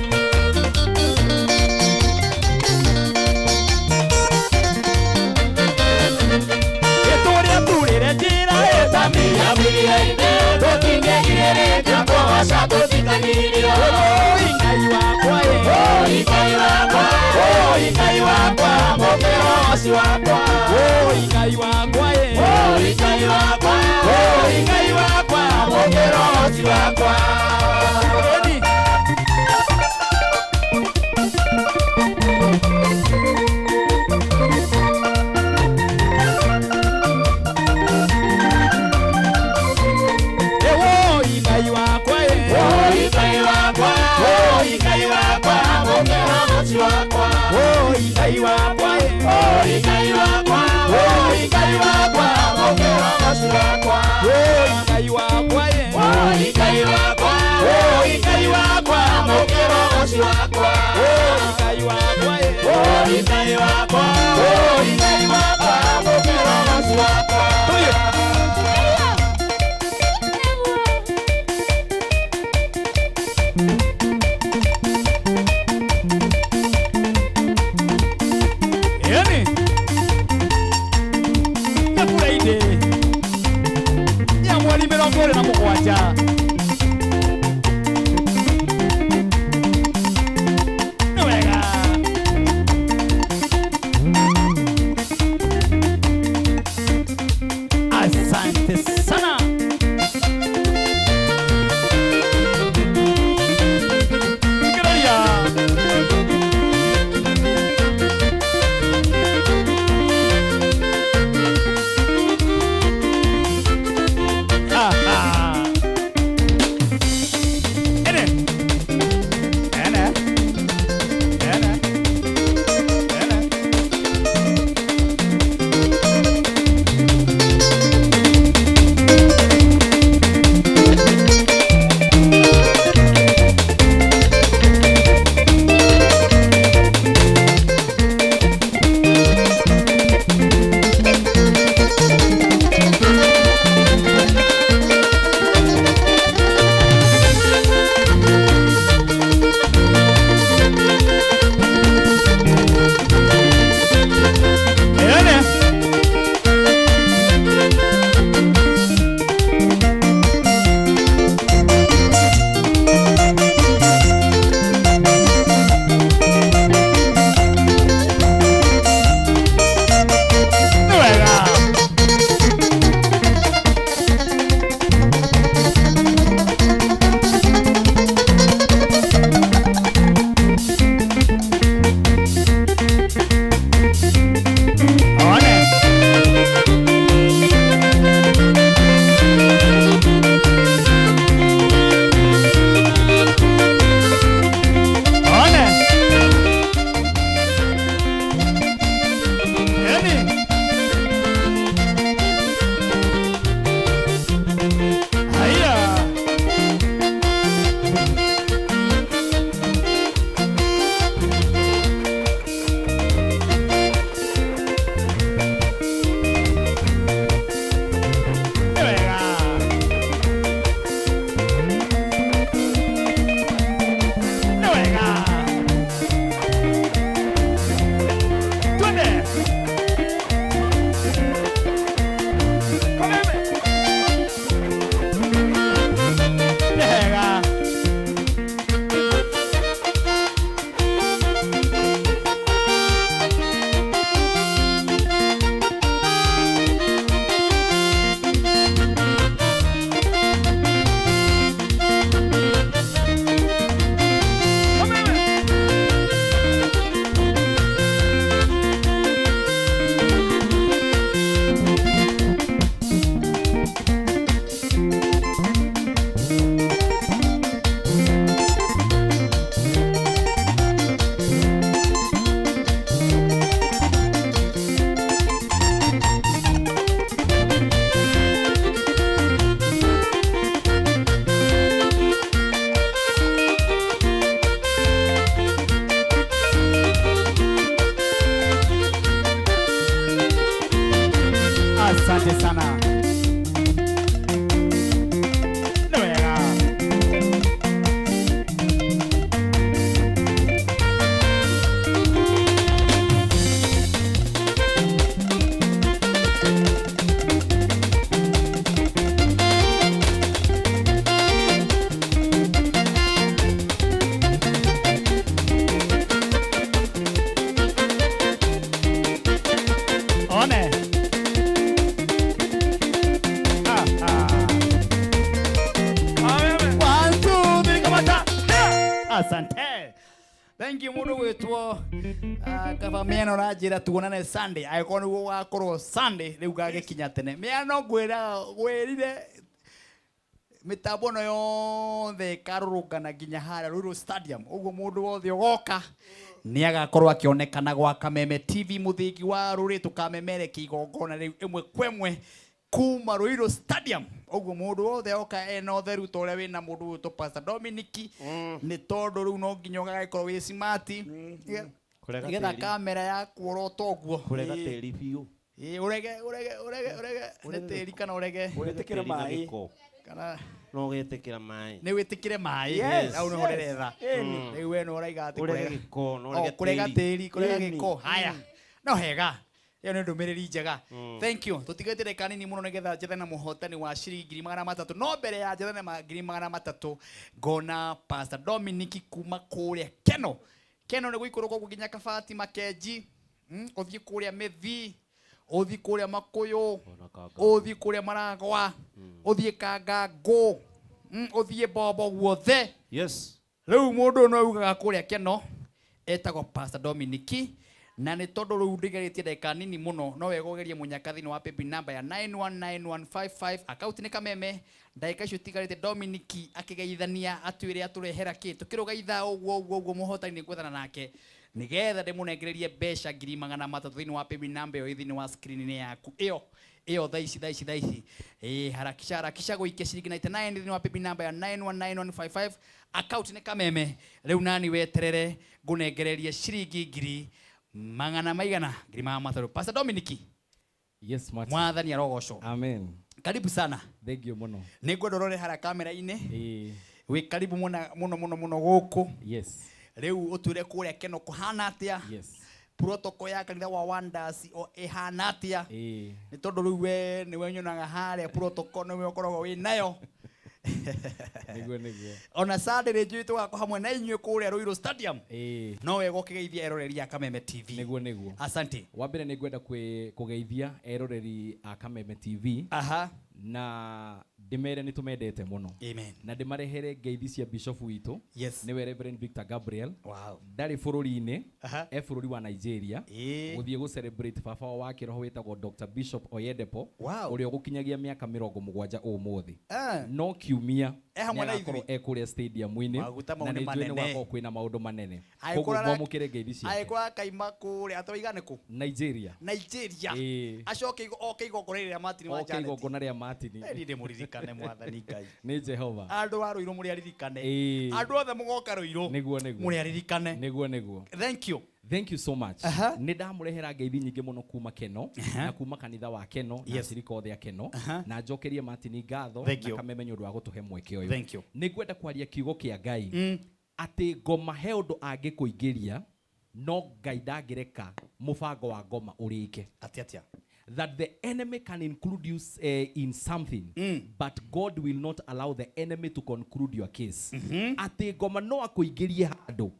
Ĩtũrĩa turĩre njĩra ĩtamiamirie-inĩ tũtingĩgirĩrĩria kũgoca tũtikagiririo Oi Ngai wakwa ĩ Oi Ngai wakwa Oi Ngai wakwa mũkĩra ũcio wakwa Oi Ngai wakwa ĩ Oi Ngai wakwa Oi Ngai wakwa mũkĩra ũcio wakwa Oi Ngai wakwa ĩ Oi Ngai wakwa Oi Ngai wakwa mũkĩra ũcio wakwa Oi Ngai wakwa ĩ Oi Ngai wakwa Oi Ngai wakwa mũkĩra ũcio wakwa Oi Ngai wakwa ĩ Oi Ngai wakwa Oi Ngai wakwa mũkĩra ũcio wakwa Oi Ngai wakwa ĩ Oi Ngai wakwa Oi Ngai wakwa mũkĩra ũcio wakwa Tũthiĩ. Yani nĩ Friday ya mweri 27 nĩ wega. Asante sana. Nĩ wega. One. Ah, ah. One, two, three, kamata. Asante. Thank you mũndũ gwĩtwo kaba mĩano ranjĩra tuonane Sunday angĩkorwo nĩguo ũgakorwo Sunday rĩu ngagĩkinya tene mĩano ngwĩra ngwĩrire mĩtambo ĩno yothe ĩkarũrũngana nginya harĩa Ruiru Stadium ũguo mũndũ wothe ũgoka nĩ agakorwo akĩonekana gwa Kameme TV mũthingi wa rũrĩ tũkamemerekia igongona rĩu ĩmwe kwa ĩmwe kuma Ruiru Stadium ũguo mũndũ wothe oka ena ũtheru ta ũrĩa wĩna mũndũ ũyũ Pastor Dominic nĩ tondũ rĩu no nginya ũgagĩkorwo wĩ smart Kũrega nĩgetha tĩri. kamera yakuorota ũguo Kũrega Ĩĩ. tĩri biũ. Ĩĩ, ũrege ũrege ũrege ũrege nĩ tĩri kana ũrege Ũrege tĩri na gĩko. kana No ũgetĩkĩra maĩ. nĩ wĩtĩkĩre maĩ Yes, hau nĩho yes. ndĩretha Ĩni. rĩu we nĩ ũraiga atĩ Ũrege kũrega- gĩko, na Oh, ũrege kũrega tĩri. tĩri kũrega Ĩni. gĩko haya no hega ĩyo nĩ ndũmĩrĩri njega Mm. thank you tũtigĩte ndagĩka nini mũno nĩgetha njethe na mũhotani wa ciringi 300,000 no mbere ya njethe na 300,000 ngona Pastor Dominic kuma kũrĩa Keno Keno nĩ gũikũrũka ũguo nginya Kabati Makenji ũthiĩ kũrĩa Mĩthii ũthiĩ kũrĩa Makũyũ ũthiĩ kũrĩa Maragwa ũthiĩ Kangangũ ũthiĩ Bombo guothe Yes. rĩu mũndũ ũyũ no augaga kũrĩa Keno etagwo Pastor Dominic na nĩ tondũ rĩu ndĩgeretie ndagĩka nini mũno no wega ũgerie mũnyaka thĩinĩ wa paybill number ya 919155 akaunti nĩ Kameme ndagĩka icio itigarĩte Dominic akĩgeithania atwĩre atũrehera kĩ tũkĩrũga ithaa ũguo ũguo ũguo mũhotani nĩ gwethana nake nĩgetha ndĩmũnengererie mbeca 300,000 thĩinĩ wa paybill number ĩyo ĩ thĩinĩ wa screen-inĩ yaku ĩyo ĩyo thaa ici thaa ici thaa ici ĩĩ harakisha harakisha gũikia ciringi 99 thĩinĩ wa paybill number ya 919155 account nĩ Kameme rĩu nani weterere ngũnengererie ciringi ngiri magana maigana 300,000 Pastor Dominic Yes, Martin. mwathani arogocwo Amen. karibu sana Thank you mũno. nĩ ngwenda ũrore harĩa kamera-inĩ Ĩĩ. wĩ karibu mũno mũno mũno mũno gũkũ Yes. rĩu ũtwĩre kũrĩa Keno kũhana atĩa Yes. protocol ya kanitha wa Wonders o ĩhana atĩa Ĩĩ. nĩ tondũ rĩu we nĩwe nyonaga harĩa protocol nĩwe ũkoragwo wĩ nayo Nĩguo nĩguo. ona Sunday rĩ njũĩ tũgakorwo hamwe na inyuĩ kũrĩa Ruiru Stadium Ĩĩ. no wega ũkĩgeithia eroreri a Kameme TV Nĩguo nĩguo. Asante. Wa mbere nĩ ngwenda kũgeithia eroreri a Kameme TV. Aha. Na ndĩmere nĩ tũmendete mũno. Amen. Na ndĩmarehere ngeithi cia bishop witũ. Yes. Nĩwe Reverend Victor Gabriel. Wow. Ndarĩ bũrũri-inĩ. Aha. E bũrũri wa Nigeria. Ĩĩ. Gũthiĩ gũ celebrate baba wao wa kĩroho wĩtagwo Dr. Bishop Oyedepo. Wow. Ũrĩa ũgũkinyagia mĩaka 70 ũmũthĩ. Eh. No kiumia E hamwe na nĩagakorwo ithuĩ. e kũrĩa stadium-inĩ Maguta mau na nĩ nĩ njũĩ manene. nĩ gũgakorwo kwĩna maũndũ manene. Angĩkorwo Koguo mwamũkĩre ngeithi ciake. Angĩkorwo akaima kũrĩa atwaiga nĩ kũ Nigeria. Nigeria Ĩĩ. acoke oke igongona rĩrĩa Martin wa Oke Janet igongona rĩa Martin. Niĩ ndĩmũririkane mwathani Ngai Nĩ Jehova. andũ a Ruiru mũrĩ aririkane Ĩĩ. andũ othe mũgoka Ruiru Nĩguo nĩguo. mũrĩ aririkane Nĩguo nĩguo. Thank you. Thank you so much. Aha. Nĩ ndamũrehera ngeithi nyingĩ mũno kuma Keno na kuma kanitha wa Keno na Yes. acirika othe a Keno Aha. na njokerie Martin ngatho Thank na you. Kameme nĩ ũndũ wa gũtũhe mweke ũyũ. Thank you. Nĩ ngwenda kwaria kiugo kĩa Ngai atĩ ngoma he ũndũ angĩkũingĩria no Ngai ndangĩreka mũbango wa ngoma ũrĩke. Atĩ atĩa? That the enemy can include you in something, but God will not allow the enemy to conclude your case. Atĩ ngoma no akũingĩrie handũ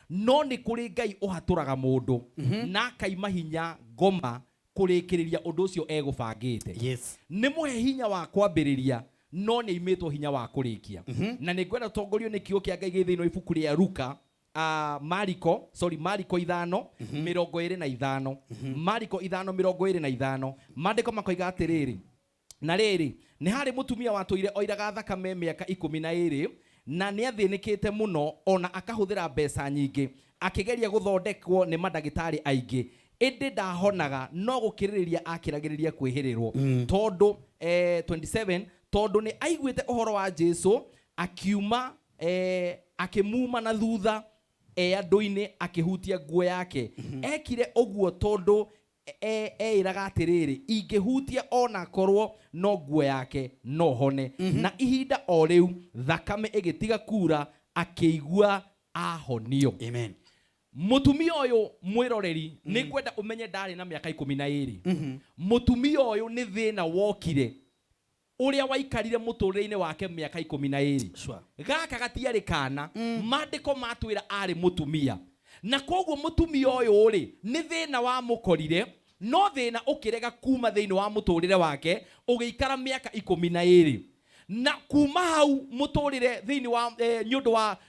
no nĩ kũrĩ Ngai ũhatũraga mũndũ na akaima hinya ngoma kũrĩkĩrĩria ũndũ ũcio egũbangĩte. Yes. Nĩ mũhe hinya wa kwambĩrĩria no nĩ aimĩtwo hinya wa kũrĩkia. Na nĩ ngwenda tũtongorio nĩ kiugo kĩa Ngai gĩ thĩinĩ wa ibuku rĩa Luka Mariko, sorry, Mariko 5, 25. Mariko 5, 25. Maandĩko makoiga atĩrĩrĩ, na rĩrĩ, nĩ harĩ mũtumia watũire oiraga thakame mĩaka 12 na nĩ athĩnĩkĩte mũno ona akahũthĩra mbeca nyingĩ akĩgeria gũthondekwo nĩ mandagĩtarĩ aingĩ ĩndĩ ndahonaga no gũkĩrĩrĩria akĩragĩrĩria kwĩhĩrĩrwo tondũ 27 tondũ nĩ aiguĩte ũhoro wa Jesu akiuma akĩmuma na thutha e andũ-inĩ akĩhutia nguo yake ekire ũguo tondũ Eĩraga atĩrĩrĩ, ingĩhutia ona korwo no nguo yake no hone. Na ihinda o rĩu thakame ĩgĩtiga kura, akĩigua ahonio. Amen. Mũtumia ũyũ mwĩroreri, nĩ ngwenda ũmenye ndarĩ na mĩaka 12. Mũtumia ũyũ nĩ thĩna wokire ũrĩa waikarire mũtũrĩre-inĩ wake mĩaka 12. Gaka gatiarĩ kana. Maandĩko matwĩra arĩ mũtumia, na koguo mũtumia ũyũ rĩ, nĩ thĩna wamũkorire, no thĩna ũkĩrega kuma thĩinĩ wa mũtũrĩre wake, ũgĩikara mĩaka 12. Na kuma hau mũtũrĩre thĩinĩ wa nĩ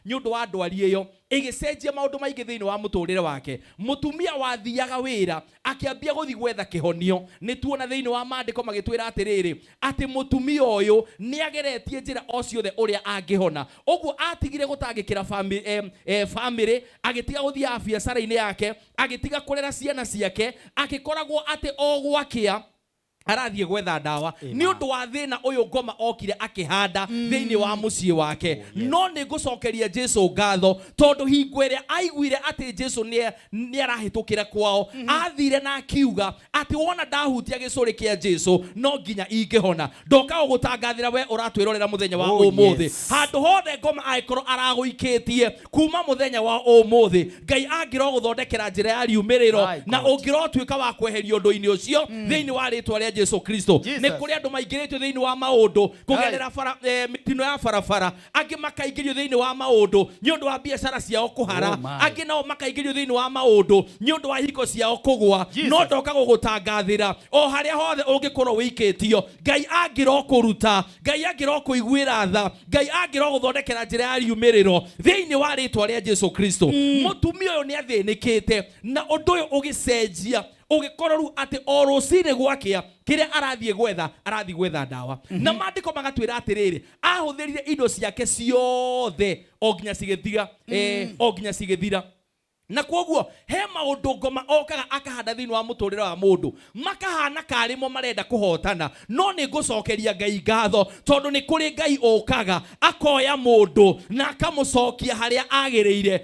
ũndũ wa ndwari ĩyo ĩgĩcenjia maũndũ maingĩ thĩinĩ wa mũtũrĩre wake. Mũtumia wathiaga wĩra akĩambia gũthiĩ gwetha kĩhonio. Nĩ tuona thĩinĩ wa maandĩko magĩtwĩra atĩrĩrĩ, atĩ mũtumia ũyũ nĩ ageretie njĩra o ciothe ũrĩa angĩhona. Ũguo atigire gũtangĩkĩra famĩlĩ, agĩtiga gũthiaga biacara-inĩ yake, agĩtiga kũrera ciana ciake, agĩkoragwo atĩ o gwakĩa arathiĩ gwetha ndawa nĩ ũndũ wa thĩna ũyũ ngoma okire akĩhanda thĩinĩ wa mũciĩ wake. No nĩ ngũcokeria Jesu ngatho, tondũ hingo ĩrĩa aiguire atĩ Jesu nĩ arahĩtũkĩra kwao, athire na akiuga atĩ wona ndahutia gĩcũrĩ kĩa Jesu, no nginya ingĩhona. Ndoka gũgũtangathĩra we ũratwĩrorera mũthenya wa ũmũthĩ, handũ hothe ngoma angĩkorwo aragũikĩtie kuma mũthenya wa ũmũthĩ, Ngai angĩrogũthondekera njĩra ya riumĩrĩro My na God. ũngĩrotuĩka wa kweherio ũndũ-inĩ ũcio thĩinĩ wa rĩtwa rĩa Jesu Kristo. Nĩ kũrĩ andũ maingĩrĩtio thĩinĩ wa maũndũ kũgerera bara, mĩtino ya barabara. Angĩ makaingĩrio thĩinĩ wa maũndũ nĩ ũndũ wa biacara ciao kũhara. Oh my. Angĩ nao makaingĩrio thĩinĩ wa maũndũ nĩ ũndũ wa hiko ciao kũgwa. No ndoka gũgũtangathĩra, o harĩa hothe ũngĩkorwo wĩikĩtio, Ngai angĩrokũruta, Ngai angĩrokũiguĩra tha, Ngai angĩrogũthondekera njĩra ya riumĩrĩro thĩinĩ wa rĩtwa rĩa Jesu Kristo. Mũtumia ũyũ nĩ athĩnĩkĩte na ũndũ ũyũ ũgĩcenjia, ũgĩkorwo rĩu atĩ o rũcinĩ gwakĩa kĩrĩa arathiĩ gwetha, arathiĩ gwetha ndawa. Na maandĩko magatwĩra atĩrĩrĩ, ahũthĩrire indo ciake ciothe o nginya cigĩthira, o nginya cigĩthira. Na koguo he maũndũ ngoma okaga akahanda thĩinĩ wa mũtũrĩre wa mũndũ, makahana karĩmo marenda kũhotana. No nĩ ngũcokeria Ngai ngatho, tondũ nĩ kũrĩ Ngai ũkaga akoya mũndũ na akamũcokia harĩa agĩrĩire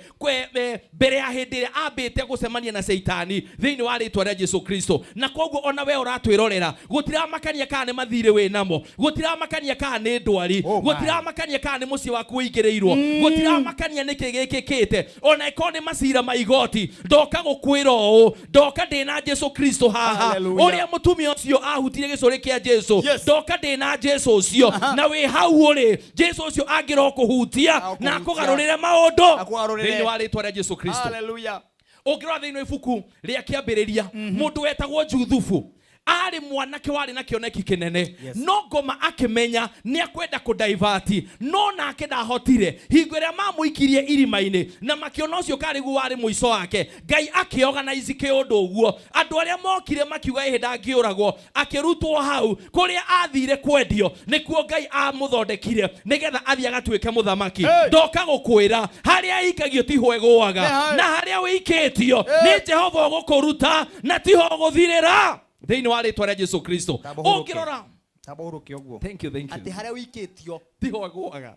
mbere ya hĩndĩ ĩrĩa ambĩte gũcemania na Caitani thĩinĩ wa rĩtwa rĩa Jesu Kristo. Na koguo ona we ũratwĩrorera, gũtiramakania kana nĩ mathirĩ wĩ namo, gũtiramakania kana nĩ ndwari, Oh my. gũtiramakania kana nĩ mũciĩ waku ũingĩrĩirwo, gũtiramakania nĩkĩ gĩkĩkĩte, ona ĩkorwo nĩ macira ma igoti, ndoka gũkwĩra ũũ, ndoka ndĩna Jesu Kristo haha. Hallelujah. Ũrĩa mũtumia ũcio ahutirie gĩcũrĩ kĩa Jesu, ndoka ndĩna Jesu ũcio. Na wĩ hau ũrĩ, Jesu ũcio angĩrokũhutia na akũgarũrĩre maũndũ Akũgarũrĩre. thĩinĩ wa rĩtwa rĩa Jesu Kristo. Hallelujah. Ũngĩrora thĩinĩ wa ibuku rĩa Kĩambĩrĩria, mũndũ wetagwo Juthubu arĩ mwanake warĩ na kĩoneki kĩnene. No ngoma akĩmenya nĩ akwenda kũdaivati, no nake ndahotire. Hingo ĩrĩa mamũikirie irima-inĩ na makĩona ũcio karĩguo warĩ mũico wake, Ngai akĩorganize kĩũndũ ũguo andũ arĩa mokire makiuga ĩhĩ ndangĩũragwo, akĩrutwo hau. Kũrĩa athire kwendio nĩkuo Ngai amũthondekire nĩgetha athiĩ agatuĩke mũthamaki. Hey! Ndoka gũkwĩra, harĩa ikagio tiho ĩgũaga. Hey! Na harĩa wĩikĩtio nĩ Jehova ũgũkũruta na tiho ũgũthirĩra thĩinĩ wa rĩtwa rĩa Jesu Kristo. Tamba ũhurũke. Ũngĩrora Tamba ũhurũke ũguo. Thank you, thank you. Atĩ harĩa wĩikĩtio tiho ĩgũaga.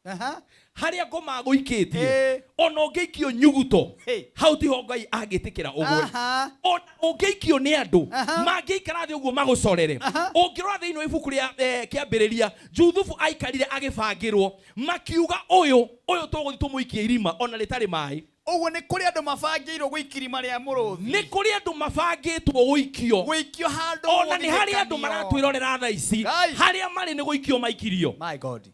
Aha. Harĩa ngoma gũikĩtie, ona ũngĩikio nyuguto, Hey. hau tiho Ngai angĩtĩkĩra ũgwe. Ona ũngĩikio nĩ andũ mangĩikara thĩ ũguo magũcorere. Ũngĩrora thĩinĩ wa ibuku rĩa Kĩambĩrĩria, Juthubu aikarire agĩbangĩrwo, makiuga ũyũ ũyũ tũgũthiĩ tũmũikie irima ona rĩtarĩ maĩ. Ũguo nĩ kũrĩ andũ mabangĩirwo gũikio irima rĩa mũrũthi. Nĩ kũrĩ andũ mabangĩtwo gũikio. Gũikio handũ Ona nĩ harĩ andũ gũthitũkanio. maratwĩrorera thaa ici, Ngai. harĩa marĩ nĩ gũikio maikirio. My God.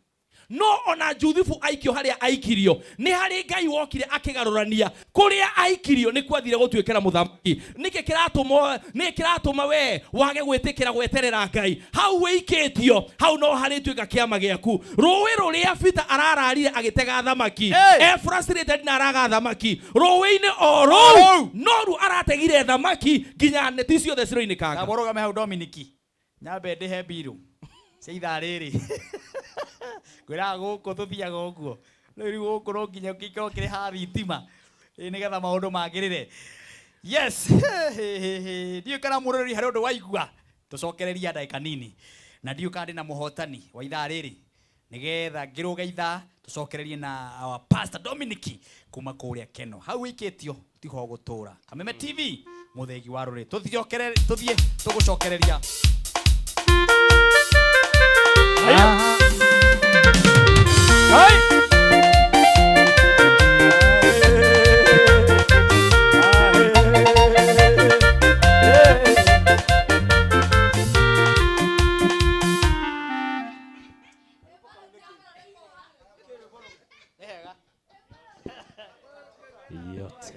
No ona Juthubu aikio harĩa aikirio, nĩ harĩ Ngai wokire akĩgarũrania kũrĩa aikirio nĩ kwathire gũtuĩkĩra mũthamaki. Nĩkĩ kĩratũma, nĩkĩ kĩratũma we wage gwĩtĩkĩra gweterera Ngai? Hau wĩikĩtio hau no harĩtuĩka kĩama gĩaku. Rũĩ rũrĩa Peter arararire agĩtega thamaki, Hey! e frustrated na araga thamaki rũĩ-inĩ o rũu, no rĩu arategire thamaki nginya neti ciothe ciroinĩkanga. Tamba ũrũgame hau, Dominiki, nyambe ndĩhe mbirũ cia ithaa rĩrĩ. Ngwĩraga gũkũ tũthiaga ũguo rĩu. Rĩu gũkũ no nginya gĩkorwo kĩrĩ ha thitima. Ĩ, nĩgetha maũndũ magĩrĩre. Yes, ndiũĩ kana mũroreri harĩ ũndũ waigua. Tũcokereria ndagĩka nini, na ndiũĩ kana ndĩna mũhotani wa ithaa rĩrĩ, nĩgetha ngĩrũge ithaa tũcokererie na our Pastor Dominic kuma kũrĩa Keno. Hau wĩikĩtio tiho. Tiho gũtũra. Kameme TV mũthegi wa rũrĩrĩ. Tũthiokere tũthiĩ tũgũcokereria. Yote.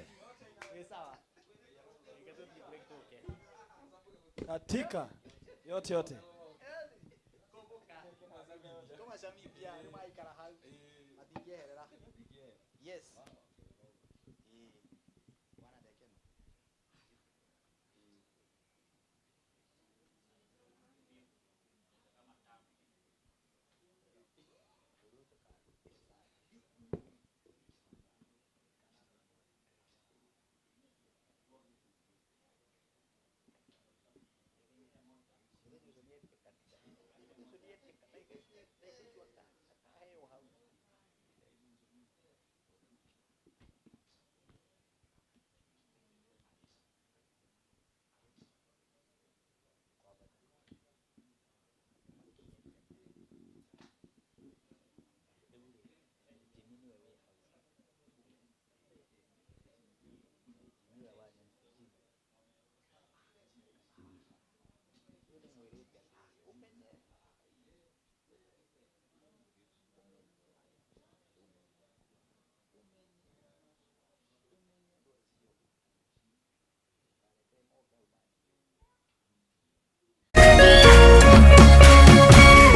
Katika yote yote.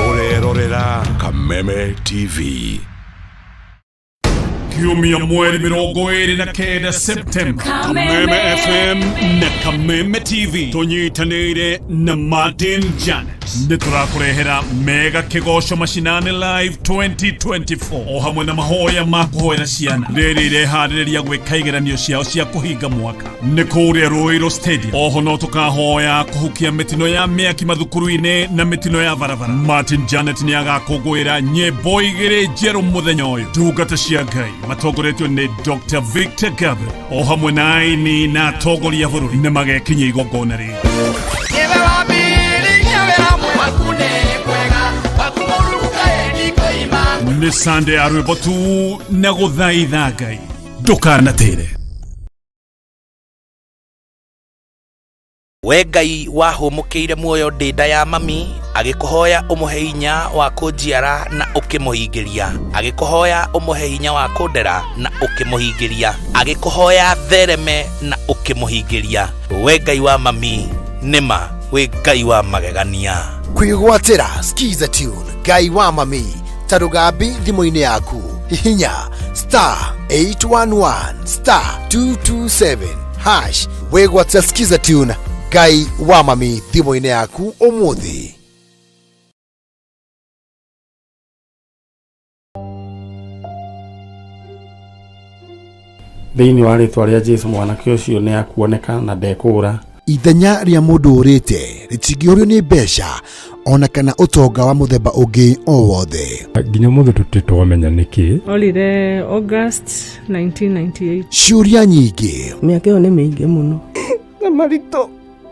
Ũrerorera Kameme TV. Kiumia mweri 29 Septemba, Kameme FM na Kameme TV tũnyitanĩire na Martin Janet nĩ tũrakũrehera mega kĩgoco macinani live 2024 o hamwe na mahoya ma kũhoera ciana rĩrĩ ireharĩrĩria gwĩka igeranio ciao cia kũhinga mwaka nĩ kũrĩa Ruiru Stadium. Oho no tũkahoya kũhukia mĩtino ya mĩaki mathukuru-inĩ na mĩtino ya barabara. Martin Janet nĩ agakũngũĩra nyĩmbo igĩrĩ njerũ mũthenya ũyũ. Ndungata cia Ngai matongoretio nĩ Dr. Victor Gabriel o hamwe na aini na atongoria a bũrũri nĩ magekinyia igongona rĩrĩ. Nĩ Sunday ya rwĩmbo tu na gũthaitha Ngai. Ndũkanatĩre. We Ngai wahũmũkĩire muoyo ndĩ nda ya mami, agĩkũhoya ũmũhe hinya wa kũnjiara na ũkĩmũhingĩria, agĩkũhoya ũmũhe hinya wa kũndera na ũkĩmũhingĩria, agĩkũhoya thereme na ũkĩmũhingĩria. We Ngai wa mami, nĩma wĩ Ngai wa magegania. Kwĩgwatĩra Skiza Tune Ngai wa mami ta rũgambi thimũ-inĩ yaku, hihinya star 811 star 227 hash wĩgwatĩra Skiza Tune Ngai wa mami thimũ-inĩ yaku ũmũthĩ. Thĩinĩ wa rĩtwa rĩa Jesu mwanake ũcio nĩ akuoneka na ndekũũra. Ithenya rĩa mũndũ ũrĩte rĩtingĩũrio nĩ mbeca ona kana ũtonga wa mũthemba ũngĩ o wothe. Nginya ũmũthĩ tũtirĩ twamenya nĩkĩ. Orire August 1998. Ciũria nyingĩ, Mĩaka ĩyo nĩ mĩingĩ mũno. Na maritũ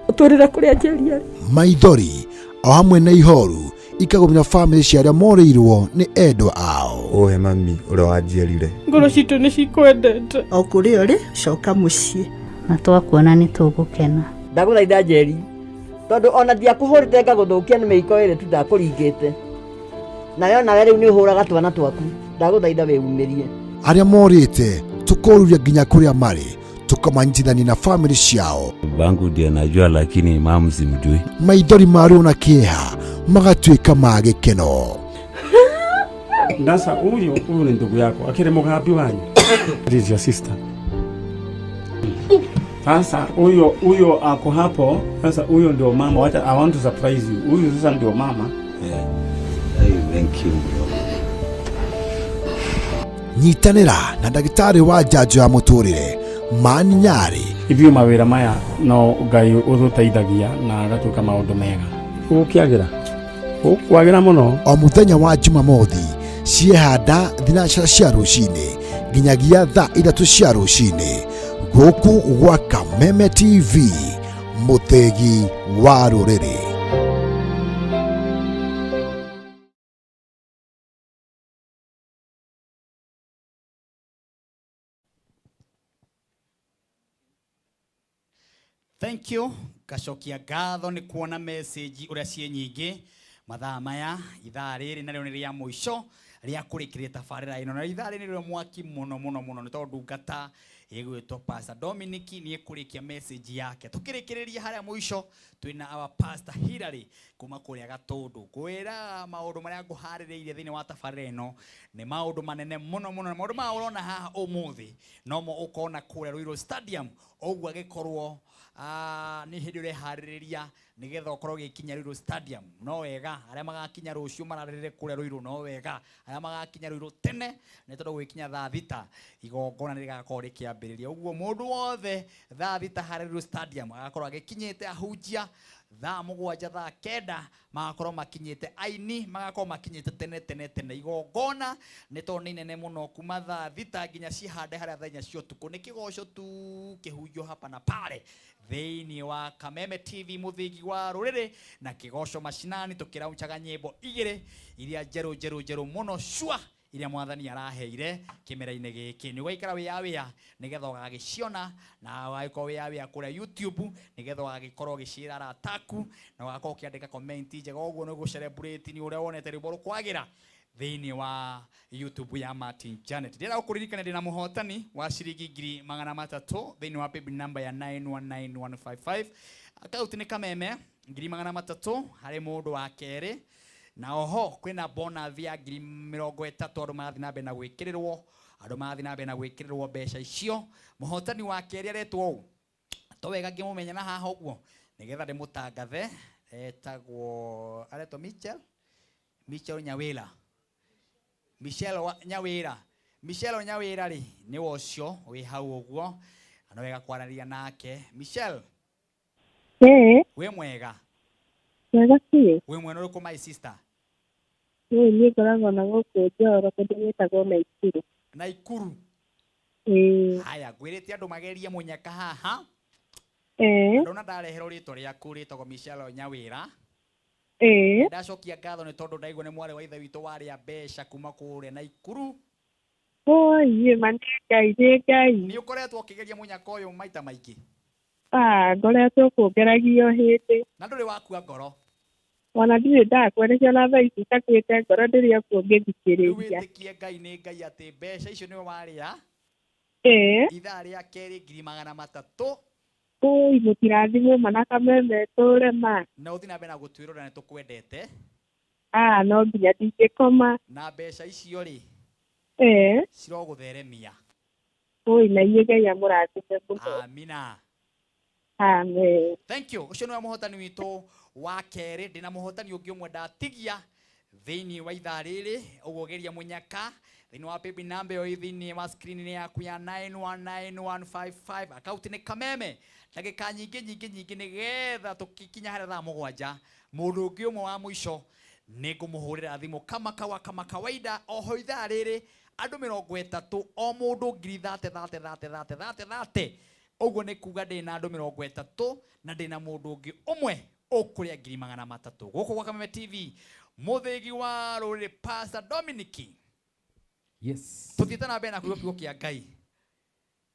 ũtwĩrĩra kũrĩa Njeri arĩ. Maithori o hamwe na ihoru ikagũmĩra bamĩrĩ cia arĩa morĩirwo nĩ endwa ao. Ũhe mami ũrĩa wanjiarire. Ngoro citũ nĩ cikwendete. O kũrĩa ũrĩ, coka mũciĩ. Na twakuona nĩ tũgũkena. Ndagũthaitha Njeri, tondũ ona ndiakũhũrĩte ngagũthũkia nĩ mĩiko ĩrĩ tu ndakũringĩte. Nawe onawe rĩu nĩ ũhũraga twana twaku. Ndagũthaitha wĩumĩrie. Arĩa morĩte tũkoruria nginya kũrĩa marĩ, tũkamanyitithania na bamĩrĩ ciao. Babangu ndiye najua, lakini mamu simjui. Maithori ma ruo na kĩeha magatuĩka ma gĩkeno. Ndasa huyu huyu ni ndugu yako akiri mugambi wanyu. This is your sister. Sasa huyo huyo ako hapo. Sasa huyo ndio mama. Wacha, I want to surprise you. Huyu sasa ndio mama. Yeah. Hey, thank you bro. Nyitanĩra na ndagĩtarĩ wa njanjo ya mũtũrĩre Mani Nyarĩ. Ithuĩ mawĩra maya no Ngai ũtũteithagia na agatuĩka maũndũ mega. Gũkĩagĩra. Gũkwagĩra mũno. O mũthenya wa Jumamothi ciehanda thinacara cia rũcinĩ nginyagia thaa 3 cia rũcinĩ. Gũkũ gwa Kameme TV, mũthĩgi wa rũrĩrĩ. Thank you. Ngacokia ngatho nĩ kuona message ũrĩa ciĩ nyingĩ mathaa maya. Ithaa rĩrĩ narĩo nĩ rĩa mũico rĩa kũrĩkĩrĩria tabarĩra ĩno, na ithaa rĩrĩ nĩrĩo mwaki mũno mũno mũno, nĩ tondũ ndungata ĩgwĩtwo Pastor Dominic nĩ ĩkũrĩkia message yake. Tũkĩrĩkĩrĩria harĩa mũico twĩna our Pastor Hillary kuma kũrĩa Gatũndũ. Ngwĩraga maũndũ marĩa ngũharĩrĩirie thĩinĩ wa tabarĩra ĩno nĩ maũndũ manene mũno mũno, na maũndũ maya ũrona haha ũmũthĩ nomo ũkona kũrĩa Ruiru Stadium. Ũguo agĩkorwo nĩ hĩndĩ ũreharĩrĩria nĩgetha ũkorwo ũgĩkinya Ruiru Stadium, no wega arĩa magakinya rũciũ mararĩrĩre kũrĩa Ruiru, no wega arĩa magakinya Ruiru tene, nĩ tondũ gwĩkinya thaa 6 igongona nĩ rĩgakorwo rĩkĩambĩrĩria. Ũguo mũndũ wothe thaa 6 harĩa Ruiru Stadium agakorwo agĩkinyĩte, ahunjia thaa 7, thaa 9 magakorwo makinyĩte, aini magakorwo makinyĩte tene tene tene. Igongona nĩ tondũ nĩ inene mũno, kuma thaa 6 nginya cihande harĩa thaa 4 cia ũtukũ, nĩ kĩgoco tu kĩhunjio hapa na pale thĩinĩ wa Kameme TV, mũthingi wa rũrĩrĩ, na kĩgoco mashinani, tũkĩraunchaga nyĩmbo igĩrĩ iria njerũ njerũ njerũ mũno cua iria mwathani araheire kĩmera-inĩ gĩkĩ. Nĩ ũgaikara wĩya wĩa nĩgetha ũgagĩciona, na ũgagĩkorwo wĩya wĩa kũrĩa YouTube nĩgetha ũgagĩkorwo ũgĩciĩra arata aku, na ũgakorwo ũkĩandĩka comment njega. Ũguo nĩ gũcelebrate nĩ ũrĩa wonete rwĩmbo rũkwagĩra thĩinĩ wa YouTube ya Martin Janet. Ndĩrenda gũkũririkania ndĩna mũhotani wa ciringi 300,000 thĩinĩ wa paybill number ya 919155. Akaunti nĩ Kameme, 300,000 harĩ mũndũ wa kerĩ, na oho kwĩna bonus ya 30,000. Andũ marathiĩ na mbere na gwĩkĩrĩrwo, andũ marathiĩ na mbere na gwĩkĩrĩrwo mbeca icio. Mũhotani wa kerĩ aretwo ũũ, to wega ngĩmũmenya na haha ũguo nĩgetha ndĩmũtangathe, etagwo, aretwo Michel, Michel Nyawĩra, Michel Nyawĩra, Michel Nyawĩra rĩ nĩwe ũcio wĩ hau ũguo, na no wega kwaranĩria nake. Michel. Ĩĩ. Wĩ mwega? Wega biũ. Wĩ mwena ũrĩkũ, my sister? Ĩĩ, niĩ ngoragwo na gũkũ Njoro, kũndũ gwĩtagwo Naikuru. Naikuru. Ĩĩ. Haya, ngwĩrĩte andũ magerie mũnyaka haha. Ĩĩ. Ndona ndareherwo rĩtwa rĩaku rĩtagwo Michelle Nyawĩra. Ĩĩ. Ndacokia ngatho nĩ tondũ ndaigua nĩ mwarĩ wa ithe witũ warĩa mbeca kuma kũrĩa Naikuru. Oi, ma nĩ Ngai, nĩ Ngai. Nĩ ũkoretwo ũkĩgeria mũnyaka ũyũ maita maingĩ? Ah, ngoretwo kũngeragia o hĩndĩ. Na ndũrĩ wakua ngoro? Ona ndirĩ ndakua, nĩkĩo na thaa ici itakuĩte ngoro, ndĩrĩ o kuo Rĩu ngĩthikĩrĩria. wĩtĩkie Ngai nĩ Ngai atĩ mbeca icio nĩwe warĩa. Ĩĩ. Ithaa rĩa kerĩ 300,000. Oi, mũtirathimwo ma na Kameme tũre ma. Na ũthiĩ na mbere na gũtwĩrora, nĩ tũkwendete. Ah, no nginya ndingĩkoma. Na mbeca icio rĩ, Ĩĩ. cirogũtheremia. Oi, na inyuĩ Ngai amũrathime mũno. Amina. Amen. Thank you. Ũcio nĩwe mũhotani witũ wa kerĩ. Ndĩna mũhotani ũngĩ ũmwe ndatigia thĩinĩ wa ithaa rĩrĩ. Ũguo geria mũnyaka thĩinĩ wa paybill number ĩyo ĩ thĩinĩ wa screen yaku ya 919155. Akaunti nĩ Kameme. Ndagĩka nyingĩ nyingĩ nyingĩ nĩgetha tũkinya harĩa thaa 7, mũndũ ũngĩ ũmwe wa mũico nĩ ngũmũhũrĩra thimũ kama kawa kama kawaida. Oho ithaa rĩrĩ andũ 30, o mũndũ ngiri thate thate thate thate thate thate. Ũguo nĩ kuga ndĩna andũ 30 na ndĩna mũndũ ũngĩ ũmwe ũkũrĩa 300,000 gũkũ gwa Kameme TV, mũthĩgi wa rũrĩrĩ, Pastor Dominic. Yes. Tũthiĩte na mbere na kũigua kiugo kĩa Ngai.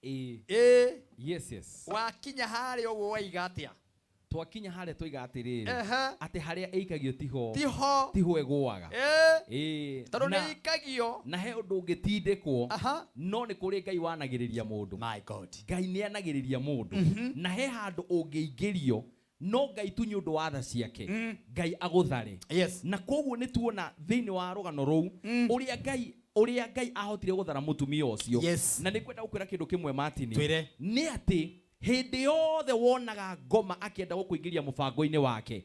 Ĩĩ. Ĩĩ. Yes, yes. Wakinya harĩa ũguo waiga atĩa? Twakinya harĩa twoiga atĩrĩrĩ, Ehe. atĩ harĩa ĩikagio tiho Tiho. tiho ĩgũaga. Ĩĩ. Ĩĩ. Tondũ Na- nĩ ĩikagio. Na he ũndũ ũngĩtindĩkwo, Aha. no nĩ kũrĩ Ngai wanagĩrĩria mũndũ. My God. Ngai nĩ anagĩrĩria mũndũ, na he handũ ũngĩingĩrio no Ngai tu nĩ ũndũ wa tha ciake, Ngai agũthare. Yes. Na koguo nĩ tuona thĩinĩ wa rũgano rũu ũrĩa Ngai ahotire gũthara mũtumia ũcio. Yes. Na nĩ ngwenda gũkwĩra kĩndũ kĩmwe, Martin. Twĩre. Nĩ atĩ hĩndĩ yothe wonaga ngoma akĩenda gũkũingĩria mũbango-inĩ wake,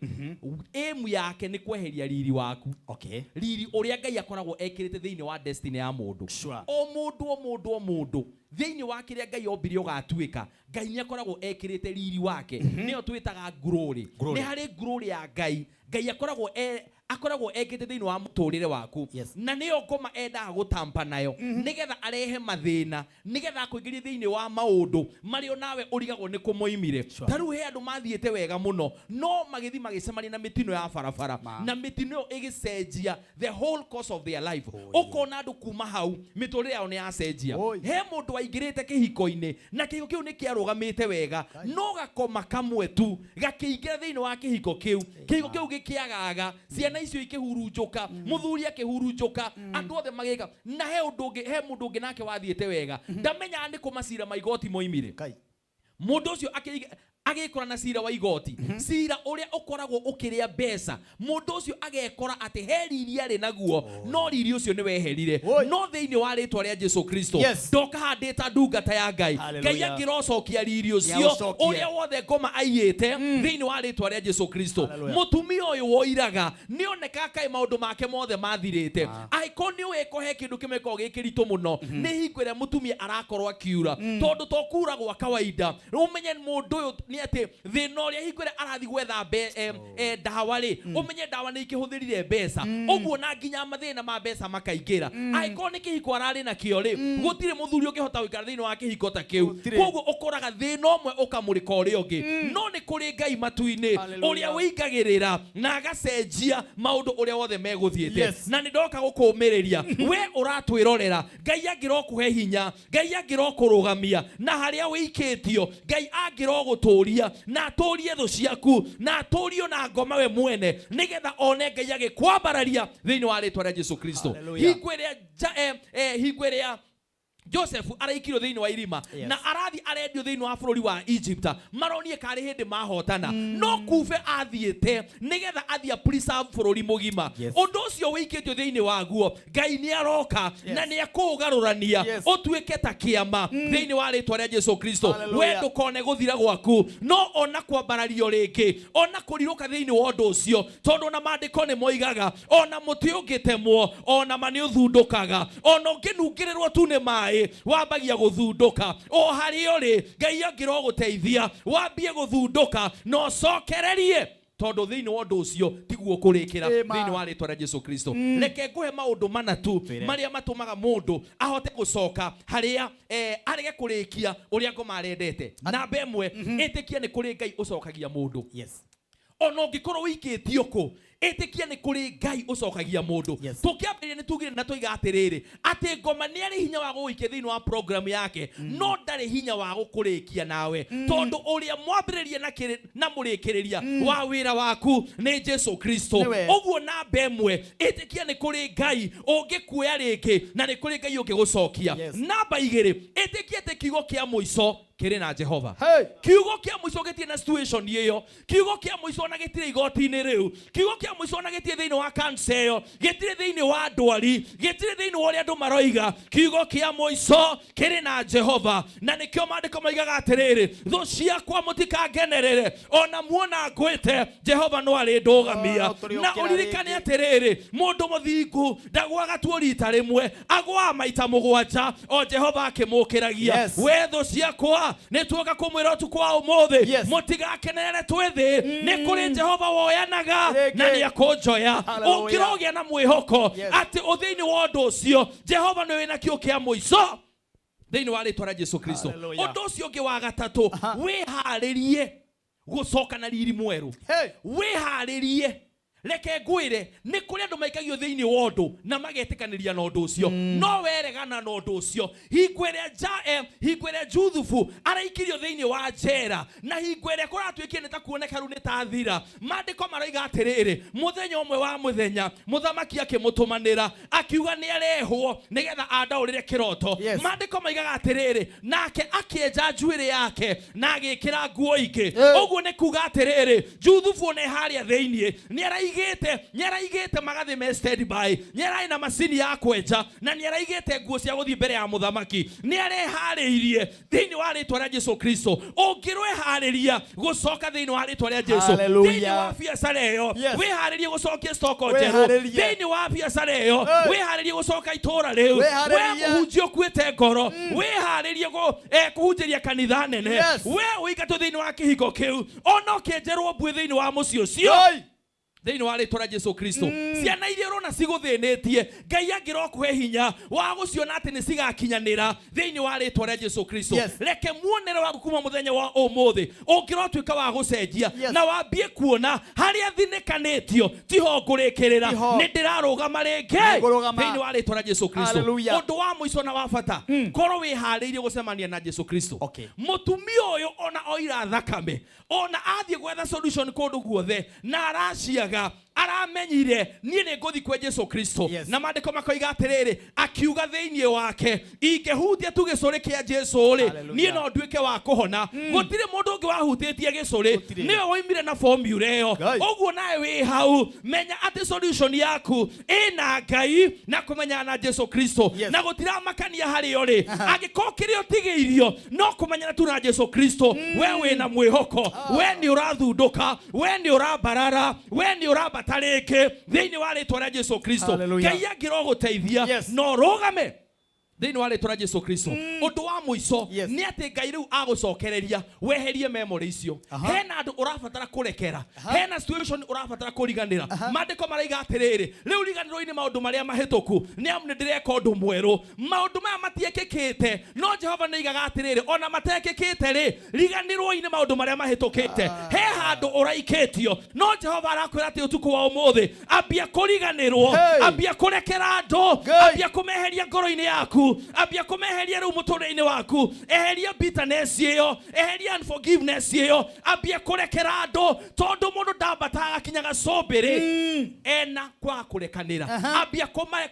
aim yake nĩ kweheria riri waku. Okay. Riri ũrĩa Ngai akoragwo ekĩrĩte thĩinĩ wa destiny ya mũndũ. Sure. O mũndũ, o mũndũ, o mũndũ Thĩinĩ wa kĩrĩa Ngai ombire ũgatuĩka, Ngai nĩ akoragwo ekĩrĩte riri wake, nĩyo twĩtaga glory. Glory. Nĩ harĩ glory ya Ngai. Ngai akoragwo ekĩte thĩinĩ wa mũtũrĩre waku, na nĩyo ngoma endaga gũtampa nayo, nĩgetha arehe mathĩna, nĩgetha akũingĩrie thĩinĩ wa maũndũ marĩa nawe ũrigagwo nĩ kũmoimire. Ta rĩu he andũ mathiĩte wega mũno, no magĩthiĩ magĩcemania na mĩtino ya barabara, na mĩtino ĩyo ĩgĩcenjia the whole course of their life. Ũkona andũ kuma hau mĩtũrĩre yao nĩ yacenjia. He mũndũ waingĩrĩte kĩhiko-inĩ, na kĩhiko kĩu nĩ kĩarũgamĩte wega, no gakoma kamwe tu gakĩingĩra thĩinĩ wa kĩhiko kĩu, kĩhiko kĩu gĩkĩagaga, ciana icio ikĩhurunjũka, mũthuri akĩhurunjũka, andũ othe magĩka. Na he ũndũ ũngĩ, he mũndũ ũngĩ nake wathiĩte wega, ndamenyaga nĩ kũ macira ma igoti moimire. Mũndũ ũcio agĩkora na cira wa igoti, cira ũrĩa ũkoragwo ũkĩrĩa mbeca. Mũndũ ũcio agekora atĩ he riri arĩ naguo, no riri ũcio nĩ weherire. No thĩinĩ wa rĩtwa rĩa Jesu Kristo, ndoka handĩta ndungata ya Ngai, Hallelujah. Ngai angĩrocokia riri ũcio Nĩaũcokie. ũrĩa wothe ngoma aiyĩte thĩinĩ wa rĩtwa rĩa Jesu Kristo. Hallelujah. Mũtumia ũyũ woiraga nĩonekaga kaĩ maũndũ make mothe mathirĩte. Angĩkorwo nĩ ũĩ ko he kĩndũ kĩmwe gĩkoragwo gĩ kĩritũ mũno, nĩ hingo ĩrĩa mũtumia arakorwo akiura, tondũ to kura gwa kawaida. Ũmenye mũndũ ũyũ nĩ atĩ thĩna ũrĩa hingo ĩrĩa arathiĩ gwetha ndawa rĩ, ũmenye ndawa nĩ ikĩhũthĩrire mbeca, ũguo na nginya mathĩna ma mbeca makaingĩra. Angĩkorwo nĩ kĩhiko ararĩ nakĩo rĩ, gũtirĩ mũthuri ũngĩhota gũikara thĩinĩ wa kĩhiko ta kĩu. Koguo ũkoraga thĩna ũmwe ũkamũrĩka ũrĩa ũngĩ. No nĩ kũrĩ Ngai matu-inĩ Hallelujah. ũrĩa wĩingagĩrĩra na agacenjia maũndũ ũrĩa wothe megũthiĩte. Yes. Na nĩ ndoka gũkũũmĩrĩria we ũratwĩrorera, Ngai angĩrokũhe hinya, Ngai angĩrokũrũgamia na harĩa wĩikĩtio, Ngai angĩrogũtũria na atũrie thũ ciaku na atũrio na ngoma we mwene, nĩgetha one Ngai agĩkwambararia thĩinĩ wa rĩtwa rĩa Jesu Kristo. Hallelujah. Hingo ĩrĩa hingo ĩrĩa Joseph araikirwo thĩinĩ wa irima, na arathi arendio thĩinĩ wa bũrũri wa Egypt, maronie karĩ hĩndĩ mahotana, no kube athiĩte nĩgetha athiĩ preserve bũrũri mũgima. Ũndũ ũcio wĩikĩtio thĩinĩ waguo, Ngai nĩ aroka na nĩ akũũgarũrania ũtuĩke ta kĩama thĩinĩ wa rĩtwa rĩa Jesu Kristo. Hallelujah. We ndũkone gũthira gwaku, no ona kwambarario rĩngĩ, ona kũrirũka thĩinĩ wa ũndũ ũcio, tondũ ona maandĩko nĩ moigaga ona mũtĩ ũngĩtemwo ona ma nĩ ũthundũkaga, ona ũngĩnungĩrĩrwo tu nĩ maĩ wambagia gũthundũka. O harĩa ũrĩ, Ngai angĩrogũteithia wambie gũthundũka na ũcokererie, tondũ thĩinĩ wa ũndũ ũcio tiguo kũrĩkĩra Ĩma. thĩinĩ wa rĩtwa rĩa Jesu Kristo. Reke ngũhe maũndũ mana tu Twĩre. marĩa matũmaga mũndũ ahote gũcoka harĩa arege kũrĩkia ũrĩa ngoma arendete. Namba ĩmwe, ĩtĩkia nĩ kũrĩ Ngai ũcokagia mũndũ. Ona ũngĩkorwo wĩikĩtio kũ, ĩtĩkia nĩ kũrĩ Ngai ũcokagia mũndũ. Tũkĩambĩrĩria nĩ tugire na tũiga atĩrĩrĩ, atĩ ngoma nĩ arĩ hinya wa gũgũikia thĩinĩ wa program yake, no ndarĩ hinya wa gũkũrĩkia nawe, tondũ ũrĩa mwambĩrĩria na mũrĩkĩrĩria wa wĩra waku nĩ Jesu Kristo. Nĩwe. Ũguo namba ĩmwe, ĩtĩkia nĩ kũrĩ Ngai ũngĩkuoya rĩngĩ na nĩ kũrĩ Ngai ũngĩgũcokia. Namba igĩrĩ, ĩtĩkia atĩ kiugo kĩa mũico kĩrĩ na Jehova. Kiugo kĩa mũico gĩtirĩ na situation ĩyo, kiugo kĩa mũico ona gĩtirĩ igoti-inĩ rĩu, kiugo kĩa mũico ona gĩtirĩ thĩinĩ wa cancer ĩyo, gĩtirĩ thĩinĩ wa ndwari, gĩtirĩ thĩinĩ wa ũrĩa andũ maroiga. Kiugo kĩa mũico kĩrĩ na Jehova, na nĩkĩo maandĩko moigaga atĩrĩrĩ, thũ ciakwa mũtikangenerere, ona muona ngwĩte Jehova no arĩndũgamia. No, tũrĩũkĩra Na ũririkane rĩngĩ. atĩrĩrĩ, mũndũ mũthingu ndagũaga tuo rita rĩmwe, agũaga maita mũgwanja o Jehova akĩmũkĩragia. We thũ ciakwa nĩ tuoka kũmwĩra ũtukũ wa ũmũthĩ, mũtigakenerere twĩ thĩ, nĩ kũrĩ Jehova woyanaga Rĩngĩ. na nĩ akũnjoya. Hallelujah. Ũngĩrogĩa na mwĩhoko atĩ ũthĩinĩ wa ũndũ ũcio Jehova nĩ wĩna kĩo kĩa mũico thĩinĩ wa rĩtwa rĩa Jesu Kristo. Hallelujah. Ũndũ ũcio ũngĩ wa gatatũ, wĩharĩrie gũcoka na riri mwerũ. Wĩharĩrie. Reke ngwĩre, nĩ kũrĩ andũ maikagio thĩinĩ wa ũndũ na magetĩkanĩria na ũndũ ũcio, no weregana na ũndũ ũcio. Hingo ĩrĩa hingo ĩrĩa Juthubu araikirio thĩinĩ wa njera, na hingo ĩrĩa kũratuĩkire nĩ ta kuoneka rĩu nĩ ta thira, maandĩko maroiga atĩrĩrĩ, mũthenya ũmwe wa mũthenya mũthamaki akĩmũtũmanĩra akiuga nĩ arehwo nĩgetha andaũrĩre kĩroto. Maandĩko maigaga atĩrĩrĩ, nake akĩenja njuĩrĩ yake na agĩkĩra nguo ingĩ. Ũguo nĩ kuga atĩrĩrĩ, Juthubu ona e harĩa thĩinĩ nĩ Nĩaraigĩte, nĩaraigĩte magathĩ me standby, nĩararĩ na macini ya kwenja, na nĩaraigĩte nguo cia gũthiĩ mbere ya mũthamaki. Nĩareharĩirie thĩinĩ wa rĩtwa rĩa Jesu Kristo. Ũngĩrweharĩria gũcoka thĩinĩ wa rĩtwa rĩa Jesu, Hallelujah. thĩinĩ wa biacara ĩyo, Yes. wĩharĩrie gũcokia stoko njerũ. Wĩharĩrie. Thĩinĩ wa biacara ĩyo, Hey. wĩharĩrie gũcoka itũũra rĩu. We Wĩharĩrie. mũhunjia ũkuĩte ngoro, wĩharĩrie kũhunjĩria kanitha nene. Yes. We ũingatwo thĩinĩ wa kĩhiko kĩu, ona ũkĩenjerwo mbuĩ thĩinĩ wa mũciĩ ũcio. Hey. Thĩinĩ wa rĩtwa rĩa Jesu Kristo, ciana iria ũrona cigũthĩnĩtie, Ngai angĩrokũhe hinya wa gũciona atĩ nĩ cigakinyanĩra thĩinĩ wa rĩtwa rĩa Jesu Kristo. Yes. Reke muonere waku kuma mũthenya wa ũmũthĩ ũngĩrotuĩka wa gũcenjia Yes. na wambie kuona harĩa thinĩkanĩtio tiho ngũrĩkĩrĩra, Tiho. nĩ ndĩrarũgama rĩngĩ Nĩngũrũgama. thĩinĩ wa rĩtwa rĩa Jesu Kristo. Hallelujah. Ũndũ wa mũico na wa bata, korwo wĩharĩirie gũcemania na Jesu Kristo. Okay. Mũtumia ũyũ ona oira thakame, ona athiĩ gwetha solution kũndũ guothe na araciaga, aramenyire niĩ nĩ ngũthiĩ kwa Jesu Kristo. Yes. Na maandĩko makoiga atĩrĩrĩ, akiuga thĩinĩ wake, ingĩhutia tu gĩcũrĩ kĩa Jesu rĩ, Hallelujah. niĩ no nduĩke wa kũhona. Gũtirĩ mũndũ ũngĩ wahutĩtie gĩcũrĩ, Gũtirĩ. nĩwe woimire na formula ĩyo. Ngai. Ũguo nawe wĩ hau, menya atĩ solution yaku ĩna Ngai na kũmenyana na Jesu Kristo. Yes. Na gũtiramakania harĩa ũrĩ, angĩkorwo kĩrĩa ũtigĩirio no kũmenyana tu na Jesu Kristo, we wĩna mwĩhoko, we nĩ ũrathundũka, we nĩ ũrambarara, we nĩ ũrambata rĩngĩ thĩinĩ wa rĩtwa rĩa Jesu Kristo. Hallelujah. Ngai angĩrogũteithia Yes. no ũrũgame thĩinĩ wa rĩtwa rĩa Jesu Kristo. Ũndũ wa mũico Yes. nĩ atĩ Ngai rĩu agũcokereria weherie memory icio. Aha. Hena andũ ũrabatara kũrekera, hena situation ũrabatara kũriganĩra. Maandĩko maraiga atĩrĩrĩ, rĩu riganĩrwo-inĩ maũndũ marĩa mahĩtũku, nĩ amu nĩ ndĩreka ũndũ mwerũ. Maũndũ maya matiekĩkĩte, no Jehova nĩ aigaga atĩrĩrĩ, ona matekĩkĩte rĩ, riganĩrwo-inĩ maũndũ marĩa mahĩtũkĩte. He handũ ũraikĩtio, no Jehova arakwĩra atĩ ũtukũ wa ũmũthĩ, ambia kũriganĩrwo, Hey. ambia kũrekera andũ, Ngai. ambia kũmeheria ngoro-inĩ yaku, ambia kũmeheria rĩu mũtũrĩre-inĩ waku, eheria bitterness ĩyo, eheria unforgiveness ĩyo, ambia kũrekera andũ, tondũ mũndũ ndambataga agakinya gacũmbĩrĩ ena kwaga kũrekanĩra. Ambia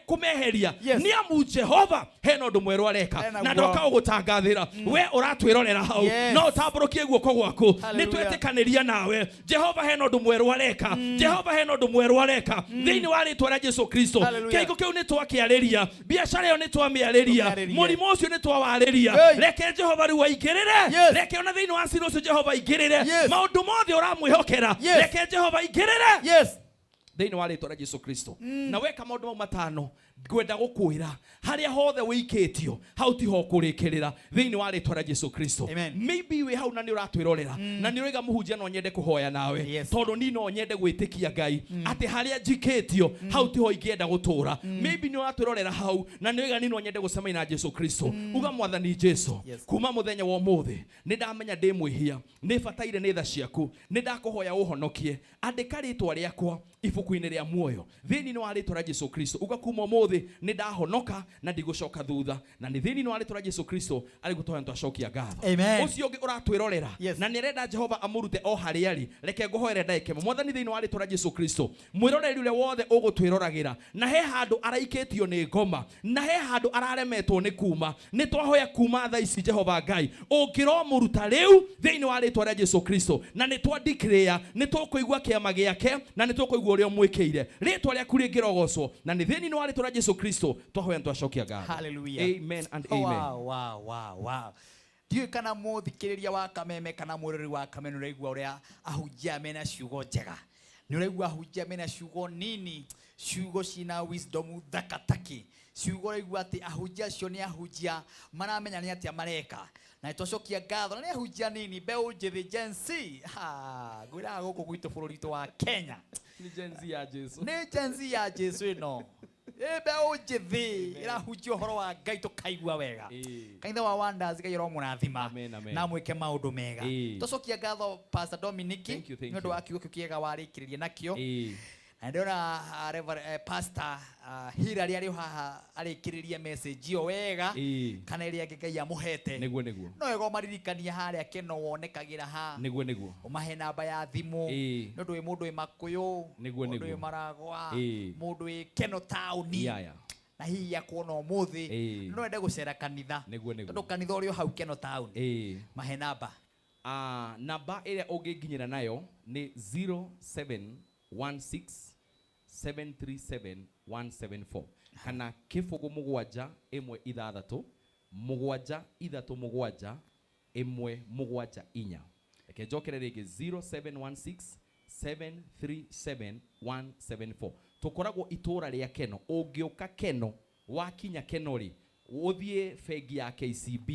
kũmeheria. Yes. Nĩ amu Jehova hena ũndũ mwerũ areka, Ena na guo. ndoka gũgũtangathĩra. We ũratwĩrorera hau, Yes. no ũtambũrũkie guoko gwaku, nĩ Hallelujah. twetĩkanĩria nawe. Jehova hena ũndũ mwerũ areka, Jehova hena ũndũ mwerũ areka thĩinĩ wa rĩtwa rĩa Jesu Kristo. Hallelujah. Kĩhiko kĩu nĩ twakĩarĩria, biacara ĩyo nĩ twamĩarĩria, Tũmĩarĩrie. mũrimũ ũcio nĩ twawarĩria. Hey. Reke Jehova rĩu aingĩrĩre. Yes. Reke ona thĩinĩ wa cira ũcio Jehova aingĩrĩre. Yes. Maũndũ mothe ũramwĩhokera, Yes. reke Jehova aingĩrĩre Yes. thĩinĩ wa rĩtwa rĩa Jesu Kristo. Na weka maũndũ mau matano, ngwenda gũkwĩra harĩa hothe wĩikĩtio hau tiho ũkũrĩkĩrĩra thĩinĩ wa rĩtwa rĩa Jesu Kristo. Amen. Maybe wĩ hau na nĩ ũratwĩrorera na nĩ ũraiga mũhunjia no nyende kũhoya nawe, Yes. tondũ niĩ no nyende gwĩtĩkia Ngai atĩ harĩa njikĩtio hau tiho ingĩenda gũtũra. Maybe nĩ ũratwĩrorera hau na nĩ ũraiga niĩ no nyende gũcemania na Jesu Kristo. Uga Mwathani Jesu, Yes. kuma mũthenya wa ũmũthĩ nĩ ndamenya ndĩ mwĩhia, nĩ bataire nĩ tha ciaku, nĩ ndakũhoya ũhonokie, andĩka rĩtwa rĩakwa ibuku-inĩ rĩa muoyo thĩinĩ wa rĩtwa rĩa Jesu Kristo. Uga kuma ũmũthĩ nĩ ndahonoka na ndigũcoka thutha, na nĩ thĩinĩ wa rĩtwa rĩa Jesu Kristo arĩ gũtũhoya twacokia ngatho. Amen. Ũcio ũngĩ ũratwĩrorera Yes. na nĩ arenda Jehova amũrute o harĩa arĩ, reke ngũhoere ndagĩka ĩmwe. Mwathani, thĩinĩ wa rĩtwa rĩa Jesu Kristo, mwĩroreri ũrĩa wothe ũgũtwĩroragĩra na he handũ araikĩtio nĩ ngoma, na he handũ araremetwo nĩ kuma, nĩ twahoya kuma thaa ici Jehova Ngai ũngĩromũruta rĩu thĩinĩ wa rĩtwa rĩa Jesu Kristo, na nĩ twa declare nĩ tũkũigua kĩama gĩake na nĩ tũkũigua ũrĩa ũmwĩkĩire. Rĩtwa rĩaku rĩngĩrogocwo, na nĩ thĩinĩ wa rĩtwa rĩa Jesu Kristo twahoya na twacokia ngatho. Hallelujah. Amen and amen. Wow, wow, wow, wow. Ndiũĩ kana mũthikĩrĩria wa Kameme kana mwĩrori wa Kameme nĩ ũraigua ũrĩa ahunjia mena ciugo njega, nĩ ũraigua ahunjia mena ciugo nini, ciugo cina wisdom thaka taki, ciugo ũraigua atĩ ahunjia acio nĩ ahunjia maramenya nĩ atĩa mareka. Na nĩtwacokia ngatho na nĩ ahunjia nini, mbeũ njĩthĩ, Gen Z. Ha, ngwĩraga gũkũ gwitũ bũrũri witũ wa Kenya Nĩ Gen Z ya Jesu. nĩ Gen Z ya Jesu ĩno. Ĩ mbeũ njĩthĩ ĩrahunjia ũhoro wa Ngai tũkaigua wega. Kanitha wa Wonders Ngai ũromũrathima Amen, amen. na mwĩke maũndũ mega. Twacokia ngatho Pastor Dominic Thank you, thank nĩ ũndũ you. wa kiugo kĩu kĩega warĩkĩrĩria nakĩo. Na ndĩrona Reverend, Pastor Hilary arĩ o haha arĩkĩrĩrie message ĩyo wega kana ĩrĩa ĩngĩ Ngai amũhete. Nĩguo, nĩguo. No wega ũmaririkanie harĩa Keno wonekagĩra ha. Nĩguo, nĩguo. Ũmahe namba ya thimũ. Nĩ ũndũ wĩ mũndũ wĩ Makũyũ, Nĩguo, mũndũ wĩ nĩguo. Maragwa, mũndũ wĩ Keno taũni. Yeah. Na hihi akuona ũmũthĩ no ende gũcera kanitha. Nĩguo, nĩguo. Tondũ kanitha ũrĩ o hau Keno taũni. Mahe namba. Namba ĩrĩa ũngĩnginyĩra nayo nĩ 07 16 737 174 kana kĩbũgũ 7 1 6 7 3 7 1 7 4. Reke njokere rĩngĩ 0716 737 174. Tũkoragwo itũra rĩa Keno. Ũngĩũka Keno, wakinya Keno rĩ, ũthiĩ bengi ya KCB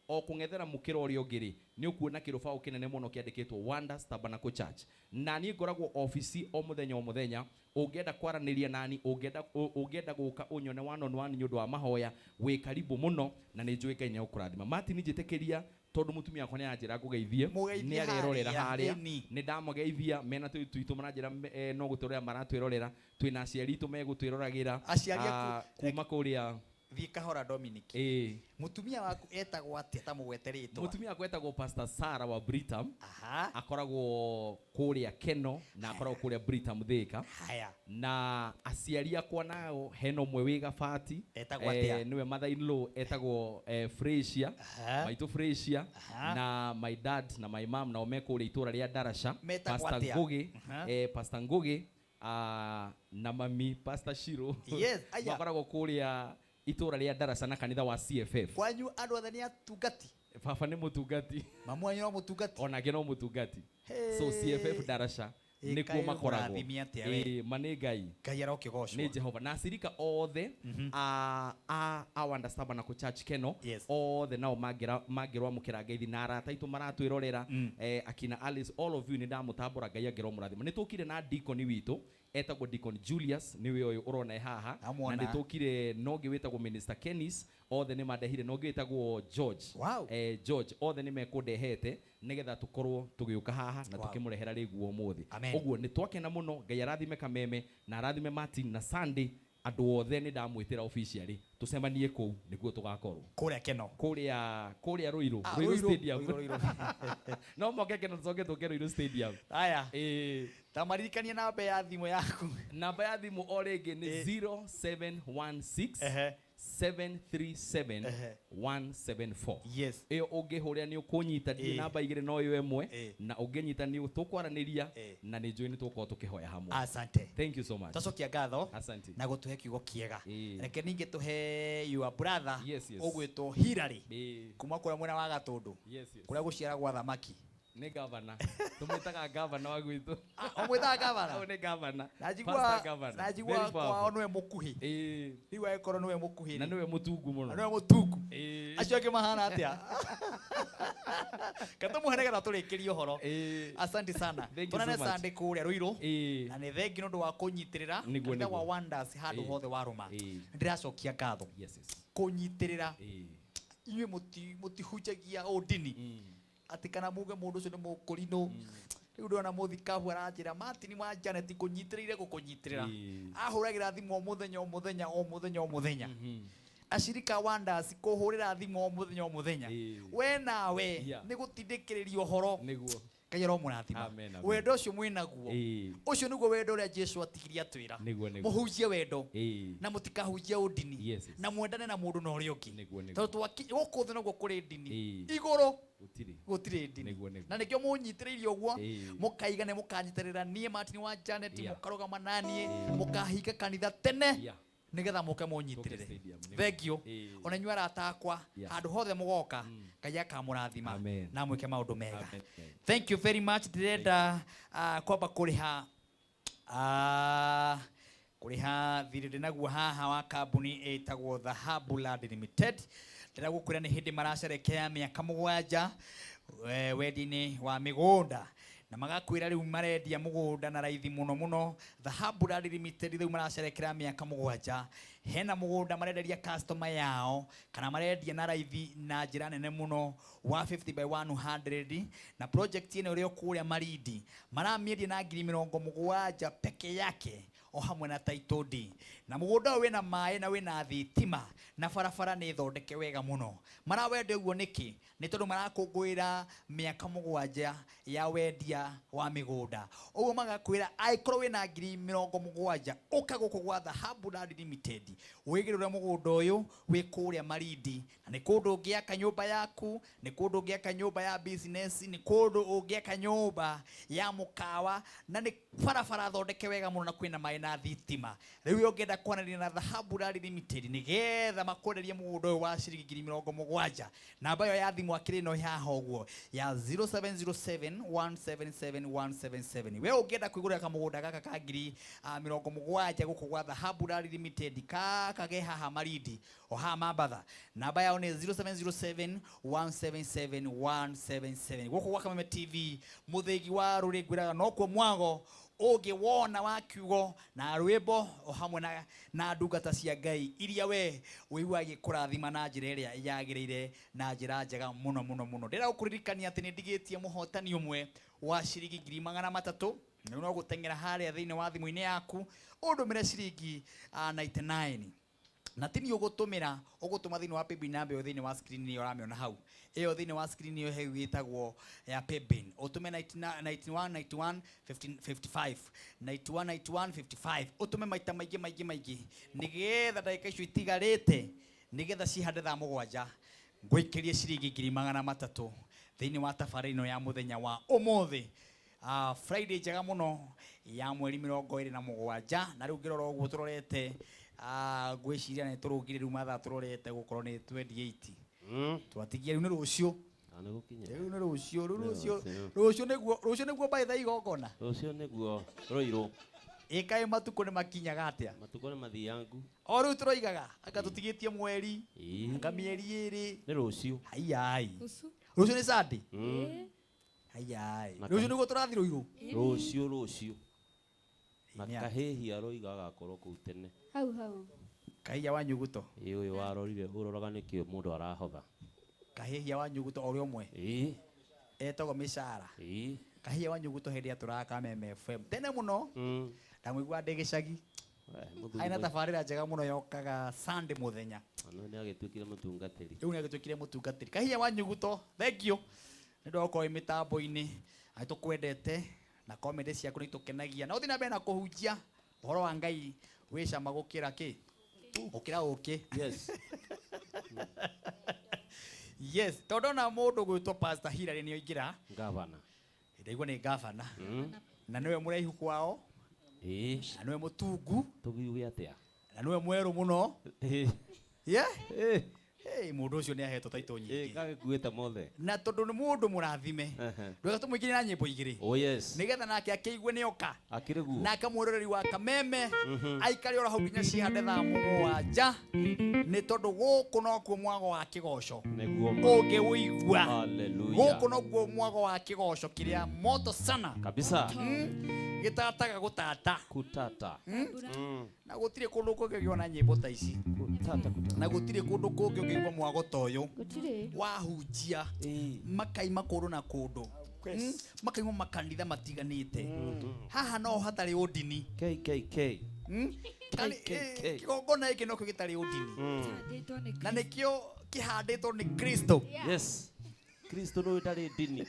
o kũng'ethera mũkĩra ũrĩa ũngĩ rĩ, nĩ ũkuona kĩrũbaũ kĩnene mũno kĩandĩkĩtwo Wonders Tabernacle Church. Na niĩ ngoragwo obici o mũthenya o mũthenya. Ũngĩenda kwaranĩria nani, ũngĩenda gũka ũnyone one on one nĩ ũndũ wa mahoya, wĩ karibu mũno na nĩ njũĩ Ngai nĩ egũkũrathima. Martin, njĩtĩkĩria tondũ mũtumia wakwa nĩ aranjĩra ngũgeithie, Mũgeithie nĩ arerorera harĩa, harĩa, ĩni. nĩ ndamũgeithia mena tũirĩtu twitũ maranjĩra no gũtwĩrorera maratwĩrorera, twĩna aciari aitũ megũtwĩroragĩra. Aciari aku- Kuma kũrĩa Thiĩ kahora Dominic. Ĩĩ. Mũtumia waku etagwo atĩa ta mũgwete rĩtwa? Mũtumia wakwa etagwo Pastor Sarah wa Britam. Akoragwo kũrĩa Keno na akoragwo kũrĩa Britam Thika. Haya. Na aciari akwa nao hena ũmwe wĩ Gabati. Etagwo atĩa? Nĩwe mother in law etagwo Fresia. Maitũ Fresia. Na my dad na my mom nao me kũrĩa itũra rĩa Darasha. Metagwo Pastor atĩa? Ngugi, Pastor Ngugi, na mami Pastor Shiro. Yes, aya. Makoragwo kũrĩa itũra rĩa Darasha na kanitha wa CFF. Kwanyu andũ othe nĩ atungati? Baba nĩ mũtungati. Mamu wanyu no mũtungati? Onake no mũtungati. Hey. So CFF Darasha Ĩ, nĩkuo kaĩ makoragwo. ũrathime atĩa we? Ĩ, ma nĩ Ngai. Ngai arokĩgocwo. Nĩ Jehova. Na acirika othe a Wonders Tabernacle Church Keno othe nao mangĩrwamũkĩra ngeithi na arata aitũ maratwĩrorera, akina Alice, all of you nĩ ndamũtambũra, Ngai angĩromũrathima. Nĩ tũkire na deacon witũ etagwo Deacon Julius, nĩwe ũyũ ũrona e haha. Na Ndamwona. nĩ tũkire na ũngĩ wĩtagwo Minister Kenis, othe nĩ mandehire, na ũngĩ wĩtagwo George. Wow. George, othe nĩ mekũndehete nĩgetha tũkorwo tũgĩũka haha na Wow. tũkĩmũrehera rĩguo ũmũthĩ. Amen. Ũguo nĩ twakena mũno. Ngai arathime Kameme na arathime Martin na Sunday. Andũ othe nĩ ndamwĩtĩra officially tũcemanie kũu nĩguo tũgakorwo kũrĩa Keno, kũrĩa Ruiru, Ah, Ruiru Ruiru, Stadium. Ruiru, Ruiru. No moke Keno tũcoke tũke Ruiru Stadium. Haya. Ĩĩ. Tamaririkanie namba ya thimũ yaku. Namba ya thimũ o rĩngĩ nĩ 0716 737 174. Yes. Ĩyo ũngĩhũrĩra nĩ ũkũnyita, ndirĩ namba igĩrĩ no ĩyo ĩmwe, na ũngĩnyita nĩ tũkwaranĩria na nĩ njũĩ nĩ tũgũkorwo tũkĩhoya hamwe. Asante. Thank you so much. Twacokia ngatho. Asante. Na gũtũhe kiugo kĩega. Ĩĩ. Reke ningĩ tũhe your brother Yes, yes. ũgwĩtwo Hilary Ĩĩ. kuma kũrĩa mwena wa Gatũndũ. Yes, yes. Kũrĩa gũciaragwo thamaki. Nĩ gavana. Tũmwĩtaga gavana wa gwitũ. Ũmwĩtaga gavana? Ũyũ nĩ gavana. Najigua Pastor gavana. najigua Very kwao powerful. nĩwe mũkuhĩ. Ĩĩ. Rĩu agĩkorwo nĩwe mũkuhĩ. Na nĩwe mũtungu mũno. Na nĩwe mũtungu. Ĩĩ. Acio angĩ mahana atĩa? Katũmũhe nĩgetha tũrĩkĩrie ũhoro. Asante sana. Thank you Tuonane so much. Sunday kũrĩa Ruiru. Ĩĩ. Na nĩ thengi nĩ ũndũ wa kũnyitĩrĩra Nĩguo, kanitha wa nĩguo. Wonders handũ Ĩĩ. hothe warũma. Ĩĩ. Ndĩracokia ngatho. Yes, yes. Kũnyitĩrĩra. Ĩĩ. Inyuĩ mũtihunjagia ũndini. Atĩ kana muge mũndũ ũcio nĩ mũkũrinũ. Rĩu ndĩrona mũthikabu aranjĩra Martin wa Janet kũnyitĩrĩire gũkũnyitĩrĩra. Ahũragĩra thimũ o mũthenya o mũthenya o mũthenya o mũthenya. Ashirika Wonders kũhũrĩra thimũ o mũthenya o mũthenya. We nawe Yeah. nĩ gũtindĩkĩrĩria ũhoro. Nĩguo. Ngai aromũrathima. Amen, amen. Wendo ũcio mwĩnaguo. Ĩĩ. Ũcio nĩguo wendo ũrĩa Jesu atigirie atwĩra. Nĩguo, nĩguo. Mũhunjie wendo. Ĩĩ. Na mũtikahunjie ũndini. Yes, yes. Na mwendane na mũndũ na ũrĩa ũngĩ. Nĩguo, nĩguo. Tondũ gũkũ thĩ noguo kũrĩ ndini. Ĩĩ. Igũrũ Gũtirĩ. gũtirĩ ndini. Nĩguo, nĩguo. Na nĩkĩo mũnyitĩrĩire ũguo Ĩĩ. mũkaiga nĩ mũkanyitĩrĩra niĩ Martin wa Janet Yeah. mũkarũgama naniĩ mũkahinga kanitha tene Yeah. nĩgetha mũke mũnyitĩrĩre. Stadium, nĩguo. Thank you. Ĩĩ. Ona inyuĩ arata akwa Yeah. handũ hothe mũgoka Ngai akamũrathima Amen. na mwĩke maũndũ mega. Amen. Thank you very much. Ndĩrenda kwamba kũrĩha kũrĩha thirĩ ndĩnaguo haha wa kambuni ĩtagwo Dhahabu Land Limited. Ndĩragũkwĩra nĩ hĩndĩ maracerekea mĩaka 7 wendi-inĩ wa mĩgũnda na magakwĩra rĩu marendia mũgũnda na raithi mũno mũno. Dhahabu Land Limited rĩu maracerekera mĩaka 7, hena mũgũnda marenderia customer yao kana marendia na raithi na njĩra nene mũno wa 50 by 100, na project ĩno ĩrĩ o kũrĩa Malindi maramĩendia na ngiri 70 peke yake. O hamwe na title deed. Na mũgũnda ũyũ wĩna maĩ na wĩna thitima na barabara nĩ thondeke wega mũno. Marawenda ũguo nĩkĩ? Nĩ tondũ marakũngũĩra mĩaka 7 ya wendia wa mĩgũnda. Ũguo magakwĩra angĩkorwo wĩna ngiri 70 ũka gũkũ gwa Dhahabu Land Limited wĩgĩrĩre mũgũnda ũyũ wĩ kũrĩa Malindi, na nĩ kũndũ ũngĩaka nyũmba yaku, nĩ kũndũ ũngĩaka nyũmba ya business, nĩ kũndũ ũngĩaka nyũmba ya mũkawa, na nĩ barabara thondeke wega mũno na kwĩna maĩ na thitima. Rĩu ũngĩenda kwaranĩria na Dhahabu Land Limited nĩgetha makwenderie mũgũnda ũyũ wa ciringi ngiri 70, namba ĩyo ya thimũ akĩrĩ ĩno haha ũguo ya 0707 177 177. We ũngĩenda kwĩgũrĩra kamũgũnda gaka ka ngiri 70 gũkũ gwa Dhahabu Land Limited gaka ge haha Malindi o haha Mambatha, namba yao nĩ 0707 177 177. Gũkũ gwa Kameme TV mũthĩgi wa rũrĩ ngwĩraga nokuo mwago ũngĩwona wa kiugo na rwĩmbo o hamwe na ndungata cia Ngai iria we ũiguaga igĩkũrathima na njĩra ĩrĩa yagĩrĩire na njĩra njega mũno mũno mũno. Ndĩrenda gũkũririkania atĩ nĩ ndigĩtie mũhotani ũmwe wa ciringi ngiri 300. Rĩu no gũteng'era harĩa thĩinĩ wa thimũ-inĩ yaku ũndũmĩre ciringi 99 na ti niĩ ũgũtũmĩra, ũgũtũma thĩinĩ wa paybill number ĩyo thĩinĩ wa screen ĩyo ũramĩona hau, ĩyo thĩinĩ wa screen ĩyo hau ĩtagwo ya paybill, ũtũme 91 91 55 91 91 55, ũtũme maita maingĩ maingĩ maingĩ nĩgetha ndagĩka icio itigarĩte nĩgetha cihande thaa 7 ngũikĩrie ciringi ngiri 300 thĩinĩ wa tabarĩra ĩno ya mũthenya wa ũmũthĩ. Friday njega mũno ya mweri 27, na rĩu ngĩrora ũguo tũrorete, ngwĩciria nĩ tũrũngire rĩu mathaa tũrorete gũkorwo nĩ 28. Twatigia rĩu nĩ rũciũ. Nĩ gũkinya. Rĩu nĩ rũciũ, rĩu Nĩ rũciũ, rũciũ. rũciũ nĩguo, rũciũ nĩguo by the igongona. Rũciũ nĩguo rũirũ. Ĩkaĩ matukũ nĩ makinyaga atĩa? Matukũ nĩ mathiangu. O rĩu tũroigaga, anga tũtigĩtie mweri, Ĩĩ. anga mĩeri 2. Nĩ rũciũ. Haiai. Rũciũ nĩ Sunday? Haiai. Na Rũciũ kahi- nĩguo tũrathiĩ rũirũ? Rũciũ, rũciũ. Na Ĩĩ, nĩ kahĩhia roiga agakorwo kũu tene. Hau hau. Kahĩhia wa nyuguto. Ĩĩ, ũyũ warorire, ũroraga nĩkĩ mũndũ arahotha. Kahĩhia wa nyuguto o ũrĩa ũmwe. Ĩĩ. Etagwo mĩcara. Ĩĩ. Kahĩhia wa nyuguto hĩndĩ ĩrĩa tũraka Kameme FM. Tene mũno. Ndamũigua ndĩ gĩcagi. Mũthuri Aina mũi- tabarĩra njega mũno yokaga Sunday mũthenya. Ona nĩ agĩtuĩkire mũtungatĩri. Rĩu nĩ agĩtuĩkire mũtungatĩri. Kahĩhia wa nyuguto, thank you. Nĩ ũndũ wa gũkorwo wĩ mĩtambo-inĩ. Na nĩtũkwendete na comedy ciaku nĩ itũkenagia. Na ũthiĩ na mbere na kũhunjia ũhoro wa Ngai wĩ cama gũkĩra kĩ? Gũkĩra ũkĩ. Yes. Yes, tondũ ndona mũndũ gwĩtwo Pastor Hilary nĩ oingĩra. Gavana. Ndaigua nĩ gavana. Na nĩwe mũraihu kwao. Ĩĩ. Na nĩwe mũtungu. Tũkiuge atĩa? Na nĩwe mwerũ mũno. Ĩĩ. Yeah? Ĩĩ. Hey, mũndũ ũcio nĩ ahetwo taitũ nyingĩ. Ĩĩ, gagĩkuĩte mothe. Na tondũ nĩ mũndũ mũrathime. Ehe. Ndwega tũmũingĩrie na nyĩmbo igĩrĩ. Oh yes. Nĩgetha nake akĩigue nĩ oka. Akĩrĩ guo. Nake mwĩroreri wa Kameme aikare oro hau nginya cihande thaa 7, nĩ tondũ gũkũ nokuo mwago wa kĩgoco. Nĩguo ma. Ũngĩũigua. Hallelujah. Gũkũ nokuo mwago wa kĩgoco kĩrĩa moto sana. Kabisa. Gĩtataga gũtata. Kutata. Na gũtirĩ kũndũ kũngĩ ũngĩona nyĩmbo ta ici. Kutata, kutata. Na gũtirĩ kũndũ kũngĩ ũngĩigua mwago ta ũyũ. Gũtirĩ. Wahunjia. Makaima kũndũ na kũndũ. Makaima makanitha matiganĩte. Haha no hatarĩ ũndini. KKK. Kani, kĩgongona gĩkĩ nokĩo gĩtarĩ ũndini. Na nĩkĩo kĩhandĩtwo nĩ Kristo. Yes. Kristo nĩwe ũtarĩ ndini.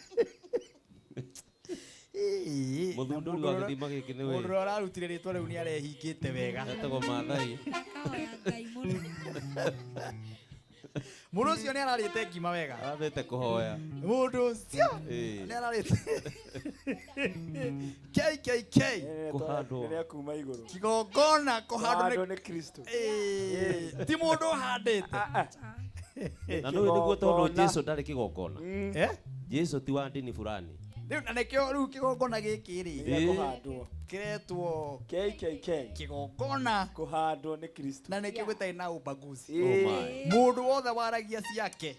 Ĩĩ, na Mũthundũri wa gĩthima gĩkĩ nĩwe. Mũndũ ũrĩa ũrarutire rĩtwa rĩu nĩ arehingĩte wega. Etagwo Maathai. Mũndũ ũcio nĩ ararĩte ngima wega. Arambĩte kũhoya. Mũndũ ũcio Ĩĩ. nĩ ararĩte. KKK. Kũhandwo. Rĩrĩa kuma igũrũ. Kĩgongona kũhandwo Kũhandwo nĩ Kristo. Ĩĩ, ti mũndũ ũhandĩte. Na nĩũĩ nĩguo tondũ Kĩgongona. Jesu ndarĩ kĩgongona. Eh? Jesu ti wa ndini fulani. Rĩu na nĩkĩo rĩu kĩgongona gĩkĩ rĩ, Gĩa kũhandwo. kĩretwo KKK. Kĩgongona kũhandwo nĩ Kristo. Na nĩkĩo gĩtarĩ na ubaguzi. Oh my. Mũndũ wothe waragia ciake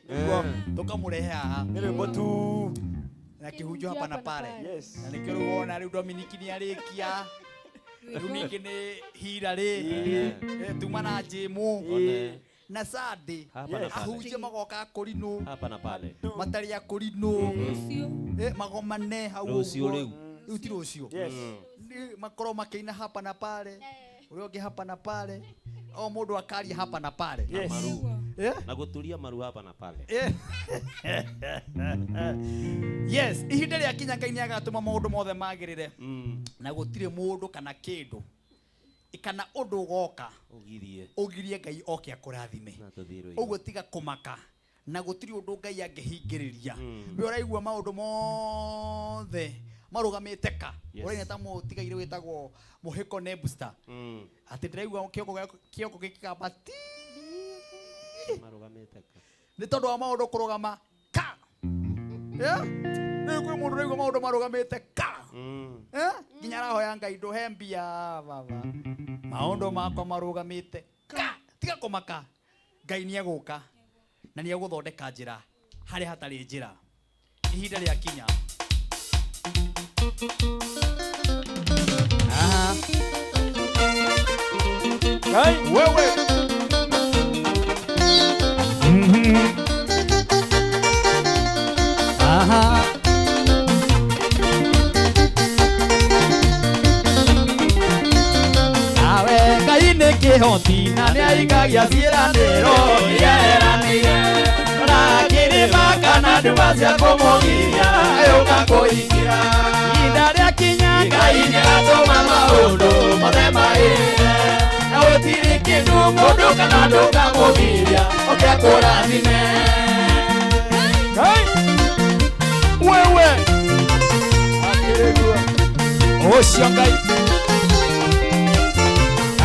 tũkamũrehe haha. Nĩ rwĩmbo tu. Na kĩhunjio hapa na pale. Yes. Na nĩkĩo rĩu wona rĩu Dominic nĩ arĩkia. Rĩu ningĩ nĩ Hilary. Tuma na Jĩmũ. One. Na Sunday. Hapa na pale. Ahunjia magoka akũrinũ. Hapa na pale. Matarĩ akũrinũ. Magomane hau Rũciũ ũguo. rĩu. Rĩu ti rũciũ. Yes. Nĩ makorwo makĩina hapa na pale, ũrĩa ũngĩ hapa na pale, o mũndũ akaria hapa na pale. Na maru. Eh? Na guturia maru hapa na pale. Eh. Yes, ihinda rĩakinya Ngai nĩ agatũma maũndũ mothe magĩrĩre. Na gũtirĩ mũndũ kana kĩndũ kana ũndũ ũgoka Ugirie. ũgirie Ngai oke akũrathime. Na tũthiĩ rũirũ. Ũguo tiga kũmaka na gũtirĩ ũndũ Ngai angĩhingĩrĩria. We ũraigua maũndũ mothe marũgamĩte ka. Yes. Ũraina ta mũtigaire wĩtagwo Mũhĩko Nebster. Atĩ ndĩraigua kĩongo kĩongo gĩkĩgamba ti Marugamĩte ka. nĩ tondũ wa maũndũ kũrũgama ka. Yeah? Rĩu kwĩ mũndũ ũraigua maũndũ marũgamĩte ka. Eh? Nginya arahoya Ngai ndũhe mbia baba. Maũndũ makwa marũgamĩte ka. Tiga kũmaka. Ngai nĩ egũka na nĩ egũthondeka njĩra harĩa hatarĩ njĩra. Ihinda rĩakinya. Aha. Ngai wewe. Aha. Awe Ngai nĩ kĩhoti na nĩ ahingagia ciĩranĩro iria eranĩire. Na kĩrĩma kana nduma cia kũmũgiria agĩũka kũhingia. Ihinda rĩakinya Ngai nĩagatũma maũndũ mothe magĩrĩre. Na gũtirĩ kĩndũ mũndũ kana ndũkamũgiria oke akũrathime. Ngai wewe akĩrĩgua. Ũcio Ngai.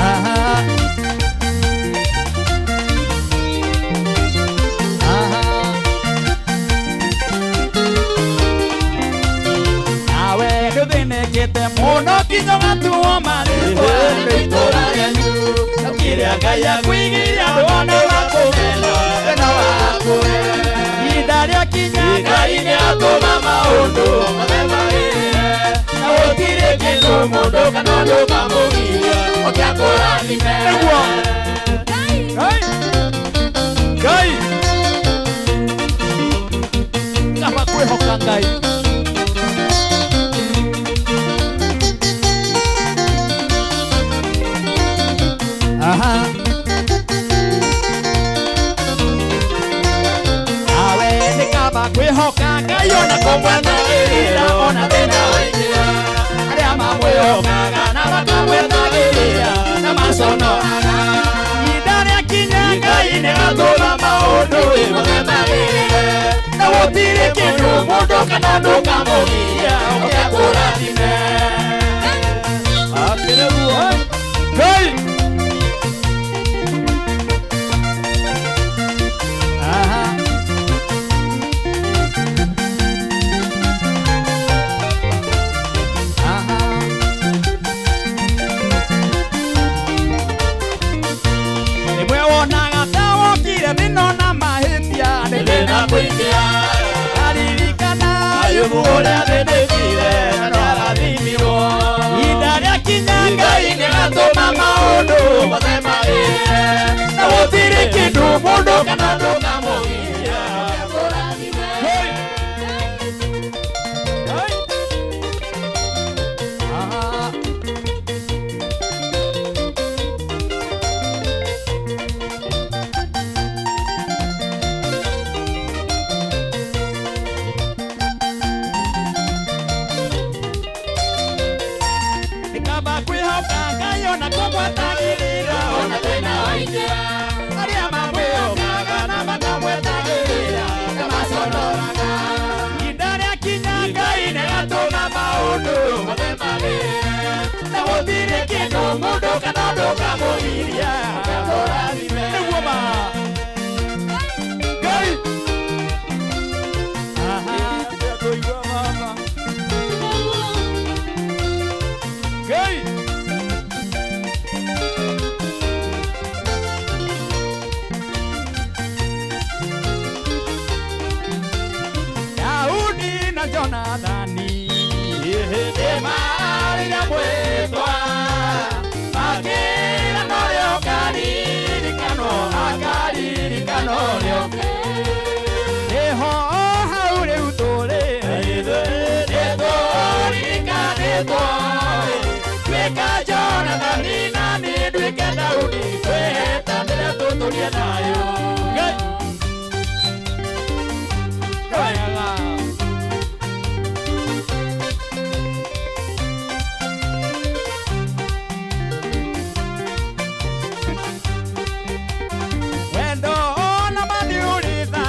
Aha. Aha. Nawe nĩũthĩnĩkĩte mũno nginya ũgatuo marĩtwa nĩ itũũra rĩanyu. Kĩrĩa Ngai akũigĩire andũ onaga kũmena wena wakũhe. Ihinda rĩakinya Ngai nĩatũma maũndũ mothe magĩrĩre. Na gũtirĩ kĩndũ mũndũ kana ndũkamũgiria oke akũrathime. Nĩguo. Ngai. Ngai. Kaba kwĩhoka Ngai. Aha. Awe nĩ kaba kwĩhoka Ngai ona kũmwetagĩrĩra ona thĩna waingĩra. Arĩa mamwĩhokaga na makamwetagĩrĩra na maconoraga. Ihinda rĩakinya Ngai nĩagatũma maũndũ mothe magĩrĩre. Na gũtirĩ kĩndũ mũndũ kana ndũkamũgiria oke akũrathime. Akĩrĩgua. Ngai. Aha. Aha. Rĩmwe wonaga ta wokire thĩna na mahĩtia nĩ thĩna kũingĩra. Aririkana Ayubu ũrĩa athĩnĩkire na nĩarathimirwo. Ihinda rĩakinya Ngai nĩagatũma maũndũ mothe magĩrĩre. Na gũtirĩ kĩndũ mũndũ kana ndũkamũgiria akũrathime. Aha. Nĩkaba kwĩhoka Ngai ona kũmwetagĩrĩra ona thĩna waingĩra. Arĩa mamwĩhokaga na makamwetagĩrĩra na maconoraga. Ihinda rĩakinya Ngai nĩagatũma maũndũ mothe magĩrĩre. Na gũtirĩ kĩndũ mũndũ kana ndũkamũgiria akũrathime. Nĩguo ma. Ngai. Aha. Kũigua mama. Ngai. Daudi na Jonathani hĩndĩ marĩ na mwĩtwa makĩra norĩo kari tũtũrie thayũ. Ngai. Wega. Wendo na maniuritha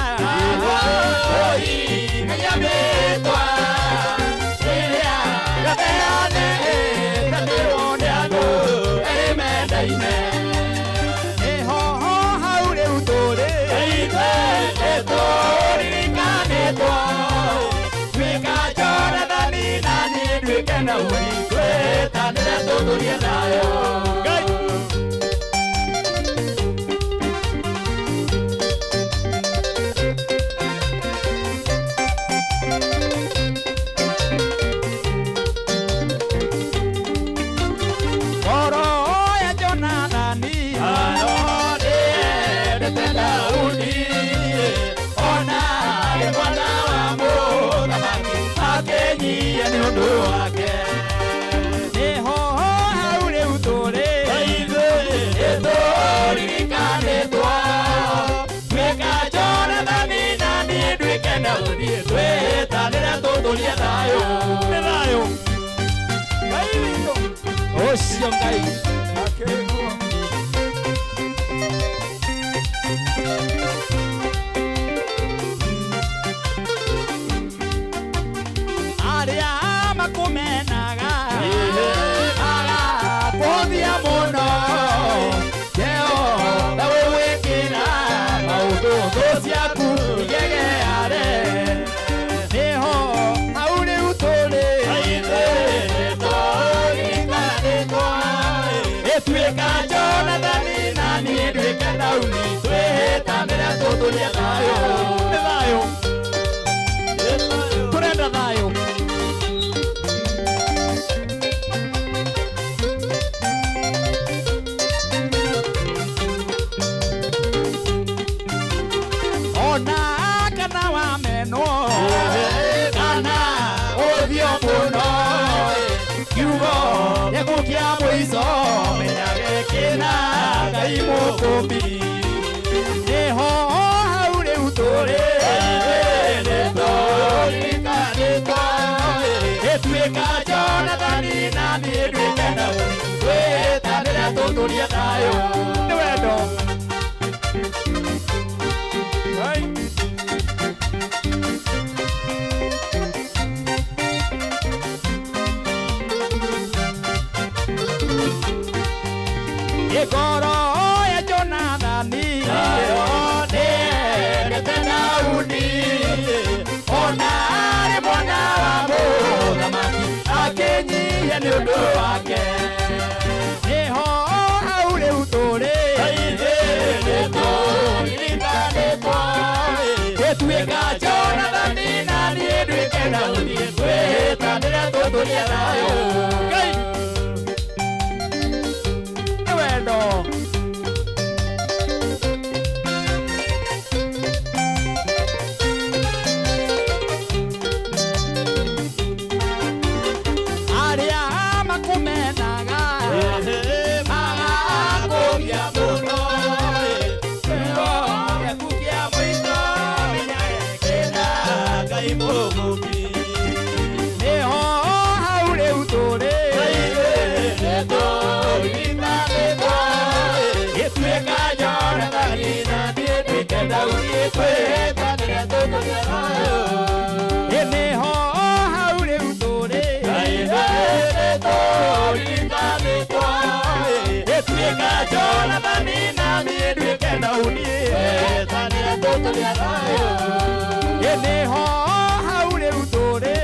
nyamĩtwa ĩrĩa gatheane ĩtatĩrwo nĩ andũ erĩ mendaine nĩho hau rĩu tũrĩ nĩtũririkanĩtwo tuĩka Jonathani na niĩ nduĩke Daudi twĩtanĩre tũtũrie thayũ. Ngai. Ngoro ya Jonathani nĩendete Daudi ona arĩ mwana wa mũthamaki akĩnyia nĩ ũndũ wake nĩho hau rĩu tũrĩ nĩtũririkanĩtwo tuĩka Jonathani na niĩ nduĩke Daudi twĩtanĩre tũtũrie thayũ. Nĩ thayũ. Ngai witũ ũcio Ngai akĩrĩkuo. Arĩa makũmenaga magakũhũthia mũno kĩo wĩwĩkĩra maũndũ thũ ciaku igegeare nĩho hau rĩu tũrĩ nĩtũririkanĩtwo ĩtuĩka Jonathani na niĩ nduĩke Daudi twĩhĩtanĩre tũtũrie thayũ. Nĩ thayũ. Tũrenda thayũ. Ona kana wamenwo kana ũthio mũno kiugo gĩaku kĩa mũico menyage kĩna Ngai mũkũmbi nĩho hau rĩu tũrĩ nĩtũririkanĩtwo ĩtuĩka Jonathani na niĩ nduĩke Daudi twĩtanĩre tũtũrie thayũ. Nĩ wendo. Ngai. Ngoro ya Jonathani nĩendete Daudi ona arĩ mwana wa mũthamaki akĩnyihia nĩ ũndũ wake nĩho hau rĩu tũrĩ nĩtũririkanĩtwo ĩtuĩka Jonathani na niĩ nduĩke Daudi twĩtanĩre tũtũrie thayũ. Ngai. Nĩ wendo. Arĩa makũmenaga magakũgia mũno kiugo gĩaku kĩa mũico menyage kĩna Ngai mũkũmbi nĩho hau rĩu tũrĩ nĩtũririkanĩtwo ĩtuĩka Jonathani na niĩ nduĩke Daudi twĩtanĩre tũtũrie thayũ. Nĩho hau rĩu tũrĩ nĩtũririkanĩtwo ĩtuĩka Jonathani na niĩ nduĩke Daudi twĩtanĩre tũtũrie thayũ. Nĩho hau rĩu tũrĩ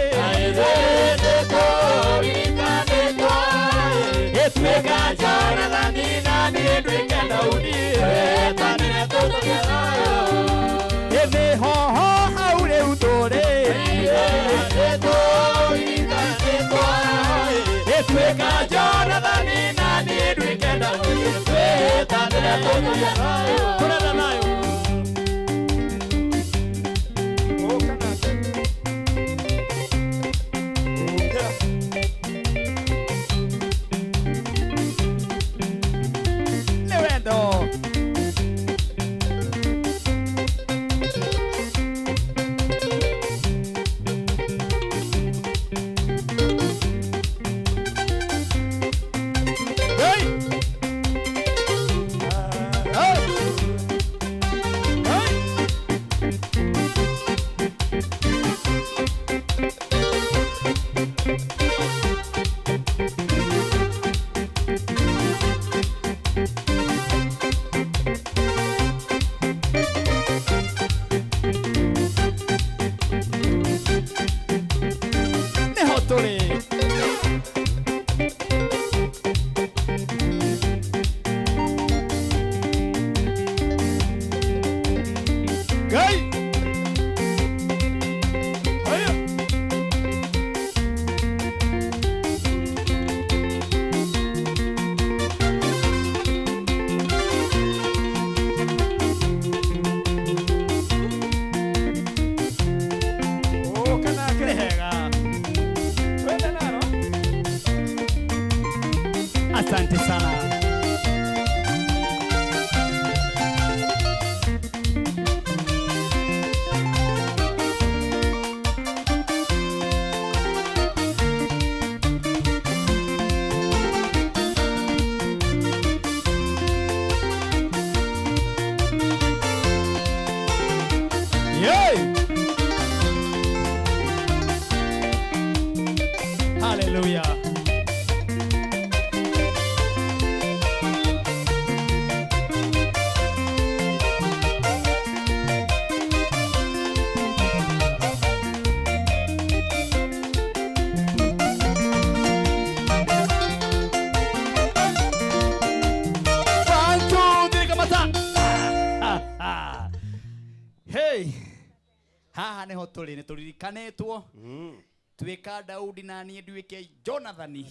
nĩtũririkanĩtwo ĩtuĩka Jonathani na niĩ nduĩke Daudi twĩtanĩre tũtũrie thayũ. Nĩho hau rĩu tũrĩ nĩtũririkanĩtwo ĩtuĩka Jonathani na niĩ nduĩke Daudi twĩtanĩre tũtũrie thayũ. Tũrenda thayũ. Ũka nake. Ũkĩra. Nĩ wendo. Asante sana. Yay! Hallelujah. One, two, three, kamata. Hey. Haha niho tũrĩ nĩ tũririkanĩtwo tuĩka Daudi na niĩ nduĩke Jonathani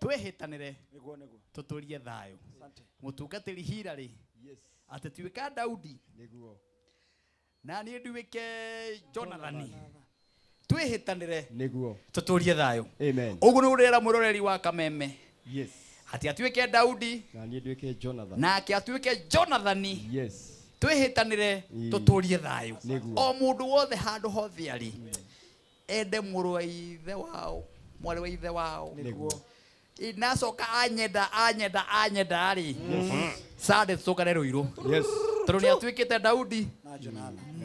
twĩhĩtanĩre Nĩguo nĩguo. tũtũrie thayũ Asante. mũtungatĩri Hirarĩ Yes. atĩ tuĩka Daudi Nĩguo. na niĩ nduĩke Jonathani twĩhĩtanĩre Nĩguo. tũtũrie thayũ Amen. ũguo nĩguo ndĩrera mwĩroreri wa Kameme Yes. atĩ atuĩke Daudi Na niĩ nduĩke Jonathan. nake atuĩke Jonathani Yes. twĩhĩtanĩre Ii. tũtũrie thayũ Nĩguo. o mũndũ wothe handũ hothe arĩ ende mũrũ wa ithe wao mwarĩ wa ithe wao Nĩguo. Ĩ, nacoka anyenda anyenda anyenda rĩ sande tũcokane rũirũ Yes. tondũ nĩ atuĩkĩte Daudi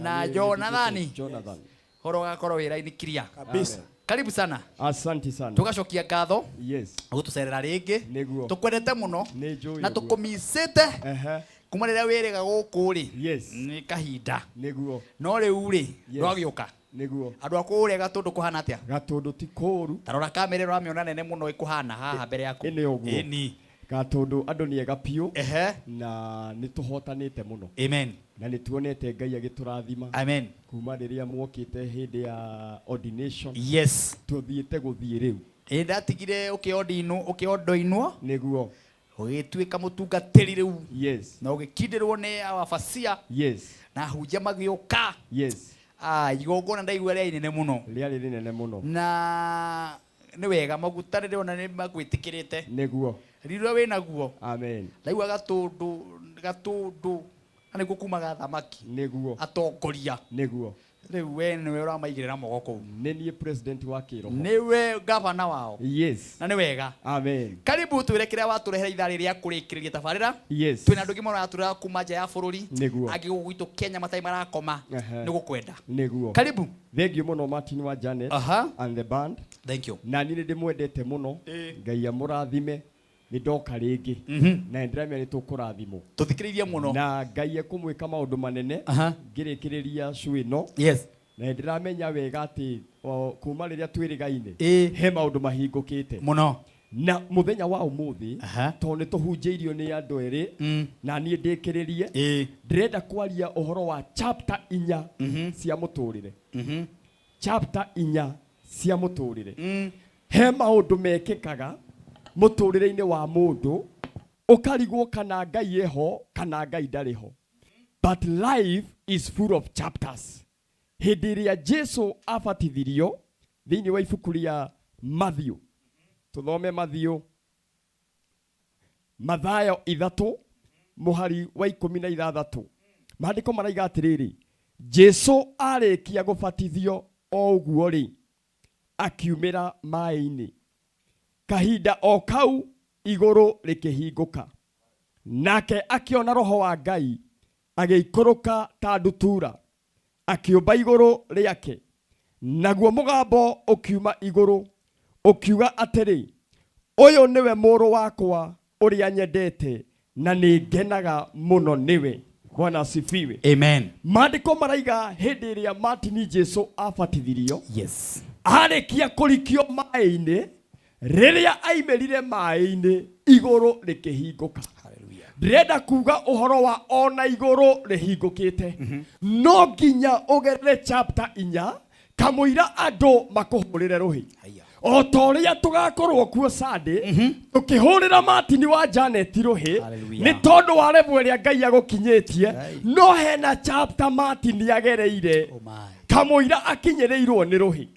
na Jonathani Jonathan. horo ũgakorwo wĩra-inĩ kiria Kabisa. karibu sana Asante sana. tũgacokia ngatho Yes. gũtũcerera rĩngĩ Nĩguo. tũkwendete mũno Nĩ njũĩ na ũguo. tũkũmicĩte Ehe. kuma rĩrĩa wĩrĩga gũkũ rĩ Yes. nĩ kahinda Nĩguo. no rĩu rĩ Yes. ndwagĩũka Nĩguo. andũ a kũrĩa gatũndũ kũhana atĩa Gatũndũ ti kũũru. ta rora kamera ũramĩona nene mũno ĩkũhana haha mbere yaku Ĩ nĩ ũguo. Ĩni. Gatũndũ andũ nĩ ega biũ. Ehe. Na nĩ tũhotanĩte mũno. Amen. Na nĩ tuonete Ngai agĩtũrathima. Amen. Kuma rĩrĩa mwokĩte hĩndĩ ya ordination. Yes. Tũthiĩte gũthiĩ rĩu. Ĩ ndatigire ũkĩordinwo ũkĩordainwo Nĩguo. ũgĩtuĩka mũtungatĩri rĩu Yes. na ũgĩkindĩrwo nĩ awabacia Yes. na ahunjia magĩũka Yes. Ah, igongona ndaigua rĩarĩ inene mũno Rĩarĩ rĩnene mũno. na nĩ wega maguta rĩrĩ nĩ magwĩtĩkĩrĩte Nĩguo. rĩrĩa wĩ naguo Amen. ndaigua gatũndũ gatũndũ na nĩkuo kumaga thamaki Nĩguo. atongoria Nĩguo. rĩu we nĩwe ũramaigĩrĩra moko kũu Nĩ niĩ president wa kĩroho. nĩwe gavana wao Yes. na nĩ wega Amen. karibu twĩre kĩrĩa watũrehera ithaa rĩrĩa kũrĩkĩrĩria tabarĩra Yes. twĩna andũ aingĩ mũno maratũrera kuma nja ya bũrũri Nĩguo. angĩ gũkũ gwitũ Kenya matarĩ marakoma Ehe. nĩ gũkwenda Nĩguo. Karibu. Thank you mũno Martin wa Janet. Aha. And the band. Thank you. Na niĩ nĩ ndĩmwendete mũno. Ĩ. Ngai amũrathime. Nĩ ndoka rĩngĩ. Na nĩ ndĩramenya nĩ tũkũrathimwo. Tũthikĩrĩirie mũno. Na Ngai ekũmwĩka maũndũ manene. Aha. Ngĩrĩkĩrĩria show ĩno. Yes. Na nĩ ndĩramenya wega atĩ o, kuma rĩrĩa twĩrĩgaine. Ĩ. He maũndũ mahingũkĩte. Mũno. Na mũthenya wa ũmũthĩ tondũ nĩ tũhunjĩirio nĩ andũ erĩ na niĩ ndĩkĩrĩrie ndĩrenda kwaria ũhoro wa chapter inya cia mũtũrĩre chapter inya cia mũtũrĩre he maũndũ mekĩkaga mũtũrĩre-inĩ wa mũndũ ũkarigwo kana Ngai eho kana Ngai ndarĩ ho but life is full of chapters hĩndĩ ĩrĩa Jesu abatithirio thĩinĩ wa ibuku rĩa Matthew tuthome Matthew Mathayo ithatũ mũhari wa 16 maandĩko maraiga atĩrĩrĩ Jesu arĩkia gũbatithio o ũguo rĩ akiumĩra maĩ-inĩ kahinda o kau igũrũ rĩkĩhingũka nake akĩona roho wa Ngai agĩikũrũka ta ndutura akĩũmba igũrũ rĩake naguo mũgambo ũkiuma igũrũ ũkiuga atĩrĩ ũyũ nĩwe mũrũ wakwa ũrĩa nyendete na nĩ ngenaga mũno nĩwe bwana asifiwe Amen. maandĩko maraiga hĩndĩ ĩrĩa Martin Jesu abatithirio yes arĩkia kũrikio maĩ-inĩ rĩrĩa aimĩrire maĩ-inĩ igũrũ rĩkĩhingũka ndĩrenda kuga ũhoro wa ona igũrũ rĩhingũkĩte no nginya ũgerere chapter inya kamũira andũ makũhũrĩre rũhĩ o ta ũrĩa tũgakorwo kuo Sunday tũkĩhũrĩra Martin wa Janet rũhĩ nĩ tondũ wa level ĩrĩa Ngai agũkinyĩtie no hena chapter Martin agereire kamũira akinyĩrĩirwo nĩ rũhĩ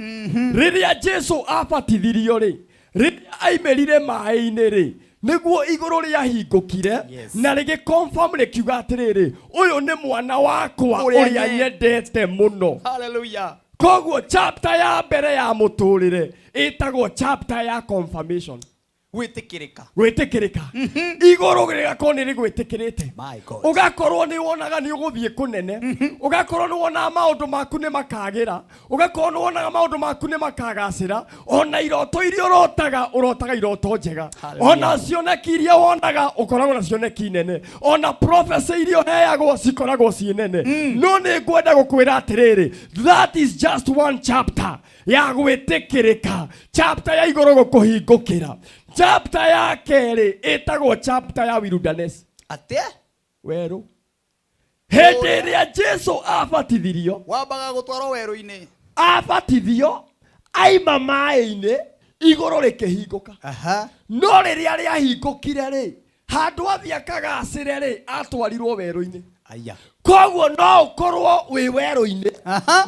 rĩrĩa Jesu abatithirio rĩ Rĩrĩa aimĩrire maĩ-inĩ rĩ, nĩguo igũrũ rĩahingũkire na rĩgĩ confirm rĩkiuga atĩrĩrĩ, ũyũ nĩ mwana wakwa Ũrĩa ũrĩa nyendete mũno. Hallelujah. Koguo chapter ya mbere ya mũtũrĩre ĩtagwo chapter ya confirmation. Gwĩtĩkĩrĩka. Gwĩtĩkĩrĩka. Igũrũ rĩgakorwo nĩ rĩgwĩtĩkĩrĩte. My God. Ũgakorwo nĩ wonaga nĩ ũgũthiĩ kũnene. Ũgakorwo nĩ wonaga maũndũ maku nĩ makagĩra. Ũgakorwo nĩ wonaga maũndũ maku nĩ makagacĩra. Ona iroto iria ũrotaga, ũrotaga iroto njega. Hallelujah. Ona cioneki iria wonaga, ũkoragwo na cioneki nene. Ona prophecy iria ũheagwo cikoragwo ciĩ nene. No nĩ ngwenda gũkwĩra atĩrĩrĩ, that is just one chapter ya gwĩtĩkĩrĩka, chapter ya igũrũ gũkũhingũkĩra. Chapter ya kerĩ ĩtagwo chapter ya wilderness. Atĩa? Werũ. Hĩndĩ ĩrĩa Jesu abatithirio, Wambaga gũtwarwo werũ-inĩ. Abatithio, aima maĩ-inĩ, igũrũ rĩkĩhingũka. No rĩrĩa rĩahingũkire rĩ, handũ athiĩ akagacĩre rĩ, atwarirwo werũ-inĩ. Aya. Koguo no ũkorwo wĩ werũ-inĩ,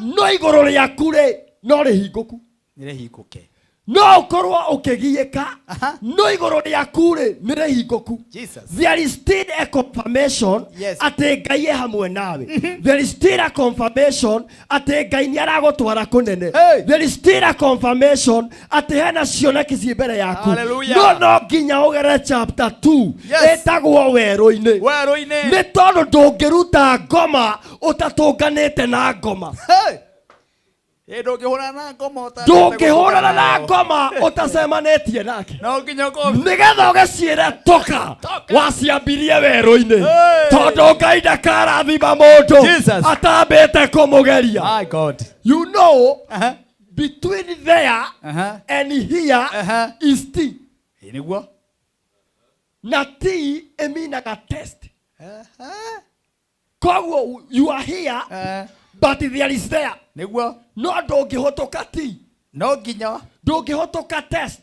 no igũrũ rĩaku rĩ, no rĩhingũku. Nĩrĩhingũke. No ũkorwo ũkĩgiĩka, no igũrũ rĩaku rĩ, nĩ rĩhingũku. Jesus. There is still a confirmation Yes. atĩ Ngai e hamwe nawe. There is still a confirmation atĩ Ngai nĩ aragũtwara kũnene. There is still a confirmation atĩ hena cioneki ciĩ mbere yaku. Hallelujah. No no nginya ũgere chapter 2 Yes. ĩtagwo werũ-inĩ. Werũ-inĩ. Nĩ tondũ ndũngĩruta ngoma ũtatũnganĩte na ngoma. Hey. Ĩ ndũngĩhũrana na ngoma ũta- Ndũngĩhũrana na ngoma ũtacemanĩtie nake. No nginya ũkorwo Nĩgetha ũgĩciĩre toka waciambirie werũ-inĩ. Hey. Tondũ Ngai ndakarathima mũndũ Jesus. atambĩte kũmũgeria. My God. You know, between there and here is T. Ĩ nĩguo. Na T ĩminaga test. Koguo you are here, but there is there. Nĩguo. No ndũngĩhũtũka T. No nginya. Ndũngĩhũtũka test.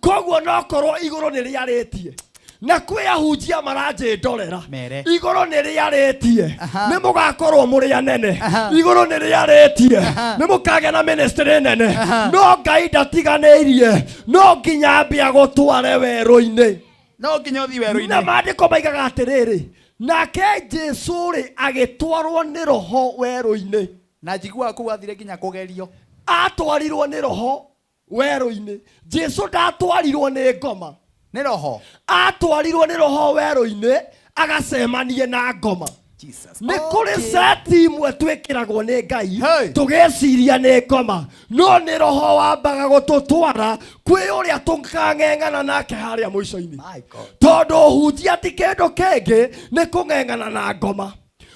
Koguo no korwo igũrũ nĩ rĩarĩtie. Na kwĩ ahunjia maranjĩndorera. Mere. Igũrũ nĩ rĩarĩtie. Nĩ mũgakorwo mũrĩ anene. Igũrũ nĩ rĩarĩtie. Nĩ mũkagĩa na ministry nene. No Ngai ndatiganĩirie. No nginya ambe agũtware werũ-inĩ. No nginya ũthiĩ werũ-inĩ. Na maandĩko maigaga atĩrĩrĩ, nake Jesu rĩ agĩtwarwo nĩ roho werũ-inĩ. Na njiguaga kũu athire nginya kũgerio. Atwarirwo nĩ roho werũ-inĩ. Jesu ndatwarirwo nĩ ngoma. Nĩ roho. Atwarirwo nĩ roho werũ-inĩ agacemanie na ngoma. Jesus. Nĩ kũrĩ seti imwe twĩkĩragwo nĩ Ngai tũgeciria nĩ ngoma, no nĩ roho wambaga gũtũtwara kwĩ ũrĩa tũkang'eng'ana nake harĩa mũico-inĩ. Tondũ ũhunjia ti kĩndũ kĩngĩ nĩ kũng'eng'ana na ngoma.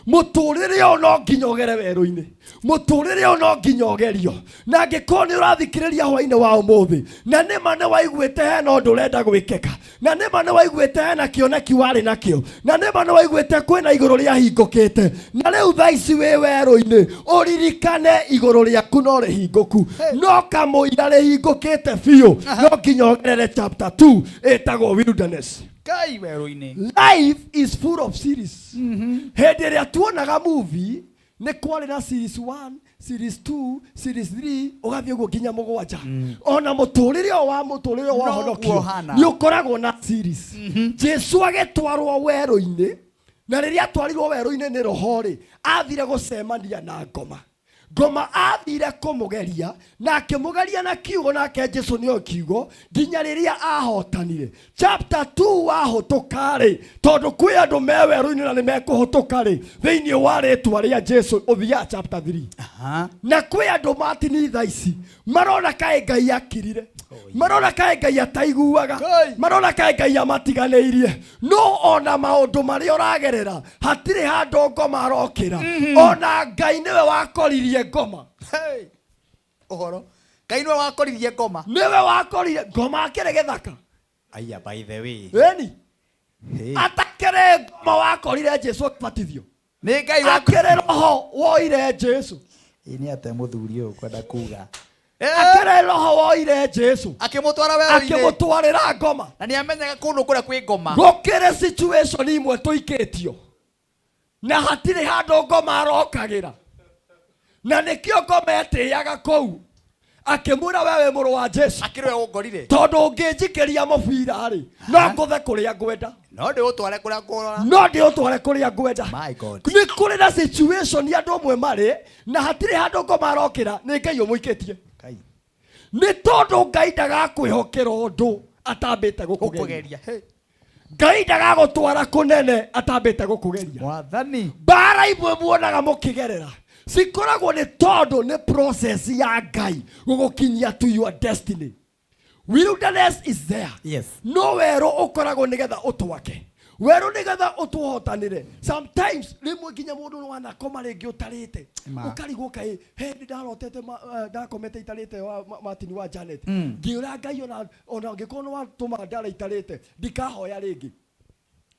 Mũtũrĩre ũyũ no nginya ũgere werũ-inĩ. Mũtũrĩre ũyũ no nginya ũgerio. Na angĩkorwo nĩ ũrathikĩrĩria hwainĩ wa ũmũthĩ, na nĩma nĩ waiguĩte hena ũndũ ũrenda gwĩkĩka, na nĩma nĩ waiguĩte hena kĩoneki warĩ nakĩo, na nĩma nĩ waiguĩte kwĩna igũrũ rĩahingũkĩte, na rĩu thaa ici wĩ werũ-inĩ, ũririkane igũrũ rĩaku no rĩhingũku. No kamũira rĩhingũkĩte biũ, no nginya ũgerere chapter 2 ĩtagwo wilderness. Ngai werũ-inĩ. Life is full of series. Hĩndĩ ĩrĩa tuonaga movie, nĩ kwarĩ na series 1, series 2, series 3, ũgathiĩ ũguo nginya mũgwanja. Ona mũtũrĩre ũyũ wa mũtũrĩre ũyũ wa Noguo ũhonokio hana. nĩ ũkoragwo na series. Jesu agĩtwarwo werũ-inĩ, na rĩrĩa atwarirwo werũ-inĩ nĩ roho rĩ, athire gũcemania na ngoma. Ngoma athire kũmũgeria, na akĩmũgeria na kiugo, nake Jesu nĩoĩ kiugo, nginya rĩrĩa ahotanire. Chapter 2 wahũtũka rĩ, tondũ kwĩ andũ me werũ-inĩ na nĩ mekũhũtũka rĩ, thĩinĩ wa rĩtwa rĩa Jesu ũthiaga chapter 3. Na kwĩ andũ matini thaa ici marona kaĩ Ngai akirire, marona kaĩ Ngai ataiguaga, marona kaĩ Ngai amatiganĩirie. No ona maũndũ marĩa ũragerera hatirĩ handũ ngoma arokĩra. Ona Ngai nĩwe wakoririe ngoma. Hey. Ũhoro. Ngai nĩwe wakoririe ngoma. Nĩwe wakorire ngoma akĩrĩ gĩthaka. Aya, by the way. Ĩni. Hey. Atakĩrĩ ngoma wakorire Jesu akĩbatithio. Nĩ Ngai wa Akĩrĩ roho woire Jesu. Ĩ nĩ atĩa mũthuri ũyũ kwenda kuga. Akĩrĩ roho woire Jesu. Akĩmũtwara werũ-inĩ. Akĩmũtwarĩra ngoma. Na nĩ amenyaga kũndũ kũrĩa kwĩ ngoma. Gũkĩrĩ situation imwe tũikĩtio. Na hatirĩ handũ ngoma arokagĩra. Na nĩkĩo ngoma etĩaga kũu. Akĩmwĩra wewe mũrũ wa Jesu. Akĩrĩ we ũngorire. Tondũ ũngĩnjikĩria mũbira rĩ, no ngũthe kũrĩa ngwenda. No ndĩũtware kũrĩa ngũrora. No ndĩũtware kũrĩa ngwenda. My God. Nĩ kũrĩ na situation andũ amwe marĩ na hatirĩ handũ ngoma arokĩra nĩ Ngai ũmũikĩtie. Ngai. Nĩ tondũ Ngai ndagakwĩhokera ũndũ atambĩte gũkũgeria. Gũkũgeria. Hey. Ngai ndagagũtwara kũnene atambĩte gũkũgeria. Mwathani. Mbara imwe muonaga mũkĩgerera cikoragwo nĩ tondũ nĩ process ya Ngai gũgũkinyia to your destiny. Wilderness is there. Yes. No werũ ũkoragwo nĩgetha ũtwake. Werũ nĩgetha ũtũhotanĩre. Sometimes rĩmwe nginya mũndũ nĩ wanakoma rĩngĩ ũtarĩte. Ma. Ũkarigwo kaĩ he ndĩ ndarotete ndakomete itarĩte wa Martin wa Janet. Ngĩũra Ngai ona angĩkorwo nĩ watũma ndare itarĩte ndikahoya rĩngĩ.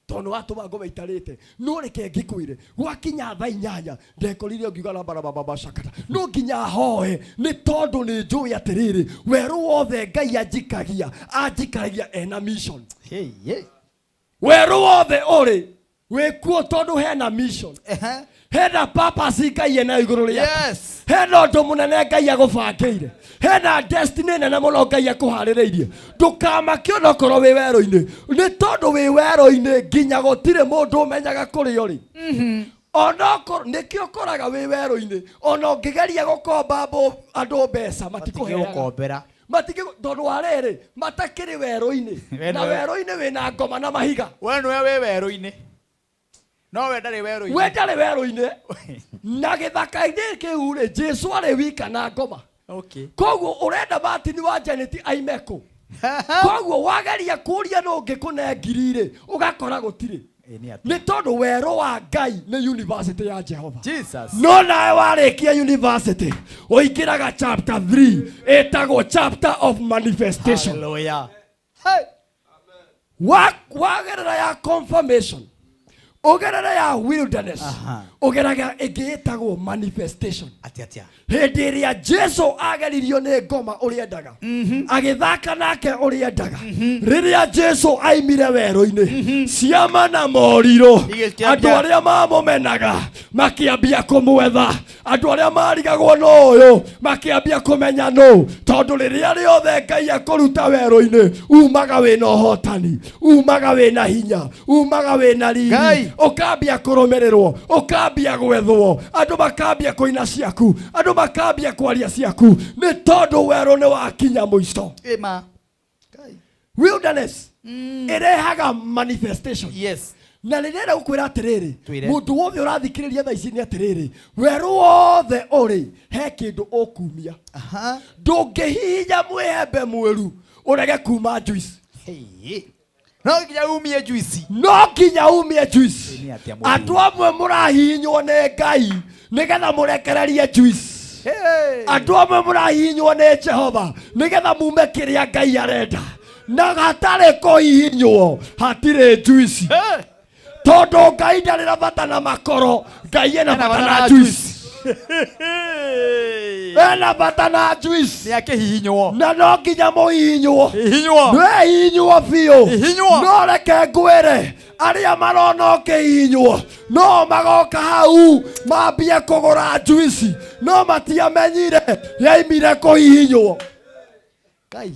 Tondũ nĩ watũma ngome itarĩte. No reke ngĩkwĩre, gwakinya thaa inyanya ndekorire ngiuga na barababa cakata. No nginya hoe nĩ tondũ nĩ njũĩ atĩrĩrĩ, werũ wothe Ngai anjikagia, anjikagia ena mission. Hey, hey. Werũ wothe ũrĩ wĩkuo tondũ hena mission. Hena purpose Ngai enayo igũrũ rĩaku. Yes. Hena ũndũ mũnene Ngai agũbangĩire. Hena destiny nene mũno Ngai akũharĩrĩirie. Ndũkamake onokorwo wĩ werũ-inĩ. Nĩ tondũ wĩ werũ-inĩ nginya gũtirĩ mũndũ ũmenyaga kũrĩa ũrĩ. Onokorwo nĩkĩo ũkoraga wĩ werũ-inĩ, ona ũngĩgeria gũkomba andũ mbeca matikũheaga. Matingĩgũkombera. Matingĩ, tondũ wa rĩrĩ, matakĩrĩ werũ-inĩ. We Na nĩwe- werũ-inĩ wĩna ngoma na mahiga. We nĩwe wĩ werũ-inĩ. No we ndarĩ werũ-inĩ. We ndarĩ werũ-inĩ. Na gĩthaka-inĩ kĩu rĩ, Jesu arĩ wika na ngoma. Okay. Koguo ũrenda Martin wa Janet aime kũ? Koguo wageria kũria nũ ũngĩkũne ngiri rĩ, ũgakora gũtirĩ. Ĩ, nĩ atĩa? Nĩ tondũ werũ wa Ngai nĩ university ya Jehova. Jesus. No nawe warĩkia university, ũingĩraga chapter 3, ĩtagwo chapter of manifestation. Hallelujah. Hey. Wagerera ya confirmation, ũgerere ya wilderness, ũgeraga ĩngĩ ĩtagwo manifestation. Atĩa, atĩa? Hĩndĩ ĩrĩa Jesu ageririo nĩ ngoma ũrĩa endaga, agĩthaka nake ũrĩa endaga, rĩrĩa Jesu aimire werũ-inĩ, ciama na morirũ, Igĩkĩambia. andũ arĩa mamũmenaga makĩambia kũmwetha, andũ arĩa marigagwo no ũyũ makĩambia kũmenya nũ, tondũ rĩrĩa rĩothe Ngai akũruta werũ-inĩ, umaga wĩna ũhotani, umaga wĩna hinya, umaga wĩna riri, Ngai. ũkambia kũrũmĩrĩrwo, ũkambia gwethwo, andũ makambia kũina ciaku, andũ makambia kwaria ciaku, nĩ tondũ werũ nĩ wakinya mũico. Ĩma. Wilderness ĩrehaga manifestation. Yes. Na rĩrĩa gũkwĩra atĩrĩrĩ, Twĩre. mũndũ wothe ũrathikĩrĩria thaa ici nĩ atĩrĩrĩ, werũ wothe ũrĩ he kĩndũ ũkumia. Ndũngĩhihinya mwĩembe mwĩru ũrege kuma juice. Hey. No nginya umie juice. No nginya umie juice. Nĩ atĩa mũthuri? Andũ amwe mũrahihinywo nĩ Ngai nĩgetha mũrekererie juice. Hey. Andũ amwe mũrahihinywo nĩ Jehova nĩgetha mume kĩrĩa Ngai arenda. Na hatarĩ kũhihinywo hatirĩ juice. Hey. Tondũ Ngai ndarĩ na bata na makoro, Ngai ena bata na juice. Ena bata na juice. Nĩ akĩhihinywo. Na no nginya mũhihinywo. Hihinywo. Nĩwehihinywo biũ. Hihinywo. No reke ngwĩre, arĩa marona ũkĩhihinywo no magoka hau mambie kũgũra juice, no matiamenyire yaimire kũhihinywo. Ngai.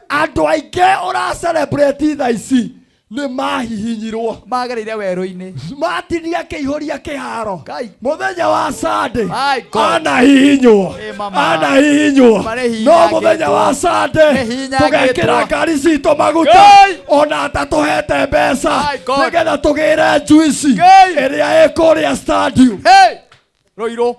Andũ aingĩ ũra celebrate thaa ici nĩ mahihinyirwo. Magereire werũ-inĩ. Martin akĩihũria kĩharo. Ngai. Mũthenya wa Sunday My God. anahihinywo. Ĩ mama. Anahihinywo. Marĩ No mũthenya wa hihinyangĩtwo. Sunday Nĩ hihinyangĩtwo. tũgekĩra ngari citũ maguta Ngai. ona atatũhete mbeca My God. nĩgetha tũgĩre juice Ngai. ĩrĩa ĩ kũrĩa stadium. Hey. Rũirũ.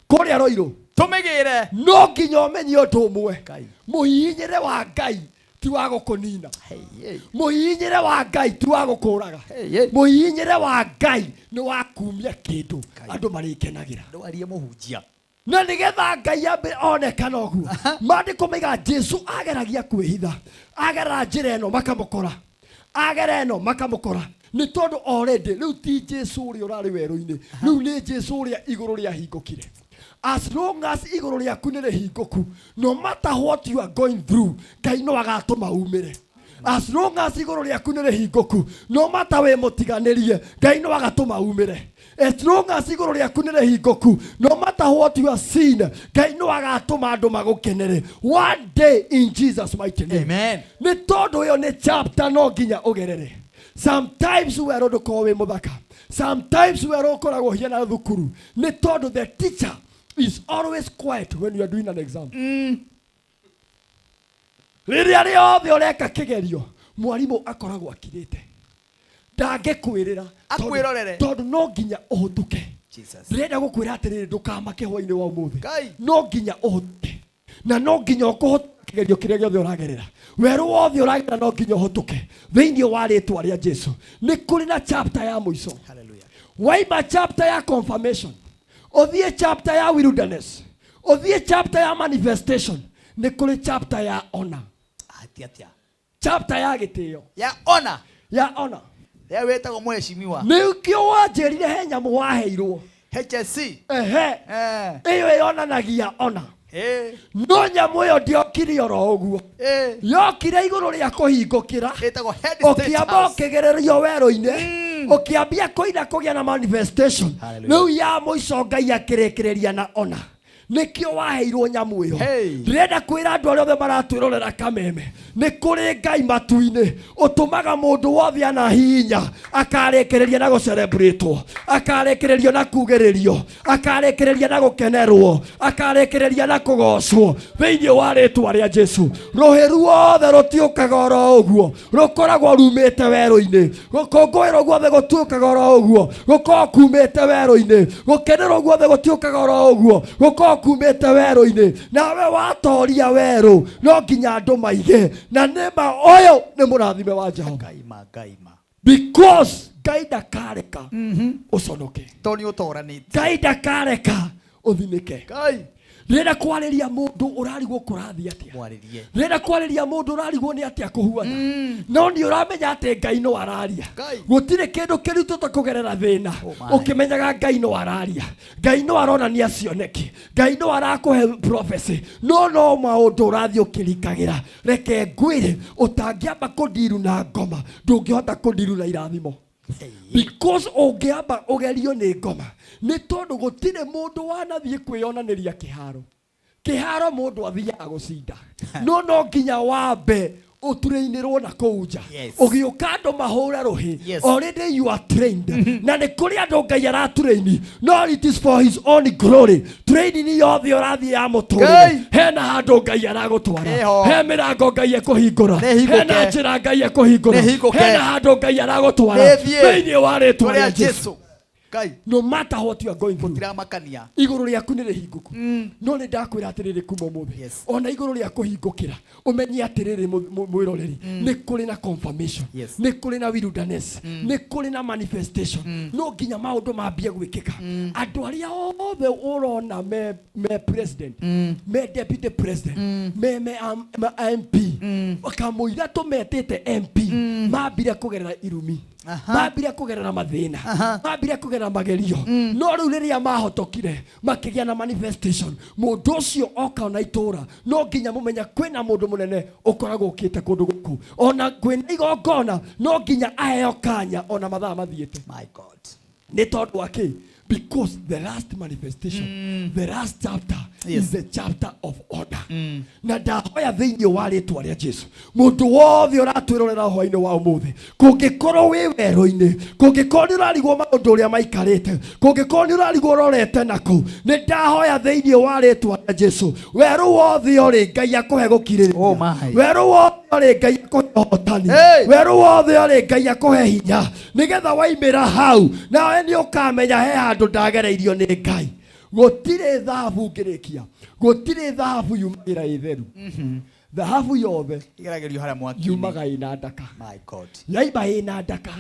Kũrĩa Rũirũ. Tũmĩgĩre. No nginya ũmenye ũndũ ũmwe. Ngai. Mũhihinyĩre wa Ngai ti wa gũkũnina. Hey, hey. Mũhihinyĩre wa Ngai ti wa gũkũraga. Hey, hey. Mũhihinyĩre wa Ngai nĩ wa kumia kĩndũ andũ marĩkenagĩra. Ndwarie mũhunjia. Na nĩgetha Ngai ambe onekana ũguo. Maandĩko maigaga Jesu ageragia kwĩhitha. Agerera njĩra ĩno makamũkora. Agera ĩno makamũkora. Nĩ tondũ already rĩu ti Jesu ũrĩa ũrarĩ werũ-inĩ. Rĩu nĩ Jesu ũrĩa igũrũ rĩahingũkire. As long as igũrũ rĩaku nĩ rĩhingũku, no matter what you are going through, Ngai no agatũma umĩre. As long as igũrũ rĩaku nĩ rĩhingũku, no mata wĩ mũtiganĩrie, Ngai no agatũma umĩre. As long as igũrũ rĩaku nĩ rĩhingũku, no matter what you have seen, Ngai no agatũma andũ magũkenere one day in Jesus mighty name. Amen. Nĩ tondũ ĩyo nĩ chapter no nginya ũgerere. Sometimes werũ ndũkoragwo wĩ mũthaka, sometimes werũ ũkoragwo hiana thukuru, nĩ tondũ the teacher is always quiet when you are doing an exam. Rĩrĩa rĩothe ũreka kĩgerio, mwarimũ akoragwo akirĩte, ndangĩkwĩrĩra Akwĩrorere. tondũ no nginya ũhũtũke. Jesus. Ndĩrenda gũkwĩra atĩrĩrĩ, ndũkamake hwainĩ wa ũmũthĩ. Ngai. No nginya ũhũtũke, na no nginya ũkũhũtũka kĩgerio kĩrĩa gĩothe ũragerera, werũ wothe ũragerera, no nginya ũhũtũke thĩinĩ wa rĩtwa rĩa Jesu. Nĩ kũrĩ na chapter ya mũico. Hallelujah. Waima chapter ya confirmation, ũthiĩ chapter ya wilderness, ũthiĩ chapter ya manifestation, nĩ kũrĩ chapter ya honor. Atia atia. Chapter ya gĩtĩo. Ya ona. Ya honor. Ya wĩtagwo mheshimiwa. Nĩkĩo wanjĩrire he nyamũ waheirwo. HSC. Ehe. Eh. Ĩyo ĩyonanagia honor. Eh. No nyamũ ĩyo ndĩokire oro ũguo. Eh. Yokire igũrũ rĩa kũhingũkĩra. Ĩtagwo head state Ũkĩamba house. ũkĩgererio werũ-inĩ, ũkĩambia kũina kũgĩa na manifestation. Hallelujah. Rĩu ya mũico Ngai akĩrĩkĩrĩria na honor. Nĩkĩo waheirwo nyamũ ĩyo. Hey. Ndĩrenda kwĩra andũ arĩa othe maratwĩrorera kameme, nĩ kũrĩ Ngai matu-inĩ ũtũmaga mũndũ wothe anahihinya akarĩkĩrĩria na gũcerebratwo, akarĩkĩrĩrio na kugĩrĩrio, akarĩkĩrĩria na gũkenerwo, akarĩkĩrĩria na kũgocwo thĩinĩ wa rĩtwa rĩa Jesu. Rũhĩ ruothe rũtiũkaga oro ũguo, rũkoragwo rumĩte werũ-inĩ. Gũkũngũĩrwo guothe gũtiũkaga oro ũguo, gũkoragwo kumĩte werũ-inĩ. Gũkenerwo guothe gũtiũkaga oro ũguo, gũkoragwo kumĩte werũ-inĩ. Nawe watoria werũ, no nginya andũ maige na nĩma ũyũ nĩ mũrathime wa Jehova. Ngaima ngaima. Because Ngai ndakareka ũconoke. Tondũ nĩ ũtoranĩtie. Ngai ndakareka ũthinĩke. Ngai. Ndĩrenda kwarĩria mũndũ ũrarigwo kũrathiĩ atĩa. Mwarĩrie. Ndĩrenda kwarĩria mũndũ ũrarigwo nĩ atĩa kũhuana, no nĩ ũramenya atĩ Ngai no araria. Ngai. Gũtirĩ kĩndũ kĩritũ ta kũgerera thĩna my. ũkĩmenyaga Ngai no araria, Ngai no aronania cioneki, Ngai no arakũhe prophecy, no no maũndũ ũrathiĩ ũkĩrikagĩra. Reke ngwĩre, ũtangĩamba kũndiru na ngoma, ndũngĩhota kũndiru na irathimo, because ũngĩamba ũgerio nĩ ngoma, nĩ tondũ gũtirĩ mũndũ wanathiĩ kwĩyonanĩria kĩharo. Kĩharo mũndũ athiaga gũcinda, no no nginya wambe ũturĩinĩrwo na kũu nja. Yes. Ũgĩũka andũ mahũre rũhĩ. Yes. Already you are trained, na nĩ kũrĩ andũ Ngai aratraini, no it is for his own glory. Training yothe ũrathiĩ ya mũtũrĩre, Ngai. hena handũ Ngai aragũtwara, Ĩho. he mĩrango Ngai ekũhingũra, Nĩhingũke. hena njĩra Ngai ekũhingũra, Nĩhingũke. hena handũ Ngai aragũtwara Nĩthiĩ. thĩinĩ wa rĩtwa Rĩa rĩa Jesu. Jesu. Ngai. No matter what you are going through, Gũtiramakania. Igũrũ rĩaku nĩ rĩhingũku, no nĩ ndakwĩra atĩrĩrĩ, kuma ũmũthĩ, Yes. ona igũrũ rĩa kũhingũkĩra, ũmenye atĩrĩrĩ, mwĩroreri, nĩ kũrĩ na confirmation, Yes. nĩ kũrĩ na wilderness, nĩ kũrĩ na manifestation. No nginya maũndũ mambie gwĩkĩka. Andũ arĩa othe ũrona me president, me deputy president, me MP, kamũira tũmetĩte MP, mambire kũgerera irumi, mambire kũgerera mathĩna, mambire kũgerera magerio, no rĩu rĩrĩa mahotokire makĩgĩa na manifestation. Mũndũ ũcio oka ona itũra, no nginya mũmenya kwĩna mũndũ mũnene ũkoragwo ũkĩte kũndũ gũkũ, ona kwĩna igongona, no nginya aheo kanya ona mathaa mathiĩte. My God. Nĩ tondũ wa kĩ? Because the last manifestation, the last chapter, Yes. is the chapter of order. Na ndahoya thĩinĩ wa rĩtwa rĩa Jesu, mũndũ wothe ũratwĩrorera hwainĩ wa ũmũthĩ, kũngĩkorwo wĩ werũ-inĩ, kũngĩkorwo nĩ ũrarigwo maũndũ ũrĩa maikarĩte, kũngĩkorwo nĩ ũrarigwo ũrorete nakũ, nĩ ndahoya thĩinĩ wa rĩtwa rĩa Jesu, werũ wothe ũrĩ, Ngai akũhe gũkirĩrĩria. Oh my. Werũ wothe ũrĩ, Ngai akũhe ũhotani. Hey. Werũ wothe ũrĩ, Ngai akũhe hinya, nĩgetha waimĩra hau nawe nĩ ũkamenya he handũ ndagereirio nĩ Ngai. Gũtirĩ thahabu, ngĩrĩkia, gũtirĩ thahabu yumagĩra ĩ theru. Thahabu yothe Igeragĩrio harĩa mwaki-inĩ. yumaga ĩna ndaka. My God. Yaima ĩna ndaka,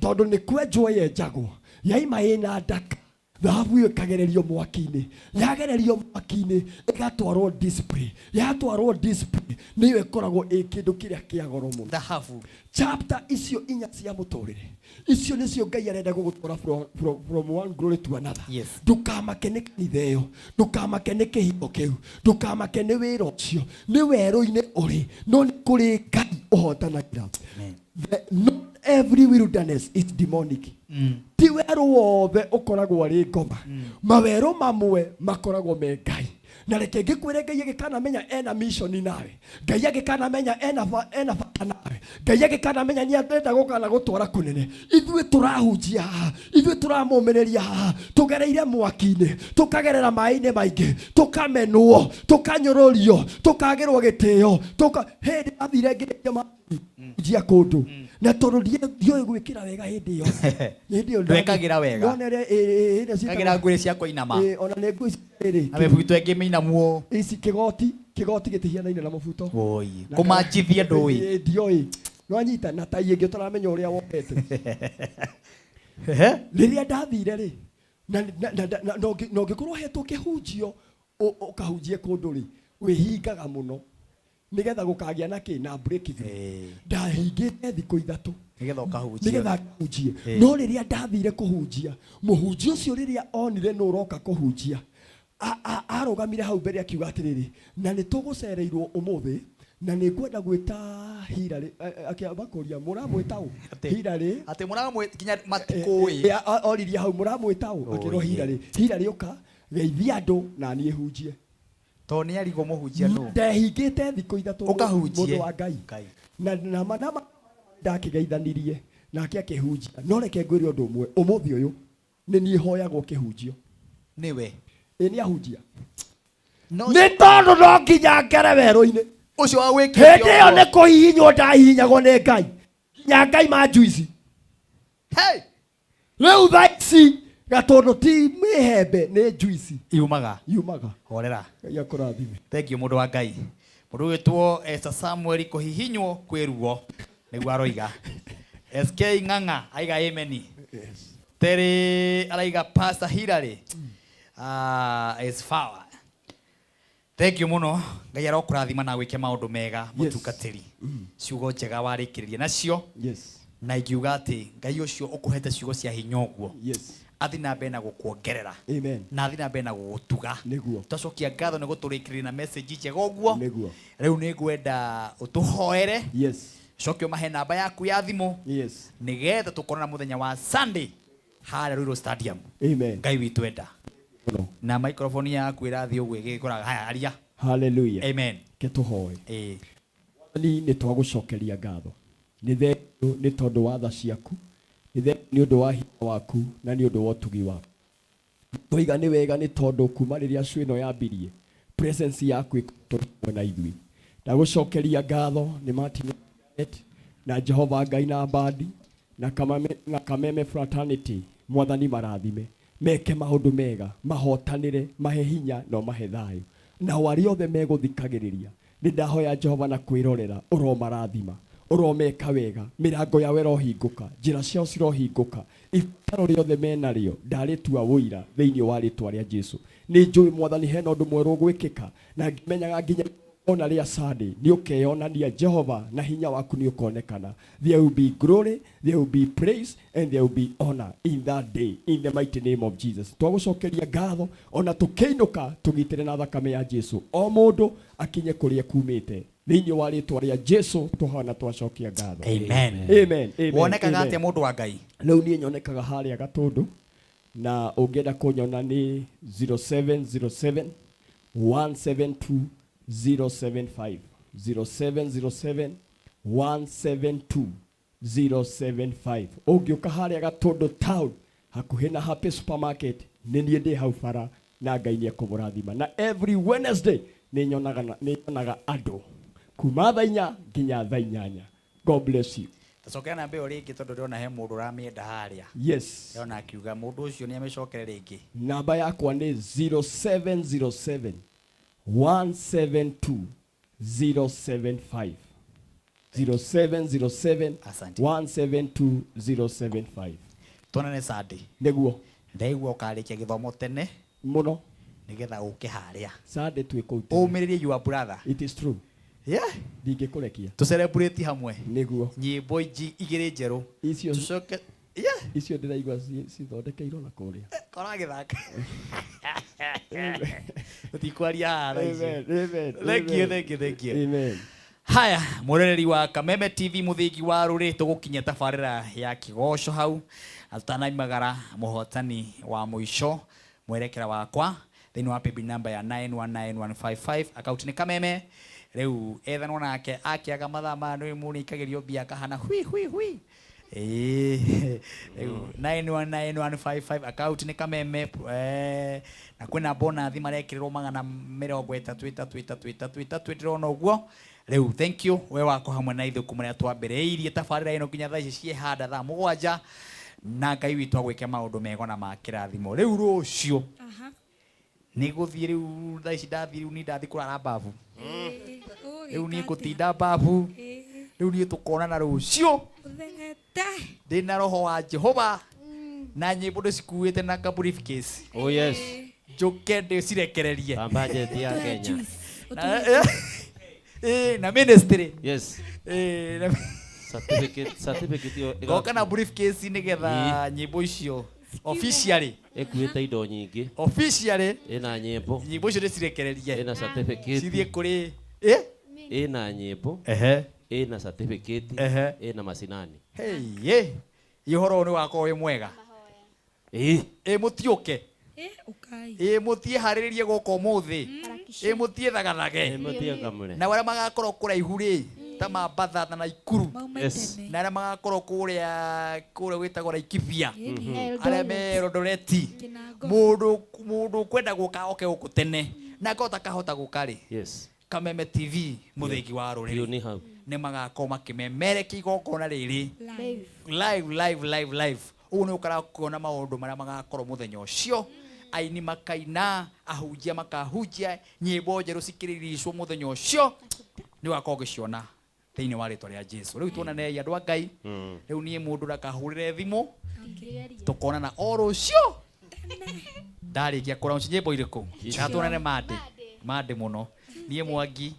tondũ nĩ kwenjwo yenjagwo, yaima ĩna ndaka, thahabu ĩyo ĩkagererio mwaki-inĩ. Yagererio mwaki-inĩ, ĩgatwarwo display. Yatwarwo display, nĩyo ĩkoragwo ĩ kĩndũ kĩrĩa kĩa goro mũno. Thahabu. Chapter icio inya cia mũtũrĩre, icio nĩcio Ngai arenda gũgũtwara from one glory to another. Yes. Ndũkamake nĩ kanitha ĩyo, ndũkamake nĩ kĩhingo kĩu, ndũkamake nĩ wĩra ũcio, nĩ werũ-inĩ ũrĩ, no nĩ kũrĩ Ngai Ũhotanagĩra. Not every wilderness is demonic. Ti werũ wothe ũkoragwo arĩ ngoma. Mawerũ mamwe makoragwo me Ngai. Na reke ngĩkwĩre, Ngai agĩkanamenya ena mission nawe, Ngai agĩkanamenya ena bata nawe, Ngai agĩkanamenya nĩ arenda gũkana gũtwara kũnene. Ithuĩ tũrahunjia haha, ithuĩ tũramũmĩrĩria haha, tũgereire mwaki-inĩ, tũkagerera maĩ-inĩ maingĩ, tũkamenwo, tũkanyũrũrio, tũkagĩrwo gĩtĩo, tũka hĩndĩ athire ngĩrĩkia njia kũndũ na tondũ ndioĩ gwĩkĩra wega hĩndĩ ĩyo, hĩndĩ ĩyo Ndwekagĩra wega. Nona ĩrĩa ĩrĩa ciĩtagwo- Kagĩra nguo cia kũinama. Ĩ, ona nĩ nguo ici rĩrĩ Na mĩbuto ĩngĩ mĩinamuo. Ici kĩgoti gĩtihianaine na mũbuto. Woi. Na Kũmanjithia ndũĩ. Ĩ, ndioĩ nwanyita na tai ĩngĩ ũtaramenya ũrĩa wohete. Rĩrĩa ndathire rĩ, na ũngĩkorwo hetwo kĩhunjio ũkahunjie kũndũ rĩ, wĩhingaga mũno nĩgetha gũkagĩa na kĩ na breakthrough. Ndahingĩte thikũ 3 nĩgetha ũkahunjie. Nĩgetha ngahunjie. No rĩrĩa ndathire kũhunjia, mũhunjia ũcio rĩrĩa onire nũ ũroka kũhunjia, arũgamire hau mbere akiuga atĩrĩrĩ, na nĩ tũgũcereirwo ũmũthĩ na nĩ ngwenda gwĩta Hillary, akĩamba kũria mũramwĩta ũ? Hillary. Atĩ mũramwĩta nginya matikũĩ. Oririe hau mũramwĩta ũ? Akĩrwo Oi. Hillary. Hillary ũka geithia andũ na niĩ hunjie. Tondũ nĩ arigwo mũhunjia nũ. Ndehingĩte thikũ 3 Ũkahunjie. mũndũ wa Ngai. Ngai. Na ndakĩgeithanirie nake akĩhunjia. No reke ngwĩre ũndũ ũmwe, ũmũthĩ ũyũ nĩ niĩ hoyagwo kĩhunjio. Nĩwe. Ĩ nĩ ahunjia. No Nĩ tondũ no nginya ngere werũ-inĩ. Ũcio wa gwĩkĩte Hĩndĩ ĩyo nĩ kũhihinywo ndahihinyagwo nĩ Ngai. Nginya Ngai ma njuici. Hey! Rĩu thaa ici gatũndũ ti mĩhembe nĩ njuici. Yumaga. Yumaga. Horera. Ngai akũrathime. Thank you mũndũ wa Ngai. Mũndũ ũgwĩtwo Esther Samuel kũhihinywo kwĩ ruo nĩguo aroiga. SK Ng'ang'a aiga amen. Yes. Terry araiga Pastor Hillary is power. Thank you mũno. Ngai arokũrathima na gwĩke maũndũ mega mũtungatĩri. Ciugo njega warĩkĩrĩria nacio. Yes. Na ingiuga atĩ Ngai ũcio ũkũhete ciugo cia hinya ũguo. Yes. Athi na mbere na gũkuongerera. Amen. Na athi na mbere na gũgũtuga. Nĩguo. Twacokia ngatho nĩ gũtũrĩkĩrĩria na message njega ũguo. Nĩguo. Rĩu nĩ ngwenda ũtũhoere. Yes. Coke ũmahe namba yaku ya thimũ. Yes. Nĩgetha tũkorwo na mũthenya wa Sunday harĩa Ruiru Stadium. Amen. Ngai witũ enda. Mũno. Na microphone yaku ĩrathiĩ ũguo ĩgĩkũraga. Haya, aria. Hallelujah. Amen. Ke tũhoe. Ĩĩ. Mwathani, nĩ twagũcokeria ngatho. Nĩ thengiũ nĩ tondũ wa tha ciaku, nĩ thengiũ nĩ ũndũ wa hinya waku na nĩ ũndũ wa ũtugi waku. Twoiga nĩ wega nĩ tondũ kuma rĩrĩa show ĩno yambirie, presence yaku ĩkoretwo hamwe na ithuĩ. Ndagũcokeria ngatho nĩ Martin na Jehova Ngai na Mbandi na Kameme Fraternity, Mwathani marathime, meke maũndũ mega, mahotanĩre, mahe hinya na ũmahe thayũ. Nao arĩa othe megũthikagĩrĩria, nĩ ndahoya Jehova na kwĩrorera, ũromarathima, ũromeka wega, mĩrango yao ĩrohingũka, njĩra ciao cirohingũka, ibataro rĩothe menarĩo ndarĩtua ũira thĩinĩ wa rĩtwa rĩa Jesu. Nĩ njũĩ Mwathani hena ũndũ mwerũ ũgwĩkĩka, na ngĩmenyaga nginya ona rĩa Sunday nĩ ũkeyonania Jehova na hinya waku nĩ ũkonekana. There will be glory, there will be praise and there will be honor in that day in the mighty name of Jesus. Twagũcokeria ngatho ona tũkĩinũka tũgitĩre na thakame ya Jesu, o mũndũ akinye kũrĩa kumĩte thĩinĩ wa rĩtwa rĩa Jesu tũhana twacokia ngatho. Amen. Amen. Amen. Wonekaga Amen. atĩa mũndũ wa Ngai? Rĩu niĩ nyonekaga harĩa Gatũndũ, na ũngĩenda kũnyona nĩ 0707 172 075, 0707 172 075. Ũngĩũka harĩa Gatũndũ town hakuhĩ na Happy Supermarket, nĩ niĩ ndĩ hau bara, na Ngai nĩ ekũmũrathima. Na every Wednesday nĩ nyonaga andũ kuma thaa 4 nginya thaa 8. God bless you. Tacokera namba ĩyo rĩngĩ tondũ ndĩrona he mũndũ ũramĩenda harĩa. Yes. Ndĩrona akiuga mũndũ ũcio nĩ amĩcokere rĩngĩ. Namba yakwa nĩ 0707 172 075. 0707 172 075. Tuonane Sunday. Nĩguo. Ndaigua ũkarĩkia gĩthomo tene mũno nĩgetha ũke harĩa. Sunday twĩ kũu tene. Ũmĩrĩrie your brother. It is true. Yeah. Ndingĩkũrekia. Tũ celebrate hamwe. Nĩguo. Nyĩmbo igĩrĩ njerũ. Icio Tũcoke. Yeah. Icio ndĩraigua cithondekeirwo na kũrĩa. Kora gĩthaka. Tũtikwaria haha thaa ici. Amen, amen, Thank you, amen. thank you, thank you. Amen. Haya, mwĩroreri wa Kameme TV, mũthingi wa rũrĩ, tũgũkinyia tabarĩra ya kĩgoco hau na tũtanaimagara mũhotani wa mũico mwerekera wakwa thĩinĩ wa paybill number ya 919155, akaunti nĩ Kameme. Rĩu ethanwo nake akĩaga mathaa maya nĩ mũndũ nĩikagĩrio mbia akahana hui hui hui. Ĩĩ, rĩu 919155, akaunti nĩ Kameme, na kwĩna bonathi marekĩrĩrwo 333 3 3 3, ndĩrona ũguo. Rĩu thank you we wako hamwe na ithuĩ kuma rĩrĩa twambĩrĩirie tabarĩra ĩno nginya thaa ici ciĩhanda thaa 7, na Ngai witũ agwĩke maũndũ mega na ma kĩrathimo. Rĩu rũciũ nĩ gũthiĩ, rĩu thaa ici ndathiĩ, rĩu niĩ ndathiĩ kũrara babu, rĩu niĩ ngũtinda babu, rĩu niĩ tũkonana rũciũ ndĩna roho wa Jehova na nyĩmbo ndĩcikuĩte na ka briefcase. Oh yes. Njũke ndĩcirekererie. Na budget ya Kenya. Na ministry. Yes. Na Certificate ĩyo ngoka na briefcase nĩgetha nyĩmbo icio officially ĩkuĩte indo nyingĩ. Officially. Ĩna nyĩmbo. Nyĩmbo icio ndĩcirekererie. Ĩna certificate. Cithiĩ kũrĩ Ĩna nyĩmbo. Ehe. Ĩna certificate. Ehe. Ĩna macinani. Hey, ye ũhoro ũyũ nĩ wakorwo wĩ mwega. Ĩ mũtiũke, ĩ mũtiĩ harĩrĩrie gũka ũmũthĩ, ĩ mũtiĩ thagathage. Ĩ mũthiĩ ngamũre. Na arĩa magakorwo kũraihu rĩ, ta Mambatha na Naikuru. Yes. Na arĩa magakorwo kũrĩa gwĩtagwo Laikipia, arĩa me Eldoret, mũndũ ũkwenda gũka oke gũkũ tene na angĩkorwo takahota gũka rĩ, Yes. Kameme TV, mũthingi wa Biũ rũrĩrĩ, nĩ hau. nĩ magakorwo makĩmemerekia igongona rĩrĩ live, live, live, live. Ũguo nĩ ũkara kuona maũndũ marĩa magakorwo mũthenya ũcio, aini makaina, ahunjia makahunjia, nyĩmbo njerũ cikĩriricwo mũthenya ũcio, nĩ ũgakorwo ũgĩciona thĩinĩ wa rĩtwa rĩa Jesu. Rĩu tuonanei andũ a Ngai. Rĩu niĩ mũndũ ndakahũrĩre thimũ, tũkonana o rũciũ ndarĩkia kũraunci nyĩmbo irĩkũ, kana tuonane Monday. Monday mũno niĩ Mwangi,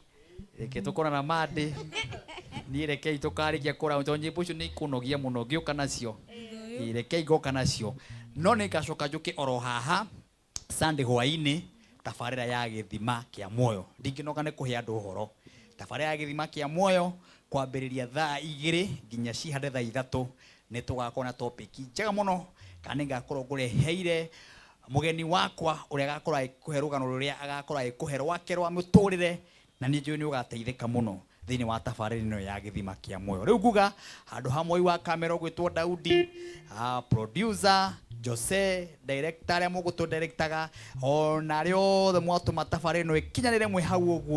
reke tũkonana Monday. Niĩ rekei tũkarĩkia kũraunci tondũ nyĩmbo icio nĩ ikũnogia mũno ngĩũka nacio. Ĩ, rekei ngoka nacio, no nĩ ngacoka njũke oro haha Sunday hwaĩ-inĩ, tabarĩra ya gĩthima kĩa muoyo. Ndingĩnoga nĩ kũhe andũ ũhoro. Tabarĩra ya gĩthima kĩa muoyo kwambĩrĩria thaa 2 nginya cihande thaa 3, nĩ tũgakorwo na topic njega mũno, kana nĩ ngakorwo ngũreheire mũgeni wakwa ũrĩa agakorwo agĩkũhe rũgano rũrĩa agakorwo agĩkũhe rwake rwa mũtũrĩre, na nĩ njũĩ nĩ ũgateithĩka mũno thĩinĩ wa tabarĩra ĩno ya gĩthima kĩa muoyo. Rĩu nguga handũ ha mwoi wa kamera ũgwĩtwo Daudi, producer Jose, director arĩa mũgũtũ directaga, ona arĩa othe mwatũma tabarĩra ĩno ĩkinyanĩre mwĩ hau ũguo.